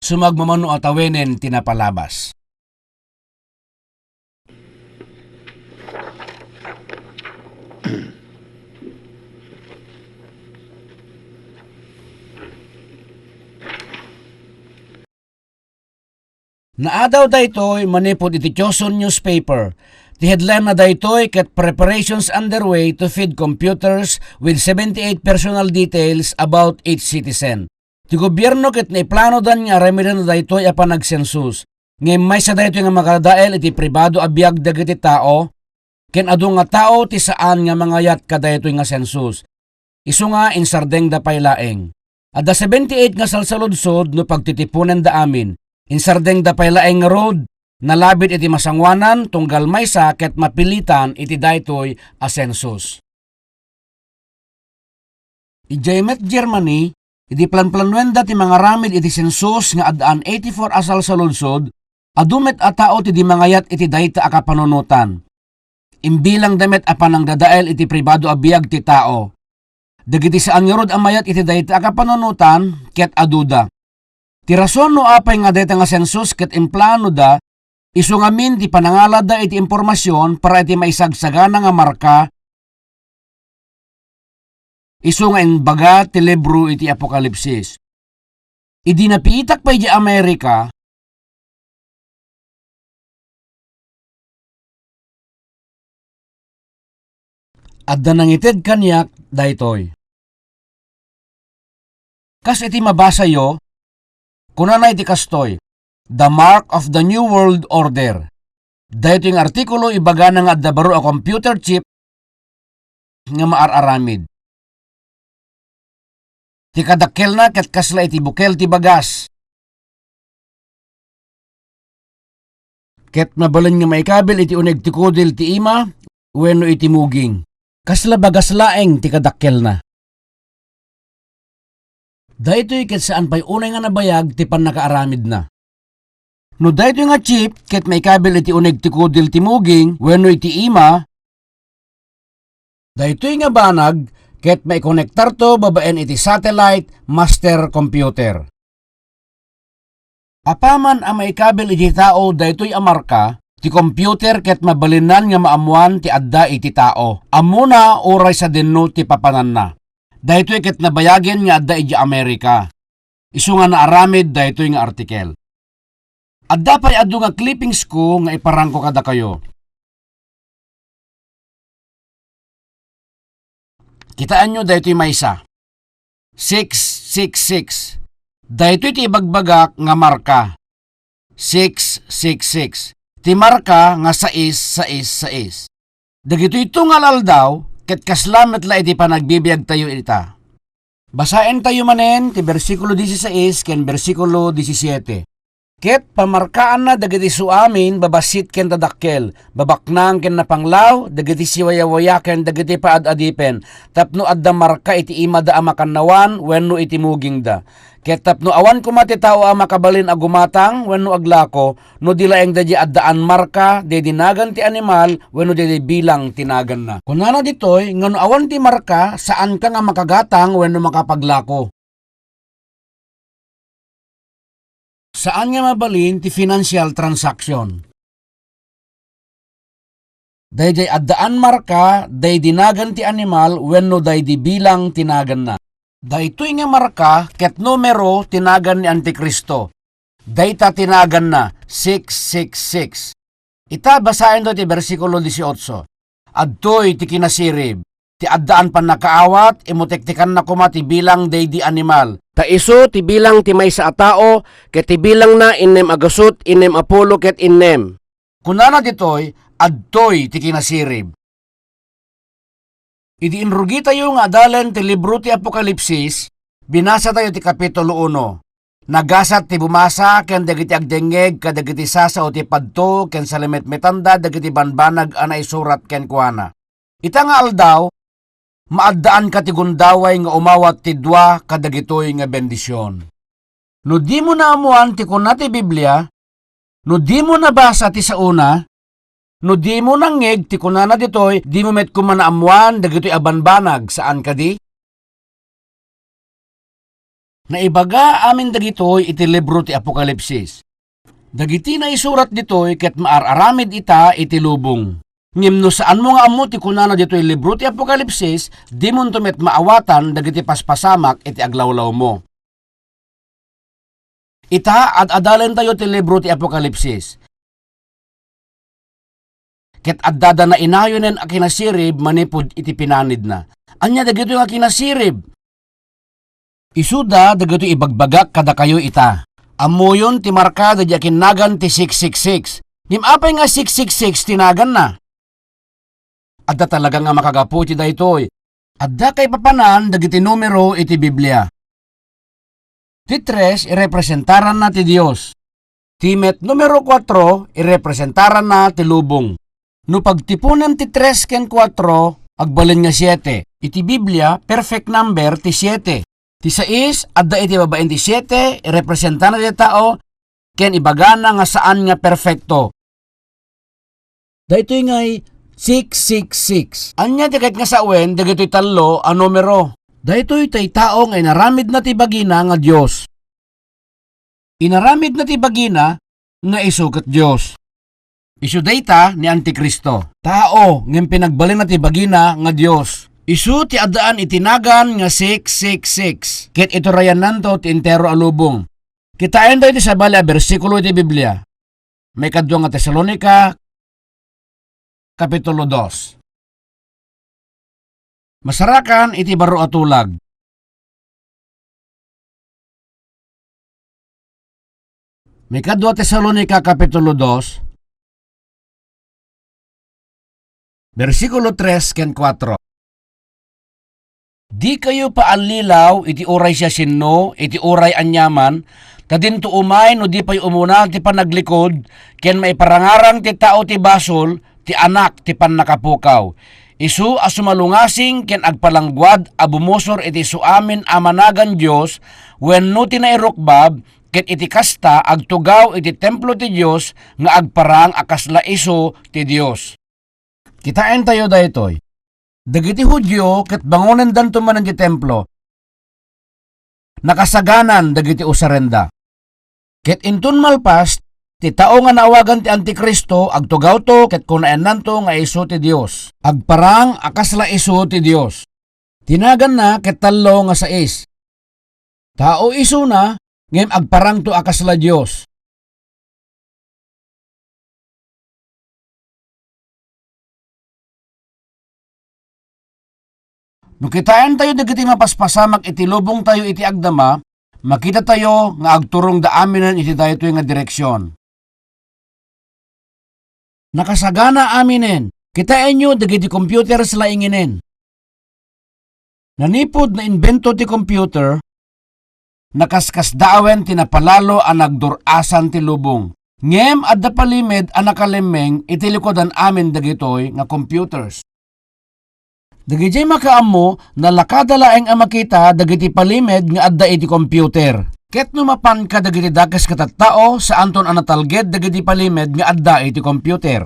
Sumagmamano a tawenen ti napalabas. Naadaw daytoy manipud iti Chosun newspaper. Ti headline na daytoy ket "Preparations underway to feed computers with seventy-eight personal details about each citizen." Ti gobierno ket naiplanodan nga aramiden daytoy a panagsensus. Ngem maysa daytoy nga makadadael iti pribado a biag dagiti tao, ken adu nga tao ti saan nga mangayat kadaytoy nga sensus. Isu nga insardengda pay laeng. Adda seventy-eight nga salsaludsod no pagtitiponenda amin. Insardengda pay laeng ngarud, nalabit iti masangoanan tunggal maysa ket mapilitan iti daytoy a sensus. Idiay met Germany, idi planplanuenda ti mangaramid iti sensus nga addaan eighty-four a salsaludsod, adu met a tao ti di mangayat iti dayta a kapanunotan. Imbilangda met a panangdadael iti pribado a biag ti tao. Dagiti saan ngarud a mayat iti dayta a kapanunotan ket aduda. Ti rason no apay nga dayta nga sensus ket implanoda, isu ngamin ti panangalada iti impormasion para iti maisagsagana nga marka, isu nga imbaga ti libro iti Apokalipsis. Idi napiitak pay idiay Amerika, adda nangited kaniak daytoy. Kas iti mabasayo, kunana iti kastoy, "The Mark of the New World Order." Daytoy nga artikulo, ibagana nga adda baro a computer chip nga maar-aramid. Ti kadakkelna ket kasla iti bukel ti bagas. Ket mabalin nga maikabil iti uneg ti kudil ti ima wenno iti muging. Kasla bagas laeng ti kadakkelna. Daytoy ket saan pay unay nga nabayag ti pannakaaramidna. No daytoy nga chip ket maikabil iti uneg ti kudil ti muging wenno iti ima, daytoy nga banag ket maikonektarto babaen iti satellite master computer. Apaman a maikabil iti tao daytoy a marka, ti computer ket mabalinnan nga maammoan ti adda iti tao. Ammona uray sadinno ti papananna. Daytoy ket nabayagen nga adda idiay Amerika. Isu nga naaramid daytoy nga artikel. Adda pay adu nga clippings ko nga iparangko kadakayo. Kitaenyo daytoy maysa. Six six six. Daytoy ti ibagbagak nga marka. Six six six. Ti marka nga sais sais sais. Dagitoy to nga al-aldaw, ket kasla met la iti panagbibiagtayo ita. Basaentayo manen ti bersikulo dieciséis ken bersikulo diecisiete. Ket pamarkaanna dagiti suamin babassit ken dadakkel, babaknang ken napanglaw, dagiti siwayawaya ken dagiti paad-adipen, tapno adda marka iti imada a makannawan wenno iti mugingda. Ket tapno awan koma ti tao a makabalin a gumatang wenno aglako, no di laeng daydi addaan marka daydi nagan ti animal wenno daydi bilang ti naganna. Kunana ditoy nga no awan ti marka, saanka nga makagatang wenno makapaglako. Saan nga mabalin ti financial transaction. Daydiay addaan marka, daydi nagan ti animal wenno daydi bilang ti naganna. Daytoy nga marka ket numero ti nagan ni Antikristo. Dayta ti naganna, six six six. Ita, basaen do ti bersikulo dieciocho. Adtoy ti kinasirib, ti addaan pannakaawat, imutektekanna koma ti bilang daydi animal. Ta isu ti bilang ti maysa a tao, ket ti bilangna innem a gasut, innem a pulo ket innem. Kunana ditoy, adtoy ti kinasirib. Idi inrugitayo nga adalen ti libro ti Apokalipsis, binasatayo ti Kapitulo uno. Nagasat ti bumasa ken dagiti agdengngeg kadagiti sasao ti padto ken salimetmetanda dagiti bambanag a naisurat kenkuana. Ita nga aldaw, maaddaanka ti gundaway nga umawat ti dua kadagitoy nga bendision. No dimo naammoan ti kuna ti Biblia, no dimo nabasa ti saona, no dimo nangngeg ti kunana ditoy, dimo met koma naammoan dagitoy a banbanag, saan kadi? Naibaga amin dagitoy iti libro ti Apokalipsis. Dagiti naisurat ditoy ket maar-aramid ita iti lubong. Ngem no saanmo nga ammo ti kunana ditoy libro ti Apokalipsis, dimonto met maawatan dagiti paspasamak iti aglawlawmo. Ita, ad-adalentayo ti libro ti Apokalipsis. Ket addada nainayonen a kinasirib manipud iti pinanidna. Ania dagitoy nga kinasirib? Isuda dagitoy ibagbagak kadakayo ita. Ammoyon ti marka daydi a kinnagan ti six six six. Ngem apay nga six six six ti naganna? Adda talaga nga makagapu iti daytoy. Adda kaipapanan dagiti numero iti Biblia. Ti tres, irepresentaranna ti Dios. Ti met numero kuatro, irepresentaranna ti lubong. No pagtiponem ti tres ken kuatro, agbalin nga siete. Iti Biblia, perfect number ti siete. Ti sais, adda iti babaen ti siete, irepresentana ti tao, ken ibagana nga saan nga perfecto. Daytoy ngay six six six. Ania ti kayat nga sawen dagitoy tallo a numero? Daytoy tay tao nga inaramidna ti bagina nga Dios. Inaramidna ti bagina nga isu ket Dios. Isu dayta ni Antikristo. Tao, ngem pinagbalinna ti bagina nga Dios. Isu ti addaan iti nagan nga six six six. Ket iturayannanto ti entero a lubong. Kitaentayo ti sabali a bersikulo iti Biblia. Maikadua nga Tesalonica, Kapitulo dos. Masarakan iti baro a tulag. Maikadua Tesalonica, Kapitulo dos, bersikulo tres ken kuatro. Dikayo paallilaw iti uray siasino, iti uray aniaman, ta dinto umay no di pay umuna ti panaglikod, ken maiparangarang ti tao ti basol, ti anak ti pannakapukaw. Isu a sumalungasing ken agpalangguad a bumusor iti suamin a managan Dios wenno ti nairukbab, ket iti kasta, agtugaw iti templo ti Dios nga agparang a kasla isu ti Dios. Kitaentayo daytoy. Dagiti Judio ket bangonendanto manen ti templo. Nakasaganan dagiti usarenda. Ket inton malpas, ti tao nga naawagan ti Antikristo, agtugawto ket kunaennanto nga isu ti Dios. Agparang a kasla isu ti Dios. Ti naganna ket tallo nga sais. Tao isuna, ngem agparangto a kasla Dios. No kitaentayo dagiti mapaspasamak iti lubongtayo iti agdama, makitatayo nga agturongda aminen iti daytoy nga direksion. Nakasagana aminen. Kitaenyo dagiti computers laenginen. Nanipud naimbento ti computer, nakaskasdaawen ti napalalo a nagdur-asan ti lubong. Ngem adda palimed a nakalemmeng iti likudan amin dagitoy nga computers. Dagidiay makaammo, nalakada laeng a makita dagiti palimed nga adda iti computer. Ket no mapan kadagiti dakes nga tattao, saanton a natalged dagiti palimed nga adda iti computer.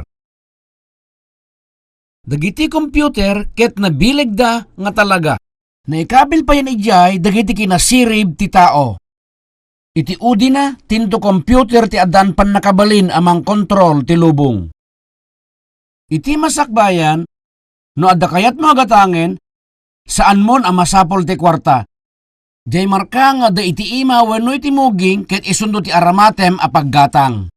Dagiti computer ket nabilegda nga talaga. Naikabil payen idiay dagiti kinasirib ti tao. Iti udina, tinto computer ti addaan pannakabalin a mangkontrol ti lubong. Iti masakbayan, no adda kayatmo a gatangen, saanmon a masapul ti kuarta. Diay marka nga adda iti ima wenno iti muging ket isunto ti aramatem a paggatang.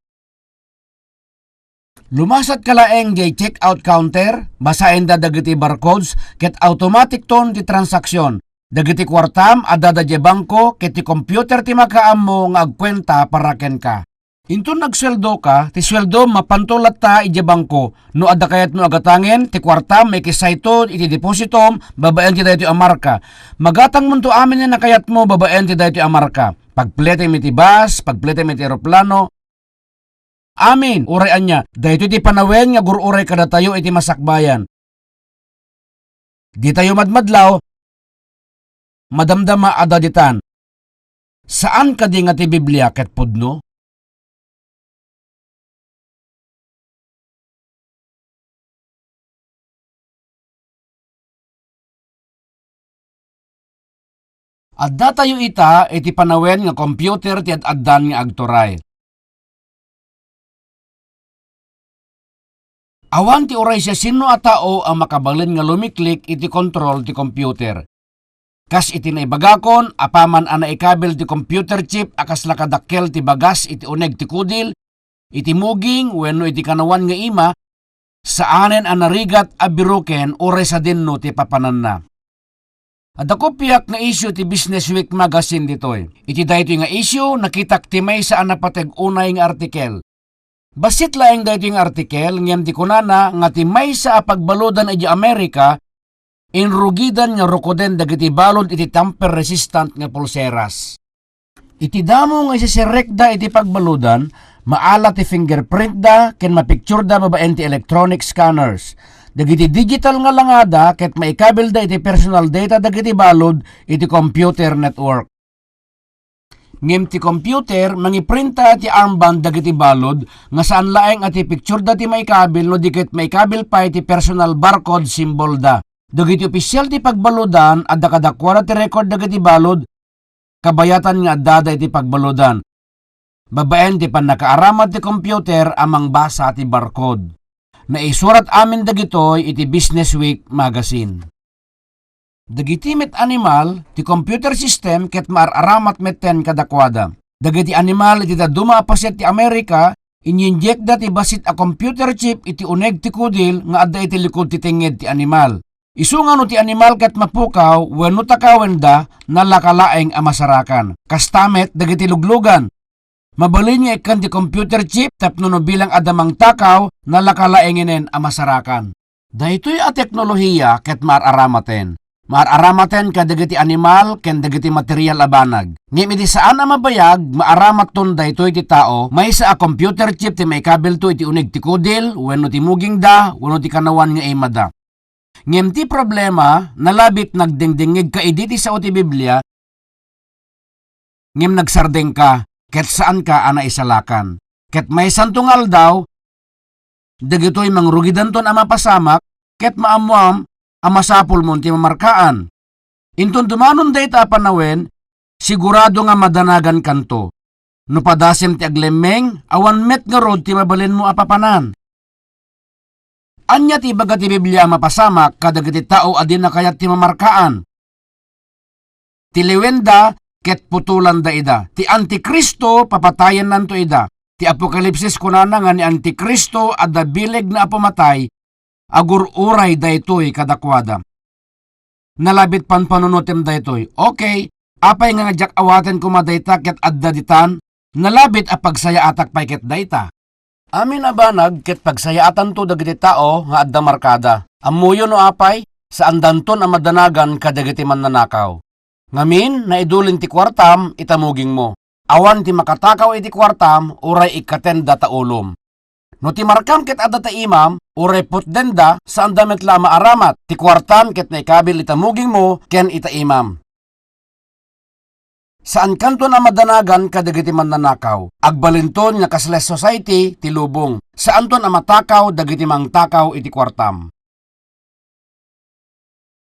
Lumasatka laeng diay check-out counter, basaenda dagiti barcodes ket automatic ton ti transaksyon. Dagiti kuartam addada diay bangko ket ti computer ti makaammo nga agkuenta para kenka. Inton agsueldoka, ti sueldom mapanto latta idiay bangko. No adda kayatmo a gatangen, ti kuartam maikisayto iti depositom babaen ti daytoy a marka. Magatangmonto amin a kayatmo babaen ti daytoy a marka. Pagpletem iti bus, pagpletem iti eroplano. Amin, uray ania, daytoy ti panawen nga agur-uray kadatayo iti masakbayan. Ditayo madmadlaw, madamdama a daditan. Saan kadi nga ti Biblia ket pudno? Addatayo ita iti panawen nga computer ti ad-addan nga agturay. Awan ti uray siasino a tao a makabalin nga lumiklik iti kontrol ti computer. Kas iti naibagakon, apaman a naikabil ti computer chip a kasla kadakkel ti bagas iti uneg ti kudil, iti muging wenno iti kanawan nga ima, saanen a narigat a biroken uray sadinno ti papananna. Adda kopiak nga isyu ti Business Week magazine ditoy. Iti daytoy nga isyu, nakitak ti maysa a napateg unay nga artikel. Bassit laeng daytoy nga artikel, ngem ti kunana nga ti maysa a pagbaludan idiay Amerika, inrugidan nga rukoden dagiti balud iti tamper-resistant nga pulseras. Iti damo nga isisirrekda iti pagbaludan, maala ti fingerprintda ken mapictureda babaen ti electronic scanners. Dagiti digital nga langada ket maikabilda iti personal data dagiti balud iti computer network. Ngem ti computer, mangiprinta ti armband dagiti balud nga saan laeng a ti pictureda ti maikabil no di ket maikabil pay ti personal barcode symbolda. Dagiti opisial ti pagbaludan, adda kadakuada ti record dagiti balud, kabayatan nga addada iti pagbaludan. Babaen ti pannakaaramat ti computer a mangbasa ti barcode. Naisurat amin dagitoy iti Business Week magazine. Dagiti met animal, ti computer system ket maar-aramat metten kadakuada. Dagiti animal iti dadduma a paset ti Amerika, inyinjekda ti bassit a computer chip iti uneg ti kudil nga adda iti likud ti tengnged ti animal. Isu nga no ti animal ket mapukaw wenno takawenda, nalaka laeng a masarakan. Kasta met dagiti luglugan. Mabalin nga ikkan ti computer chip tapno no bilang adda mangtakaw, nalaka laengenen a masarakan. Daytoy a teknolohiya ket maar-aramaten. Maar-aramaten kadagiti animal ken dagiti material a banag. Ngem idi saan a mabayag, maaramatton daytoy ti tao, maysa a computer chip ti maikabilto iti uneg ti kudil, wenno ti mugingda, wenno ti kanawan nga imada. Ngem ti problema, nalabit nagdengdengngegka idi ti sao ti Biblia, ngem nagsardengka, ket saanka a naisalakan. Ket maysanto nga aldaw, dagitoy mangrugidanton a mapasamak, ket maammoam a masapulmon ti mamarkaan. Inton dumanon dayta a panawen, sigurado nga madanagankanto. No padasem ti aglemmeng, awan met ngarud ti mabalinmo a papanan. Ania ti ibaga ti Biblia a mapasamak kadagiti tao a dina kayat ti mamarkaan? Ti liwenda ket putolanda ida. Ti Antikristo, papatayennanto ida. Ti Apokalipsis kunana nga ni Antikristo adda bilegna a pumatay, agur-uray daytoy kadakuada. Nalabit panpanunotem daytoy. Okay, apay nga diak awaten koma dayta ket adda ditan? Nalabit a pagsayaatak pay ket dayta. Amin a banag ket pagsayaatanto dagiti tao nga adda markada. Ammoyo no apay? Saandanton a madanagan kadagiti mannanakaw. Ngamin, naidulen ti kuartam ita mugingmo. Awan ti makatakaw iti kuartam uray ikkatenda ta ulom. No ti markam ket adda ta imam, uray putdenda, saanda met la a maaramat. Ti kuartam ket naikabil ita mugingmo ken ita imam. Saankanton a madanagan kadagiti mannanakaw. Agbalinton nga cashless society ti lubong. Saanton a matakaw dagiti mangtakaw iti kuartam.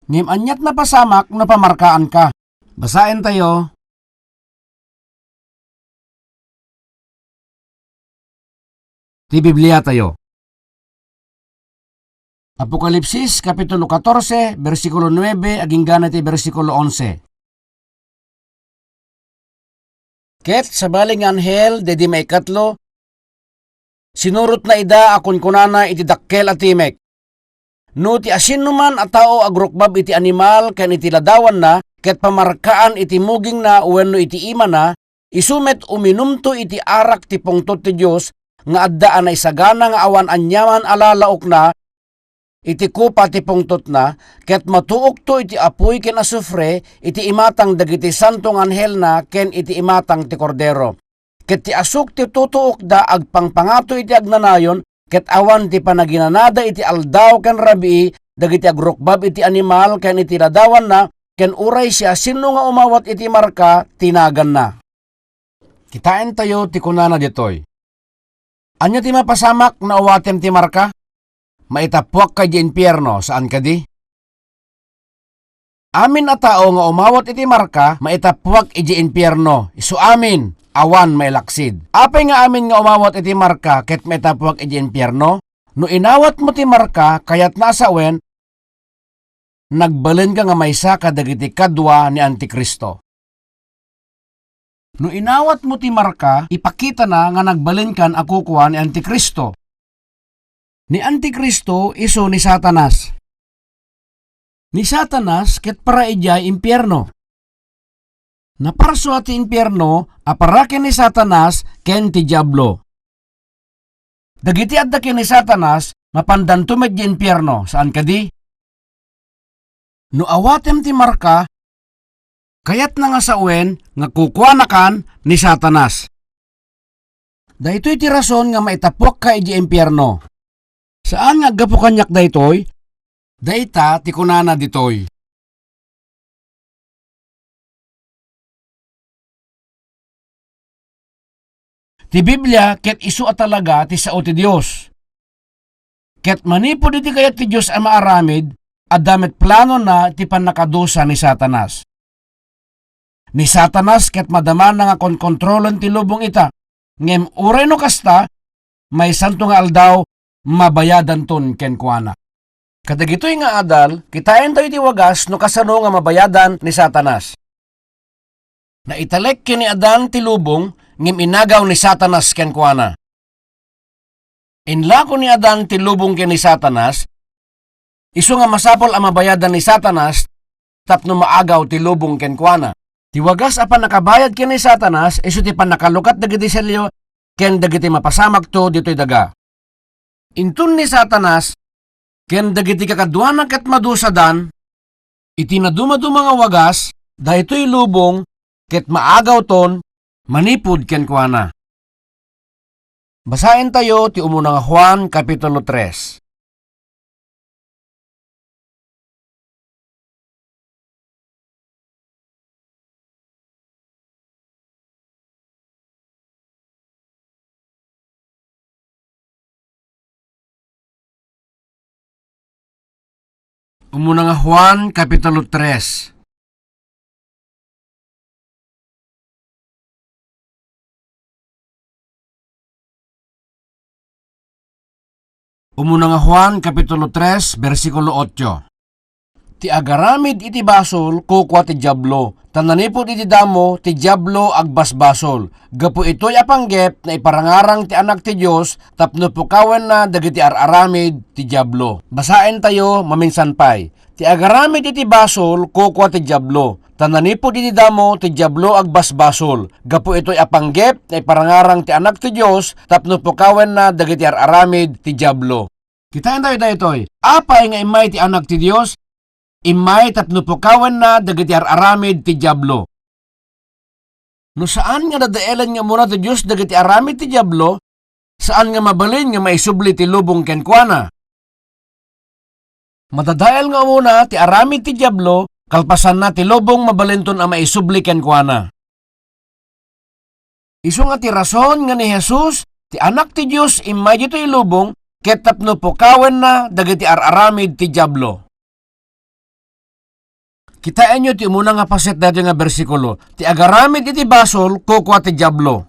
Ngem aniat napasamak no pamarkaanka? Basaentayo ti Bibliatayo. Apokalipsis, Kapitulo katorse, bersikulo nuebe, agingga na iti bersikulo onse. Ket sabali nga anghel, daydi maikatlo, sinurotna ida a kunkunana iti dakkel a timek, "No ti asinoman a tao agrukbab iti animal ken iti ladawanna, ket pamarkaan iti mugingna wenno iti imana, isu met uminumto iti arak ti pungtot ti Dios nga adda a naisagana nga awan aniaman a lalaokna iti kopa ti pungtotna, ket matuokto iti apuy ken asufre iti imatang dagiti santo nga anghelna ken iti imatang ti Kordero. Ket ti asuk ti tutuokda agpangpangato iti agnanayon, ket awan ti panaginanada iti aldaw ken rabii, dagiti agrukbab iti animal ken iti ladawanna, ken uray siasino nga umawat iti marka, ti naganna. Kitaentayo ti kunana ditoy. Ania ti mapasamak no awatem ti marka? Maitappuakka idiay impierno, saan kadi? Amin a tao nga umawat iti marka, maitappuak idiay impierno. Isu amin, awan mailaksid. Apay nga amin nga umawat iti marka ket maitappuak idiay impierno? No inawatmo ti marka, kayatna a sawen, nagbalinka nga maysa kadagiti kadua ni Antikristo. No inawatmo ti marka, ipakitana nga nagbalinkan a kukua ni Antikristo. Ni Antikristo isu ni Satanas. Ni Satanas ket para idiay impierno. Naparsua ti impierno a para ken ni Satanas ken ti Diablo. Dagiti adda ken ni Satanas, mapandanto met idiay impierno, saan kadi? No awatem ti marka, kayatna nga sawen nga kukuanakan ni Satanas. Daytoy ti rason nga maitappuakka idiay impierno. Saan nga aggapu kaniak daytoy? Dayta ti kunana ditoy. Ti Biblia ket isu a talaga ti sao ti Dios. Ket manipud iti kayat ti Dios a maaramid, adda met planona ti pannakadusa ni Satanas. Ni Satanas ket madamana nga konkontrolen ti lubong ita, ngem uray no kasta, maysanto nga aldaw, mabayadanton kenkuana. Kadagitoy nga adal, kitaentayo iti wagas no kasano nga mabayadan ni Satanas. Naitalek ken ni Adan ti lubong, ngem inagaw ni Satanas kenkuana. Inlako ni Adan ti lubong ken ni Satanas, isu nga masapul a mabayadan ni Satanas tapno maagaw ti lubong kenkuana. Ti wagas a pannakabayad ken ni Satanas isu ti pannakalukat dagiti sello ken dagiti mapasamakto ditoy daga. Inton ni Satanas ken dagiti kakaduana ket madusadan, iti nadumaduma nga wagas, daytoy lubong ket maagawton manipud kenkuana. Basaentayo ti umuna nga Juan, Kapitulo tres. Umuna nga Juan, Kapitulo tres. Umuna nga Juan, Kapitulo tres, bersikulo otso. Ti agaramid iti basol, kukua ti Diablo, ta nanipud iti damo, ti Diablo agbasbasol. Gapu itoy a panggep, naiparangarang ti Anak ti Dios tapno pukawenna dagiti ar-aramid ti Diablo. Basaentayo maminsan pay. Ti agaramid iti basol, kukua ti Diablo, ta nanipud iti damo ti Diablo agbasbasol. Gapu itoy a panggep, naiparangarang ti Anak ti Dios tapno pukawenna dagiti ar-aramid ti Diablo. Kitaentayo daytoy. Apay nga immay ti Anak ti Dios? Immay tapno pukawenna dagiti ar-aramid ti Diablo. No saan nga dadaelen nga umuna ti Dios dagiti aramid ti Diablo, saan nga mabalin nga maisubli ti lubong kenkuana. Madadael nga umuna ti aramid ti Diablo, kalpasanna ti lubong mabalinton a maisubli kenkuana. Isu nga ti rason nga ni Jesus, ti Anak ti Dios, immay ditoy lubong, ket tapno pukawenna dagiti ar-aramid ti Diablo. Kitaenyo ti umuna nga paset daytoy nga bersikulo, ti agaramid iti basol, kukua ti Diablo.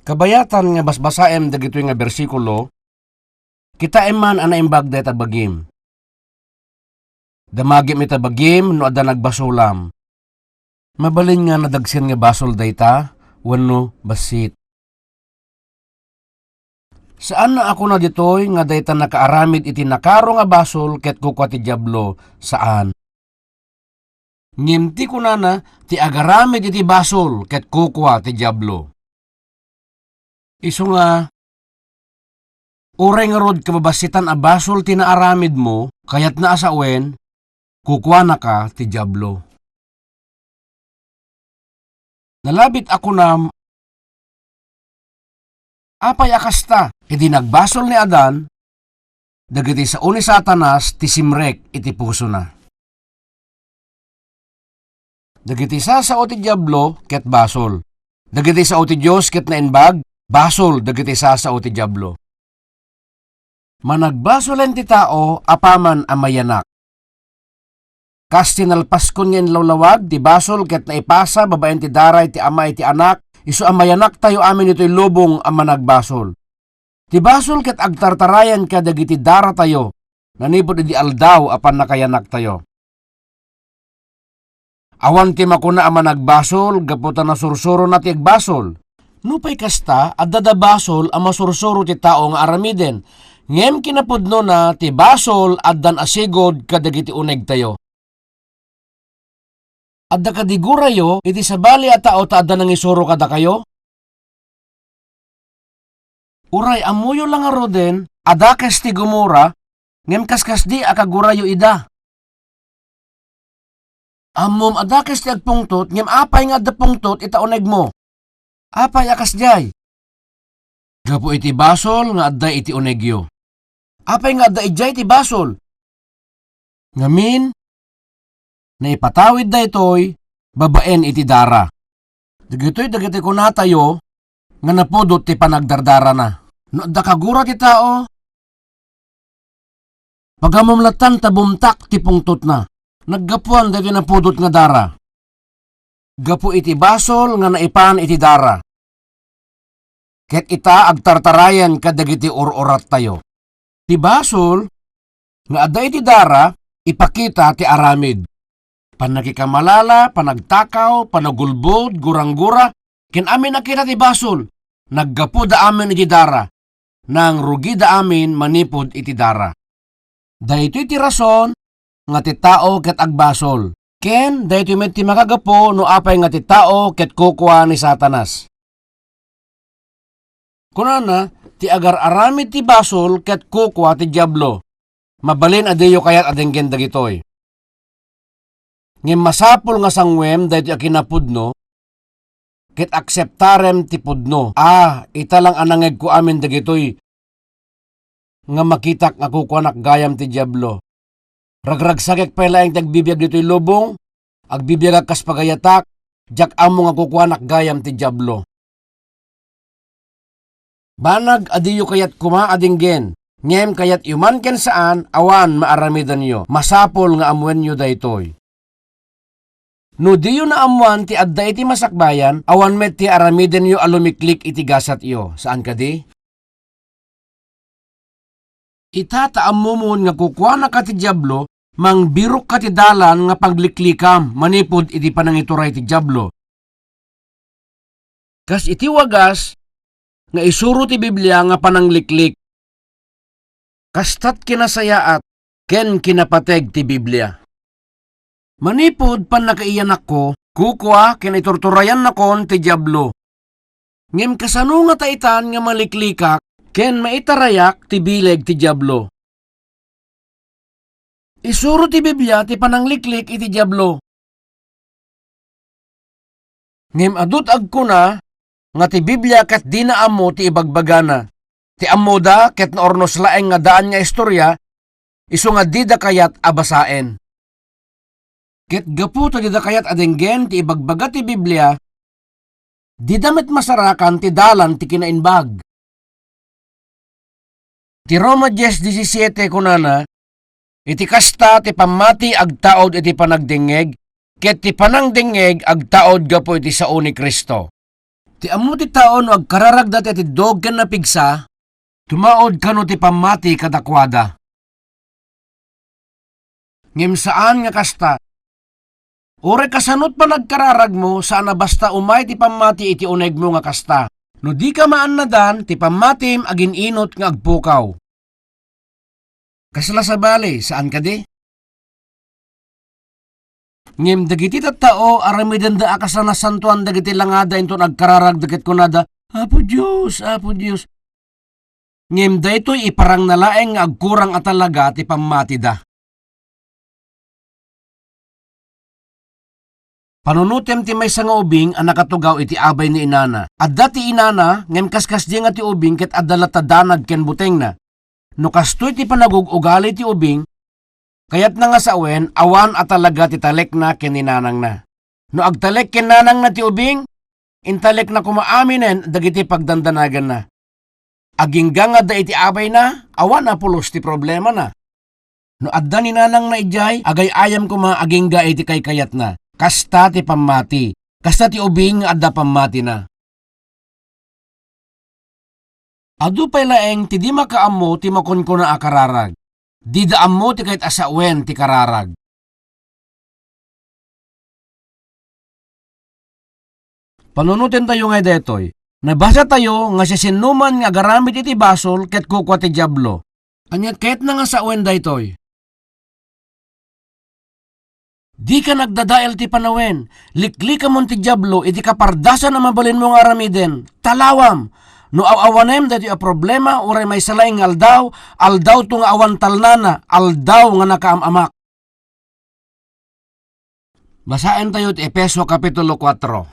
Kabayatan nga basbasaem dagitoy nga bersikulo, kitaem man a naimbag dayta bagim. Damagem ita bagim no adda nagbasolam. Mabalin nga nadagsen nga basol dayta wenno bassit. Saan a kuna ditoy nga dayta nakaaramid iti nakaro nga basol ket kukua ti Diablo, saan. Ngem ti kunana, ti agaramid iti basol ket kukua ti Diablo. Isu nga, uray ngarud kababassitan a basol ti naaramidmo, kayatna a sawen, kukuanaka ti Diablo. Nalabit a kunam, apay a kasta? Idi nagbasol ni Adan, dagiti sao ni Satanas ti simrek iti pusona. Dagiti sasao ti Diablo ket basol. Dagiti sao ti Dios ket naimbag, basol dagiti sasao ti Diablo. Managbasolen ti tao apaman a mayanak. Kas ti nalpaskon nga inlawlawag ti basol ket naipasa babaen ti dara iti Ama iti Anak, isu a mayanaktayo amin ditoy lubong a managbasol. Ti basol ket agtartarayan kadagiti daratayo, nanipud idi aldaw a pannakayanaktayo. Awan ti makuna a managbasol gapu ta nasursurona ti agbasol. Nupay kasta, adda da basol a masursuro ti tao nga aramiden, ngem kinapudnona ti basol addan a sigud kadagiti unegtayo. Adda kadi gurayo iti sabali a tao ta adda nangisuro kadakayo? Uray ammoyo la ngaruden a dakes ti gumura, ngem kaskasdi a kagurayo ida. Ammom a dakes ti agpungtot, ngem apay nga adda pungtot ita unegmo? Apay a kasdiay? Gapu iti basol nga adda iti unegyo. Apay nga adda idiay ti basol? Ngamin, naipatawid daytoy babaen iti dara. Dagitoy dagiti kunatayo nga napudot ti panagdardarana. No adda kagura ti tao, pagammom lattan ta bumtak ti pungtotna. Naggapuan dagiti napudot nga dara. Gapu iti basol nga naipan iti dara. Ket ita agtartarayan kadagiti ur-urattayo. Ti basol nga adda iti dara, ipakita ti aramid. Pannakikamalala, panagtakaw, panagulbod, guranggura, ken amin a kita ti basol, naggapuda amin iti dara, nangrugida amin manipud iti dara. Daytoy ti rason nga ti tao ket agbasol, ken daytoy met ti makagapu no apay nga ti tao ket kukua ni Satanas. Kunana, ti agar-aramid ti basol ket kukua ti Diablo. Mabalin a diyo kayat a denggen dagitoy. Ngem masapul nga sanguem daytoy a kinapudno, ket akseptarem ti pudno. A, ita lang a nangngegko amin dagitoy nga makitak nga kukuanak gayam ti Diablo. Ragragsakek pay laeng ti agbibiag ditoy lubong, agbibiagak kas pagayatak, diak ammo nga kukuanak gayam ti Diablo. Banag a diyo kayat koma a denggen, ngem kayatyo man ken saan, awan maaramidanyo. Masapul nga ammoenyo daytoy. No diyo naammoan ti adda iti masakbayan, awan met ti aramidenyo a lumiklik iti gasatyo. Saan kadi? Ita ta ammomon nga kukuanaka ti Diablo, mangbirokka ti dalan nga pagliklikam manipud iti panangituray ti Diablo. Kas iti wagas nga isuro ti Biblia nga panangliklik. Kastat kinasayaat ken kinapateg ti Biblia. Manipud pannakaiyanakko, kukua ken iturturayannakon ti Diablo. Ngem kasano ngata itan nga maliklikak ken maitarayak ti bileg ti Diablo? Isuro ti Biblia ti panangliklik iti Diablo. Ngem adu ti agkuna nga ti Biblia ket dina ammo ti ibagbagana. Ti ammoda ket naurnos laeng nga daan nga istoria, isu nga dida kayat a basaen. Ket gapu ta dida kayat a denggen ti ibagbaga ti Biblia, dida met masarakan ti dalan ti kinaimbag. Ti Roma dies disisiete kunana, "Iti kasta, ti pammati agtaud iti panagdengngeg, ket ti panangdengngeg agtaud gapu iti sao ni Cristo." Ti ammo ti tao no agkararagda ti atiddog ken napigsa, tumaud kano ti pammati kadakuada. Ngem saan nga kasta. Uray kasano ti panagkararagmo, saan a basta umay ti pammati iti unegmo nga kasta. No dika maannadan, ti pammatim agin-inut nga agpukaw. Kasla sabali, saan kadi? Ngem dagiti tattao, aramidenda a kasla nasantoan dagiti langada inton agkararagda ket kunada, "Apo Dios, Apo Dios." Ngem daytoy iparangna laeng nga agkurang a talaga ti pammatida. Panunotem ti maysa nga ubing a nakatugaw iti abay ni inana. Adda ti inana, ngem kaskasdi nga ti ubing ket adda latta danag ken butengna. No kastoy ti panagug-ugali ti ubing, kayatna nga sawen, awan a talaga ti talekna ken ni nanangna. No agtalek ken nanangna ti ubing, intalekna koma aminen dagiti pagdandanaganna. Agingga nga adda iti abayna, awan a pulos ti problemana. No adda ni nanangna idiay, agay-ayam koma agingga iti kaykayatna. Kasta ti pammati. Kasta ti ubing nga adda pammatina. Adu pay laeng ti di makaammo ti makunkuna a kararag. Dida ammo ti kayat a sawen ti kararag. Panunotentayo ngay daytoy. Nabasatayo nga siasinoman nga agaramid iti basol ket kukua ti Diablo. Ania kayatna nga sawen daytoy? Dika nagdadael ti panawen. Liklikamon ti Diablo iti kapardasan a mabalinmo nga aramiden. Talawam! No aw-awanem daytoy a problema, uray maysa laeng nga aldaw, aldawto nga awan talnana, aldaw nga nakaam-amak. Basaentayo ti Efeso Kapitulo kuatro.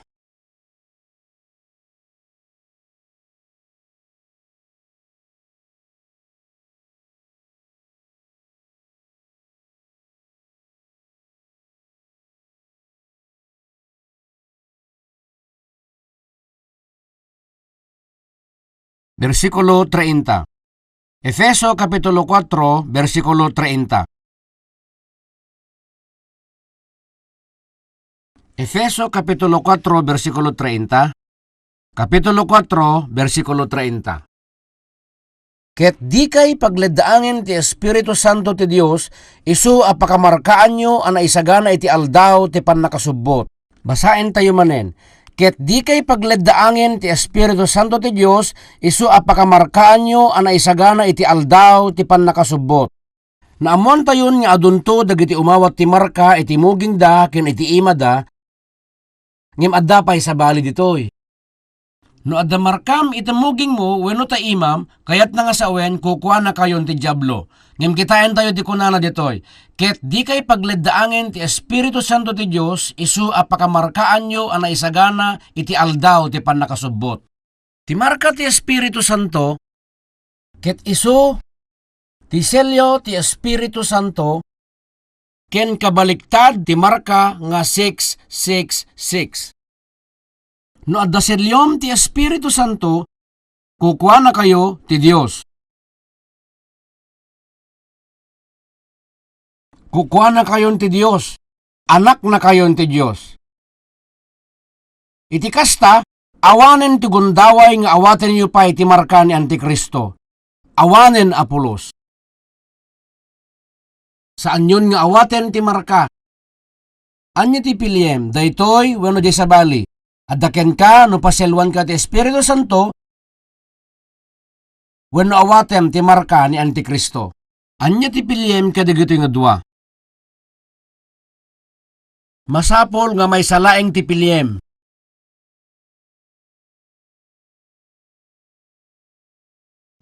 Bersikulo treinta. Efeso Kapitulo kuatro, bersikulo treinta. Efeso Kapitulo kuatro, bersikulo treinta. Kapitulo kuatro, bersikulo treinta. Ket dikay pagleddaangen ti Espiritu Santo ti Dios, isu a pakamarkaanyo a naisagana iti aldaw ti pannakasubbot. Basaentayo manen. Ket dikay pagleddaangen ti Espiritu Santo ti Dios, isu a pakamarkaanyo a naisagana iti aldaw ti pannakasubbot. Naammoantayon nga adunto dagiti umawat ti marka iti mugingda ken iti imada, ngem adda pay sabali ditoy. No adda markam iti mugingmo wenno ta imam, kayatna nga sawen, kukuanakayon ti Diablo. Ngem kitaentayo ti kunana ditoy, "Ket dikay pagleddaangen ti Espiritu Santo ti Dios, isu a pakamarkaanyo a naisagana iti aldaw ti pannakasubbot." Ti marka ti Espiritu Santo, ket isu ti selyo ti Espiritu Santo, ken kabaliktad ti marka nga six six six. No adda selyom ti Espiritu Santo, kukuanakayo ti Dios. Kukuanakayon ti Dios, anaknakayon ti Dios. Iti kasta, awanen ti gundaway nga awatenyo pay ti marka ni Antikristo. Awanen a pulos. Saanyon nga awaten ti marka. Ania ti piliem, daytoy wenno diay sabali? Adda kenka no paselloanka ti Espiritu Santo wenno awatem ti marka ni Antikristo. Ania ti piliem kadagitoy nga dua? Masapul nga maysa laeng ti piliem.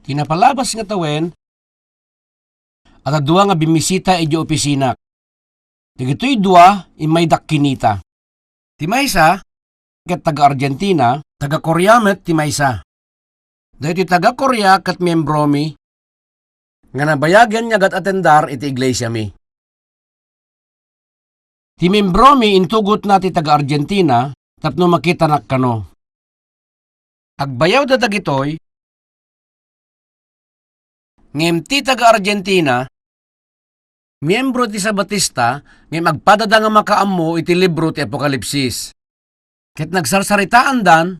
Ti napalabas nga tawen, adda dua nga bimmisita idiay opisinako. Dagitoy dua, immaydak kinita. Ti maysa, ket taga-Argentina, taga-Korea met ti maysa. Daytoy taga-Korea ket miembromi nga nabayagen nga agat-atendar iti iglesiami. Ti miembromi intugotna ti taga-Argentina tapno makitanak kano. Agbayawda dagitoy, ngem ti taga-Argentina, miembro ti Sabatista, ngem agpadada nga makaammo iti libro ti Apokalipsis. Ket nagsarsaritaandan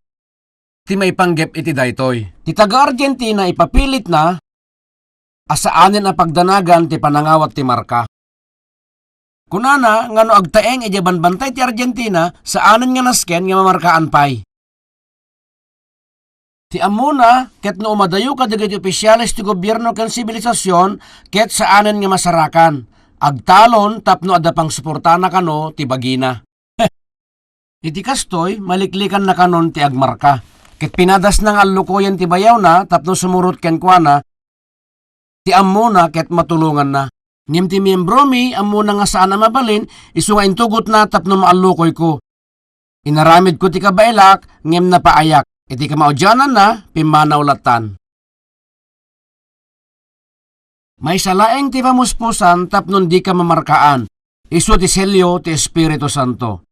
ti maipanggep iti daytoy. Ti taga-Argentina ipapilitna a saanen a pagdanagan ti panangawat ti marka. Kunana nga no agtaeng idiay banbantay ti Argentina, saanen nga nasken nga mamarkaan pay. Ti ammona, ket no umadayo kadagiti opisyales ti gobierno ken sibilisasyon, ket saanen nga masarakan. Agtalon tapno adda pangsuportana kano ti bagina. Iti kastoy, maliklikanna kanon ti agmarka. Ket pinadasna nga allukoyen ti bayawna tapno sumurot kenkuana ti ammona ket matulonganna. Ngem ti miembromi, ammona nga saan a mabalin, isu nga intugotna tapno maallukoyko. Inaramidko ti kabaelak, ngem napaayak. Iti kamaudiananna, pimmanaw lattan. Maysa laeng ti pamuspusan tapno dika mamarkaan, isu ti selyo ti Espiritu Santo.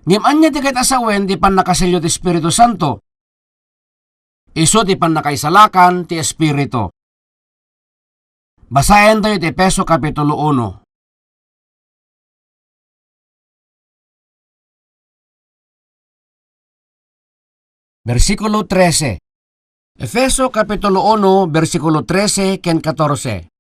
Ngem ania ti ket a sawen ti pannakaselyo ti Espiritu Santo? Isu ti pannakaisalakan ti Espiritu. Basaentayo ti Efeso Kapitulo uno. Bersikulo trese. Efeso Kapitulo uno, bersikulo trese ken katorse.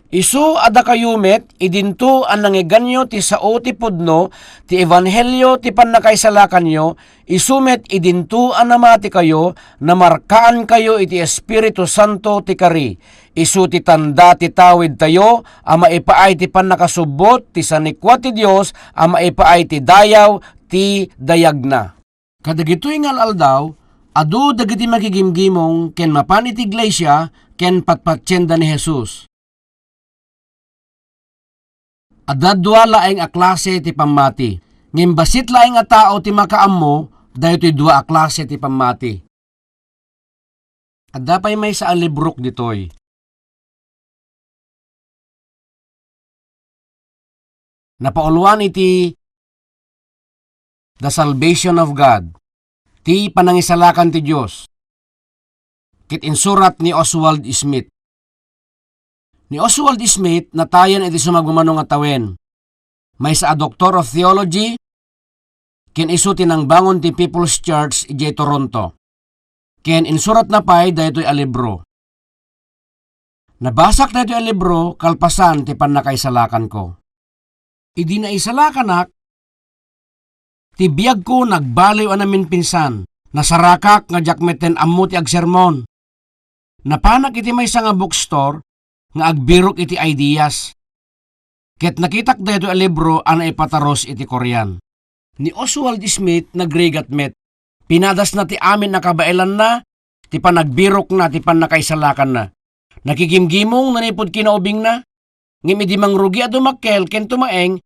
Isu a dakayo met, idinto a nangiganyo ti sao ti pudno ti ebanghelio ti pannakaisalakanyo, isu met idinto a namatikayo, namarkaankayo iti Espiritu Santo ti kari. Isu ti tanda ti tawidtayo a maipaay ti pannakasubbot ti sanikua ti Dios a maipaay ti dayaw ti dayagna. Kadagitoy nga al-aldaw, adu dagiti makigimgimong ken mapan iti iglesia ken patpatienda ni Jesus. Adda dua laeng a klase ti pammati, ngem bassit laeng a tao ti makaammo daytoy dua a klase ti pammati. Adda pay maysa a librok ditoy. Napauluan iti The Salvation of God, ti panangisalakan ti Dios, ket insurat ni Oswald Smith. Ni Oswald Smith natayen iti sumagmamano nga tawen. Maysa a Doctor of Theology, ken isu ti nangbangon ti People's Church idiay Toronto. Ken insuratna pay daytoy a libro. Nabasak daytoy a libro kalpasan ti pannakaisalakanko. Idi naisalakanak, ti biagko nagbaliw a naminpinsan. Nasarakak nga diak metten ammo ti agsermon. Napanak iti maysa nga bookstore nga agbirok iti ideas. Ket nakitak daytoy a libro a naipatarus iti Korean. Ni Oswald Smith nagrigat met. Pinadasna ti amin a kabaelanna, ti panagbirokna, ti pannakaisalakanna. Nakigimgimong nanipud kinaubingna, ngem idi mangrugi a dumakkel ken tumaeng,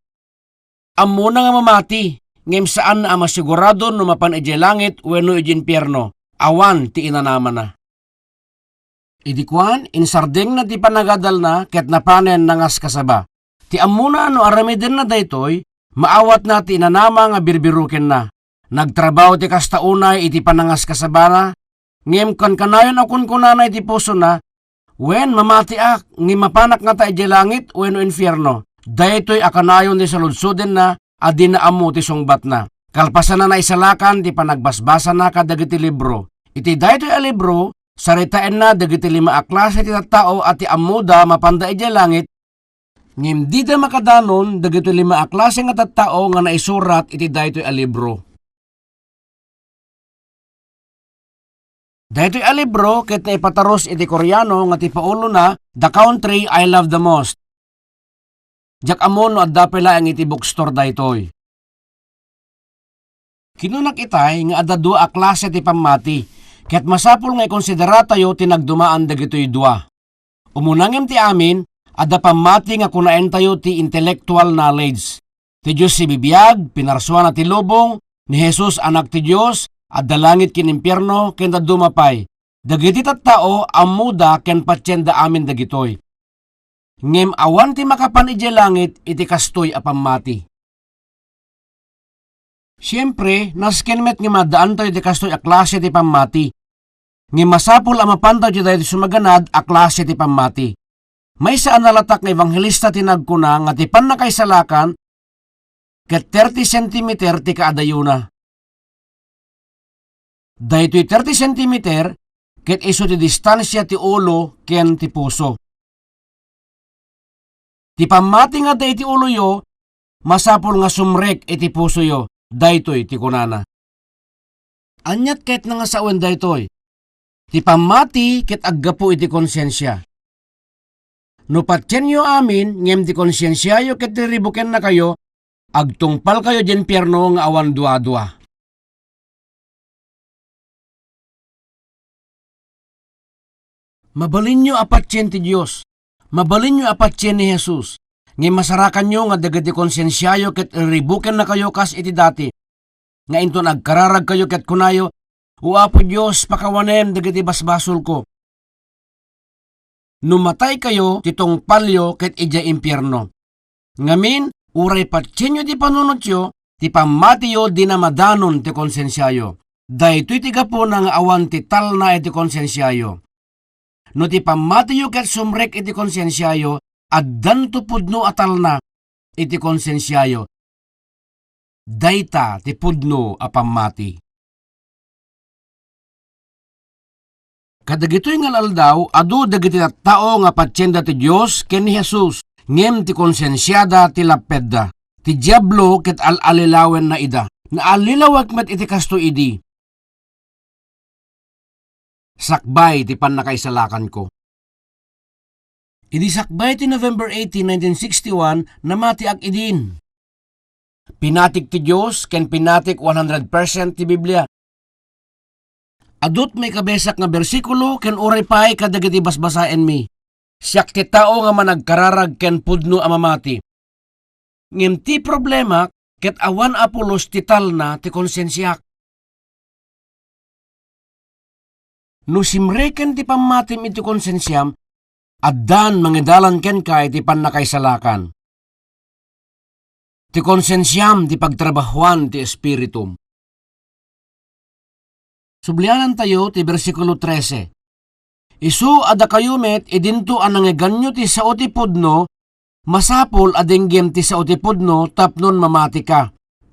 ammona nga mamati, ngem saanna a masigurado no mapan idiay langit wenno idiay impierno. Awan ti inanamana. Idi kuan, insardengna ti panagadalna ket napanen nangaskasaba. Ti ammona no aramidenna daytoy, maawatna ti inanama nga birbirokenna. Nagtrabaho ti kasta unay iti panangaskasabana, ngem kankanayon a kunkunana iti pusona, "Wen, mamatiak, ngem mapanak ngata idiay langit wenno infierno?" Daytoy a kanayon ti saludsodenna a dina ammo ti sungbatna. Kalpasanna, naisalakan ti panagbasbasana kadagiti libro. Iti daytoy a libro, saritaenna dagiti lima a klase ti tattao a ti ammoda mapanda idiay langit, ngem dida makadanon dagiti lima a klase nga tattao nga naisurat iti daytoy a libro. Daytoy a libro ket naipatarus iti Koreano nga ti paulona, The Country I Love the Most. Diak ammo no adda pay laeng iti bookstore daytoy. Kinunak itay nga adda dua a klase ti pammati, ket masapul nga ikonsideratayo ti nagdumaan dagitoy dua. Umuna ngem ti amin, adda pammati nga kunaentayo ti intellectual knowledge. Ti Dios sibibiag, pinarsuana ti lubong, ni Jesus, Anak ti Dios, adda langit ken impierno, ken dadduma pay. Dagiti tattao, ammoda ken patienda amin dagitoy. Ngem awan ti makapan idiay langit iti kastoy a pammati. Siempre, nasken met nga maddaantayo iti kastoy a klase ti pammati. Ngem masapul a mapantayo iti daytoy sumaganad a klase ti pammati. Maysa a nalatak nga ebanghelista ti nagkuna nga ti pannakaisalakan ket thirty centimeter ti kaadayona. Daytoy thirty centimeter ket isu ti distansia ti ulo ken ti puso. Ti pammati nga adda iti uloyo, masapul nga sumrek iti pusoyo. Daytoy ti kunana. Aniat ket nga sawen daytoy? Ti pammati ket aggapu iti konsiensia. No patienyo amin, ngem ti konsiensiayo ket riribukennakayo, agtungpalkayo idiay impierno nga awan duadua. Mabalinyo a patien ti Dios. Mabalinyo a patien ni Jesus. Ngem masarakanyo nga dagiti konsiensiayo ket riribukennakayo kas iti dati, nga inton agkararagkayo ket kunayo, "O Apo Dios, pakawanem dagiti basbasolko." No mataykayo, ti tungpalyo ket idiay impierno. Ngamin, uray patienyo ti panunotyo, ti pammatiyo dina madanon ti konsensiayo. Daytoy ti gapuna nga awan ti talna iti konsensiayo. No ti pammatiyo ket sumrek iti konsensiayo, addanto pudno a talna iti konsensiayo. Dayta ti pudno a pammati. Kadagitoy nga al-aldaw, adu dagiti tattao nga patienda ti Dios ken ni Jesus, ngem ti konsensiada ti lappedda. Ti Diablo ket al-allilawenna ida. Naallilawek met iti kastoy idi. Sakbay ti pannakaisalakanko. Idi sakbay ti November eighteen, nineteen sixty-one, namatiak idin. Pinatik ti Dios ken pinatik one hundred percent ti Biblia. Adut maikabesak nga bersikulo ken uray pay kadagiti basbasaenmi. Siak ti tao nga managkararag ken pudno a mamati. Ngem ti problema ket awan a pulos ti talna ti konsensiak. No simreken ti pammatim iti konsensiam, addan mangidalan kenka iti pannakaisalakan. Ti konsensiam ti pagtrabahuan ti Espiritum. Sublianantayo ti bersikulo trese. Isu a dakayo met idinto a nangeganyo ti sao ti pudno, masapul a denggem ti sao ti pudno tapnon mamatika.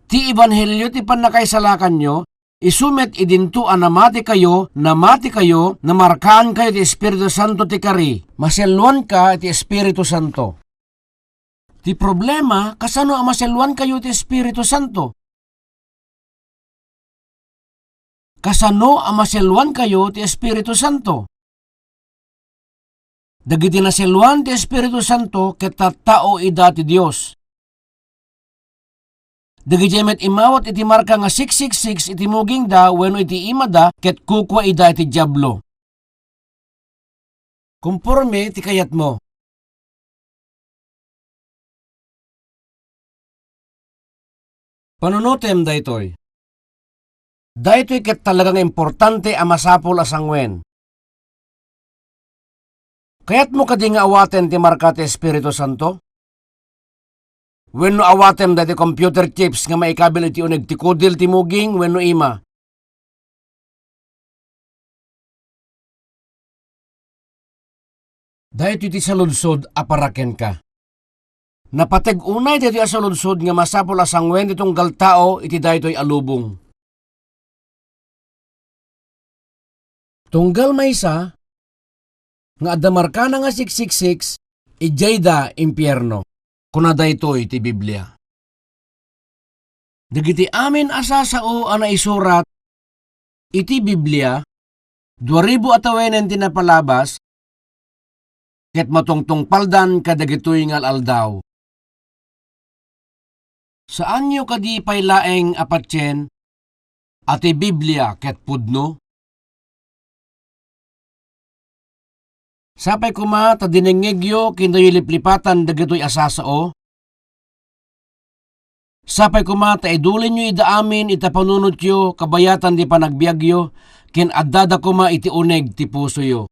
Ti ebanghelio ti pannakaisalakanyo, isu met idinto a namatikayo, namatikayo, namarkaankayo ti Espiritu Santo ti kari. Maselluanka iti Espiritu Santo. Ti problema, kasano a maselluankayo ti Espiritu Santo? Kasano a maselluankayo ti Espiritu Santo? Dagiti naselluan ti Espiritu Santo ket tattao ida ti Dios. Dagidiay met immawat iti marka nga six six six iti mugingda wenno iti imada ket kukua ida iti Diablo. Konforme ti kayatmo. Panunotem daytoy. Daytoy ket talaga nga importante a masapul a sanguen. Kayatmo kadi nga awaten ti marka ti Espiritu Santo? Wenno awatem daytoy computer chips nga maikabil iti uneg ti kudil ti muging wenno ima? Daytoy ti saludsod a para kenka. Napateg unay daytoy a saludsod nga masapul a sanguen ti tunggal tao iti daytoy a lubong. Tunggal maysa nga adda markana nga six six six, idiayda impierno. Kuna daytoy ti Biblia. Dagiti amin a sasao a naisurat iti Biblia, dua ribu a tawenen ti napalabas, ket matungtungpaldan kadagitoy nga al-aldaw. Saanyo kadi pay laeng a patien a ti Biblia ket pudno? Sapay koma ta dinengngegyo ken daytoy liplipatan dagitoy a sasao. Sapay koma ta idulinyo ida amin ita panunotyo kabayatan ti panagbiagyo, ken addada koma iti uneg ti pusoyo.